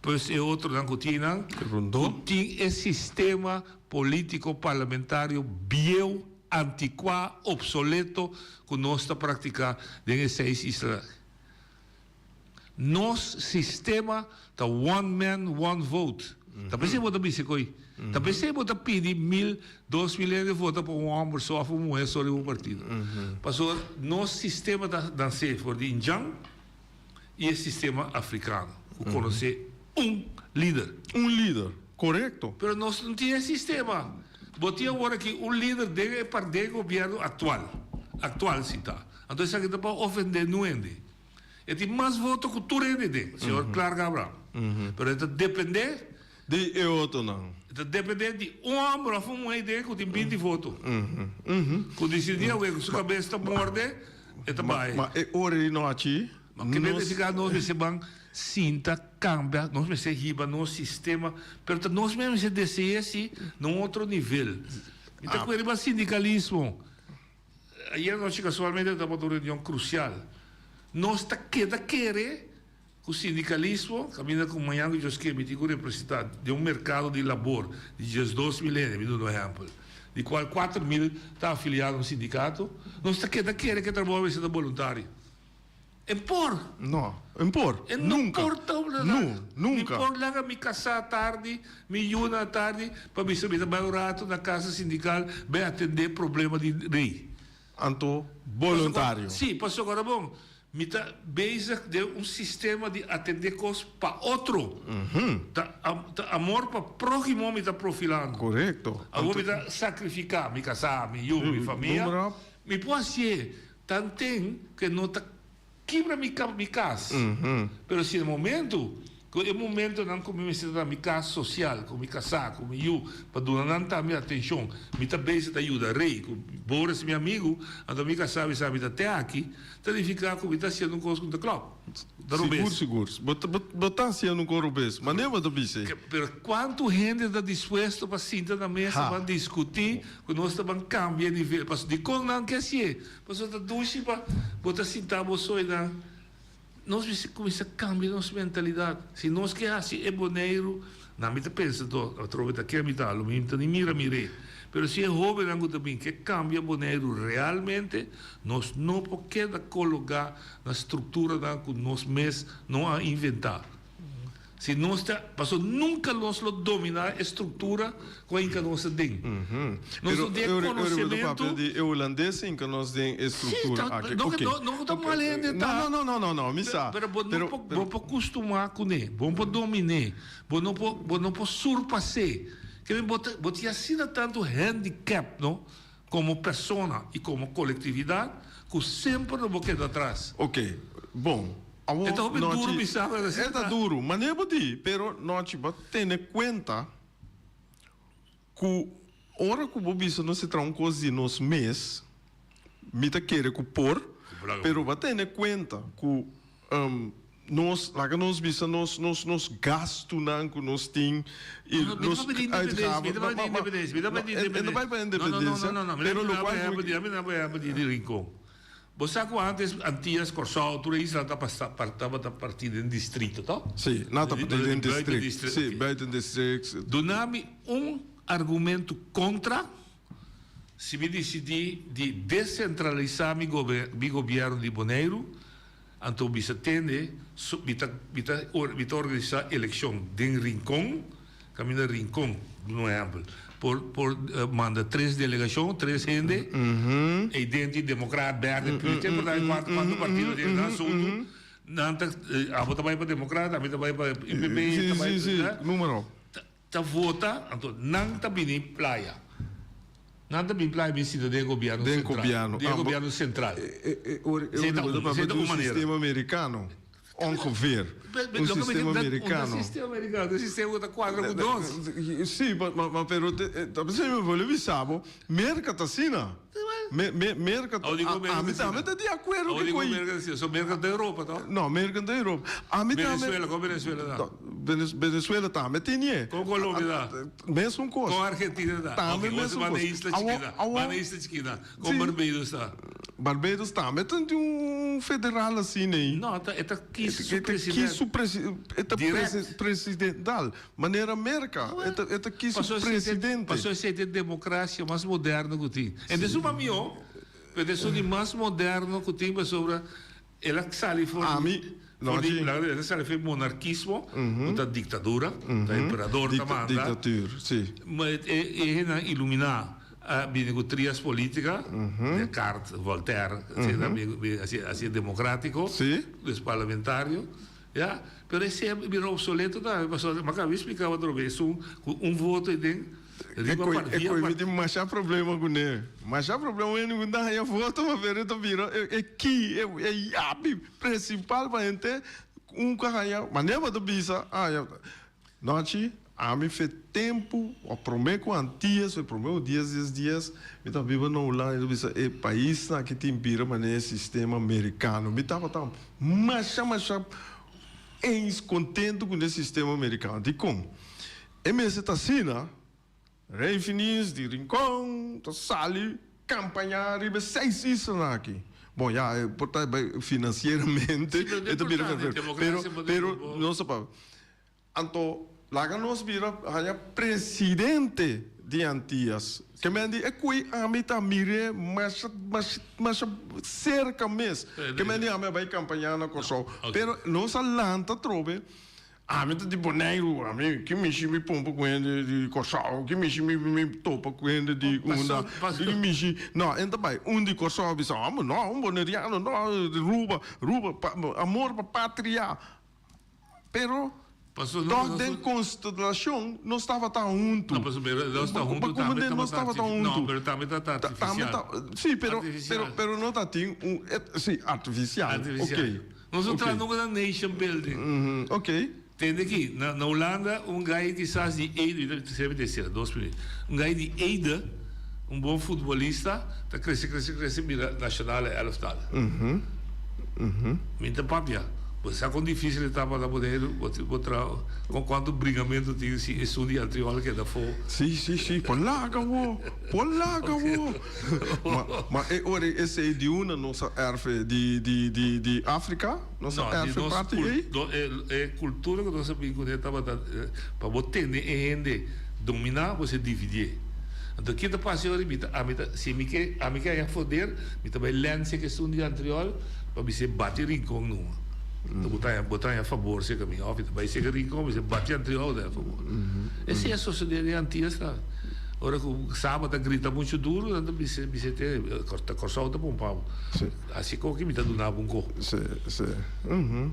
Pues e otronan cu tin nan, cu tin e sistema politico parlamentario bieu, anticua, obsoleto cu nos ta practica den e seis isla. Nos sistema ta one man, one vote. Ta pesey bo ta bisa coy. Ta pesey bo ta pidi mil, 2000 hende vota pa un homber so of un muher so riba un partido. Pasobra nos sistema ta nace for di Indian y e sistema africano cu conoce un lider. Un lider, corecto. Pero nos no tin e sistema. Bo tin awor aki un lider den e den e gobierno actual, actual si ta. Anto esaki ta pa ofende nu hende. E tin mas voto ku tur hende den, señor Clark Abraham. Pero e ta dependé. Di e otronan. E ta dependé di un hòmber òf un muhé den ku tin binti voto. Ku disidí awe ku su kabes ta morde, e ta bai. Ma e ora di nochi. Ma ke mester nos mester ban sinta kambia, nos mester hiba nos sistema, pero ta nos mes mester dese'é si na un otro nivel. Mi ta kue riba sindikalismo. Ayer anochi casualmente tabata un reunion crucial. Nos ta keda kere cu sindicalismo, caminda cu mañan cu Dios kier mi tin cu representa den un mercado di labor di 12000 hende, mi duna un ehempel, di cual 4000 ta afilia na un sindicato, nos ta keda kere cu e trabou a mester ta boluntario. E por. No, e por. E no Nunca. por ta No, nunca. Mi por laga mi casá tardi, mi yuna tardi, pa bisa mi ta bai un rato na casa sindical bai atendé problema di rey. Anto boluntario. Sí, pasobra ora bon, mi ta bezig den un sistema di atendé cos pa otro. Ta ta amor pa próhimo mi ta profilando. Correcto. Awor mi ta sacrificá mi casá, mi yu, mi famia. Mi por hacié Tanten ku e no ta kibra mi mi kas. Pero si e momento ku e momentonan ku mi mester ta na mi kas sosial, ku mi kasá, ku mi yu, pa duna nan tambe atenshon, mi ta bezig ta yuda Rey, ku Boris mi amigu, anto mi kasá bisa mi ta te aki, ta nifiká ku mi ta hasiendo un kos ku no ta klòp. Ta robes. Sigur, sigur. Bo ta, bo ta hasiendo un kos robes. Manera bo ta bisa ei. Pero kuantu hende ta dispuesto pa sinta na mesa pa diskutí ku nos ta ban kambia e nivel? Pasobra dikon nan ke hasié? Pasobra ta dushi pa bo ta sinta bo so einan. Nos mester kuminsá kambia nos mentalidat. Si nos ke hasi e Boneiru, nan mi ta pensa to, atrobe ta ke mi ta, lo mi ta ni mira mir'é. Pero si e hóbennan ku ta bin ke kambia Boneiru realmente, nos no por keda kologá na strukturanan ku nos mes no a inventá. Si nos ta, pasobra nunka nos lo dominá e struktura ku a hinka nos aden. Nos no tin e konosementu. Di e hulandes hinka nos den e struktura aki. Sí, no, no ku ta mal hende ta. No, no, no, no, no, mi sa. Pero bo no por, bo por kustumá kuné, bo no por dominé, bo no por, bo no por surpas'é. Ke bo ta, bo tin asina tantu handicap, no, komo persona i komo kolektividat, ku semper lo bo keda atras. Oké, bon. Awor, E ta hopi Nochi, duru bisa, pero asina e ta ta. duru, manera bo di, pero Nochi, bo tene kuenta ku ora ku bo bisa nos ta traha un kos di nos mes, mi ta kere ku por, pero bo tene kuenta ku nos, laga nos bisa nos, nos, nos gastunan ku nos tin i No, no, mi ta nos papia di independencia, mi ta papia di independencia, mi ta papia di No, e no bai pa independencia, No, no, no, no, no, pero mi ta lokual ku papia di, mi ta papia di Rincon. Bo sa ku antes Antillas, Kòrsou, tur e isla ta pasa tabata partí den distrito, to? Sí, nan ta partí den district. Sí, buiten district. Duna mi un argumento kontra si mi disidí di desentralisá mi mi gobièrnu di Boneiru, anto bisa tende su mi ta mi ta mi ta organisá elekshon den Rincon, Caminda Rincon, duna un ehempel, por por manda tres delegacion, tres hende, ey den tin democraat, berde, pu, te por ta cuanto cuanto partido tin nan asunto, nan ta, abo ta bay pa democraat, ami ta bay pa UPP, ta bay, ta, ta vota, anto nan ta bini playa, nan ta bini playa bin sinta den e gobierno central, den e gobierno central. Esey ta un, esey ta un manera. Sistema americano. Ongeveer. Un sistema americano. Un sistema americano, un sistema cu ta cuadra cu nos. Si, ma pero ta pensando mi bolbe bisa bo, Merca ta asina. Merca ta, ami tambe ta di acuerdo cu Merca ta asina, so Merca ta Europa to? No, Merca ta Europa. Ami tambe. Venezuela, con Venezuela ta? Venezuela tambe tene. Con Colombia ta? Mesun cos. Con Argentina ta? Tambe mesun cos. Oke, isla chikina, banda isla chikina. Con Barbados ta? Barbados tambe ta di un federal asina ei. No, e ta kies su president. E ta kies su president. E ta presidental. Manera Merca. E ta kies su presidente. Pasobra esei ta e democracia mas moderno cu tin. En ta esun mas miho, pero ta esun di mas moderno cu tin pasobra el a sali for di, for di, el a sali for di monarkismo, cu ta dictadura, ta emperador ta manda. Dictatuur, si. Ma e hendenan ilumina a bini cu trias politica, Descartes, Voltaire, etcetera, bini haci democratico, dus parlamentario, ya. Pero esey a bira obsoleto tambe, pasobra mi a caba di splica otro bes, esun cu un voto aden. E koe mi tin masha problema kuné. Masha problema wen ku ta haña voto pa pero e ta bira e key, e yabi principal pa hende un ka haña. Manera bo ta bisa haña. Nochi, ami fe tempu o prome ku antias o prome ku dies dies dies mi ta biba na Hulanda mi ta bisa e paisnan aki tin bira manera e sistema merikano. Mi tabata masha masha eens kontentu ku e sistema merikano. Dikon? E mester ta asina, Rey Finis di Rincon ta sali campaña riba e seis islanan aki. Bon, ya, e por ta bai financieramente e ta bira pero, pero, pero nos ta papia. Anto, laga nos bira haña presidente di Antias. Ke men di e kui ami ta mir'é masha, masha, masha cerca mes. Ke men di ami a bai campaña na Corsou. Pero nos a lanta atrobe. Ami ta di Boneiru, ami ki mishi mi pompa ku hende di Kòrsou, ki mishi mi mi topa ku hende di unda, ki mishi, no, en ta bai un di Kòrsou a bisa, amo no, un boneriano no, Ruba, Ruba, pa, amor pa patria. Pero tòg den konstelashon nos tabata huntu. No, pasobra nos ta huntu tambe nos tabata huntu. No, pero tambe ta artifisial. Si, pero, pero, pero no ta tin un, si, artifisial, Artifisial. ok. Nos a traha nunca na nation building. Ok. Tende aki, na na Hulanda un guy kisas di Ede, mi ta sirbi tercera, dos minuut. Un guy di Ede, un bon futbolista, ta crece crece crece bira nacionale elftal. Mi ta papia, bo sa con dificil e ta pa na Boneiru, bo bo traha, con cuanto bringamento tin si esun di Antriol keda afo. Si, si, si, por laga bo, por laga bo. Ma, ma e ora esei di una nos a erfe di, di, di, di Afrika? Nos a No, di erfe nos parti cul, ei? do, e, e cultura cu nos a bin cune tabata pa bo tene e hende dominá, bo se dividié. Anto ki ta pasa e ora? Mi ta, ami ta, si mi ke, ami ke haña foder, mi ta bai lense ku esun di Antriol pa bis'é bati Rincon numa. Anto bo ta haña, bo ta haña fabor serka mi. Òf mi ta bai serka Rincon, bis'é bati Antriol, bo ta haña fabor. Esei a sosodé den Antias tambe. Ora ku Saba ta grita muchu duru, nan ta bisa, bisa te, ta Kòrsou ta pompa bo. Hasi koki mi ta duna bo un ko. Sí, sí.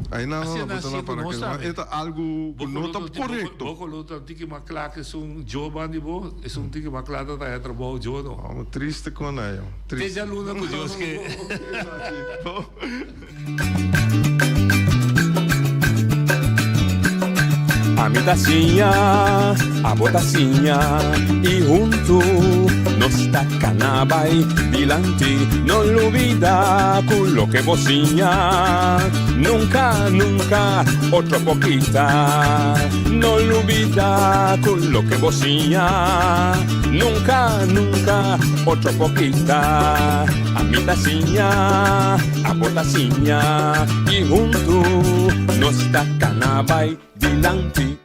Ahí nan Asina a nan bota hasi na ku para nos ke, ma tambe. e ta algu ku Bo no koló ta ta, korekto. bo koló ta tiki mas kla ku esun djo bandi bo, esun tiki mas kla ta traha trabou djo no. Amo triste kon ei, Te triste. djaluna ku Dios ke. Ok, Nachi. Ami ta siña, abo ta siña i huntu nos ta kana bai dilanti. No lubida ku loke bo siña nunka, nunka otro por kita. No lubida ku loke bo siña nunka, nunka otro por kita. Ami ta siña, abo ta siña i huntu nos ta kana bai dilanti.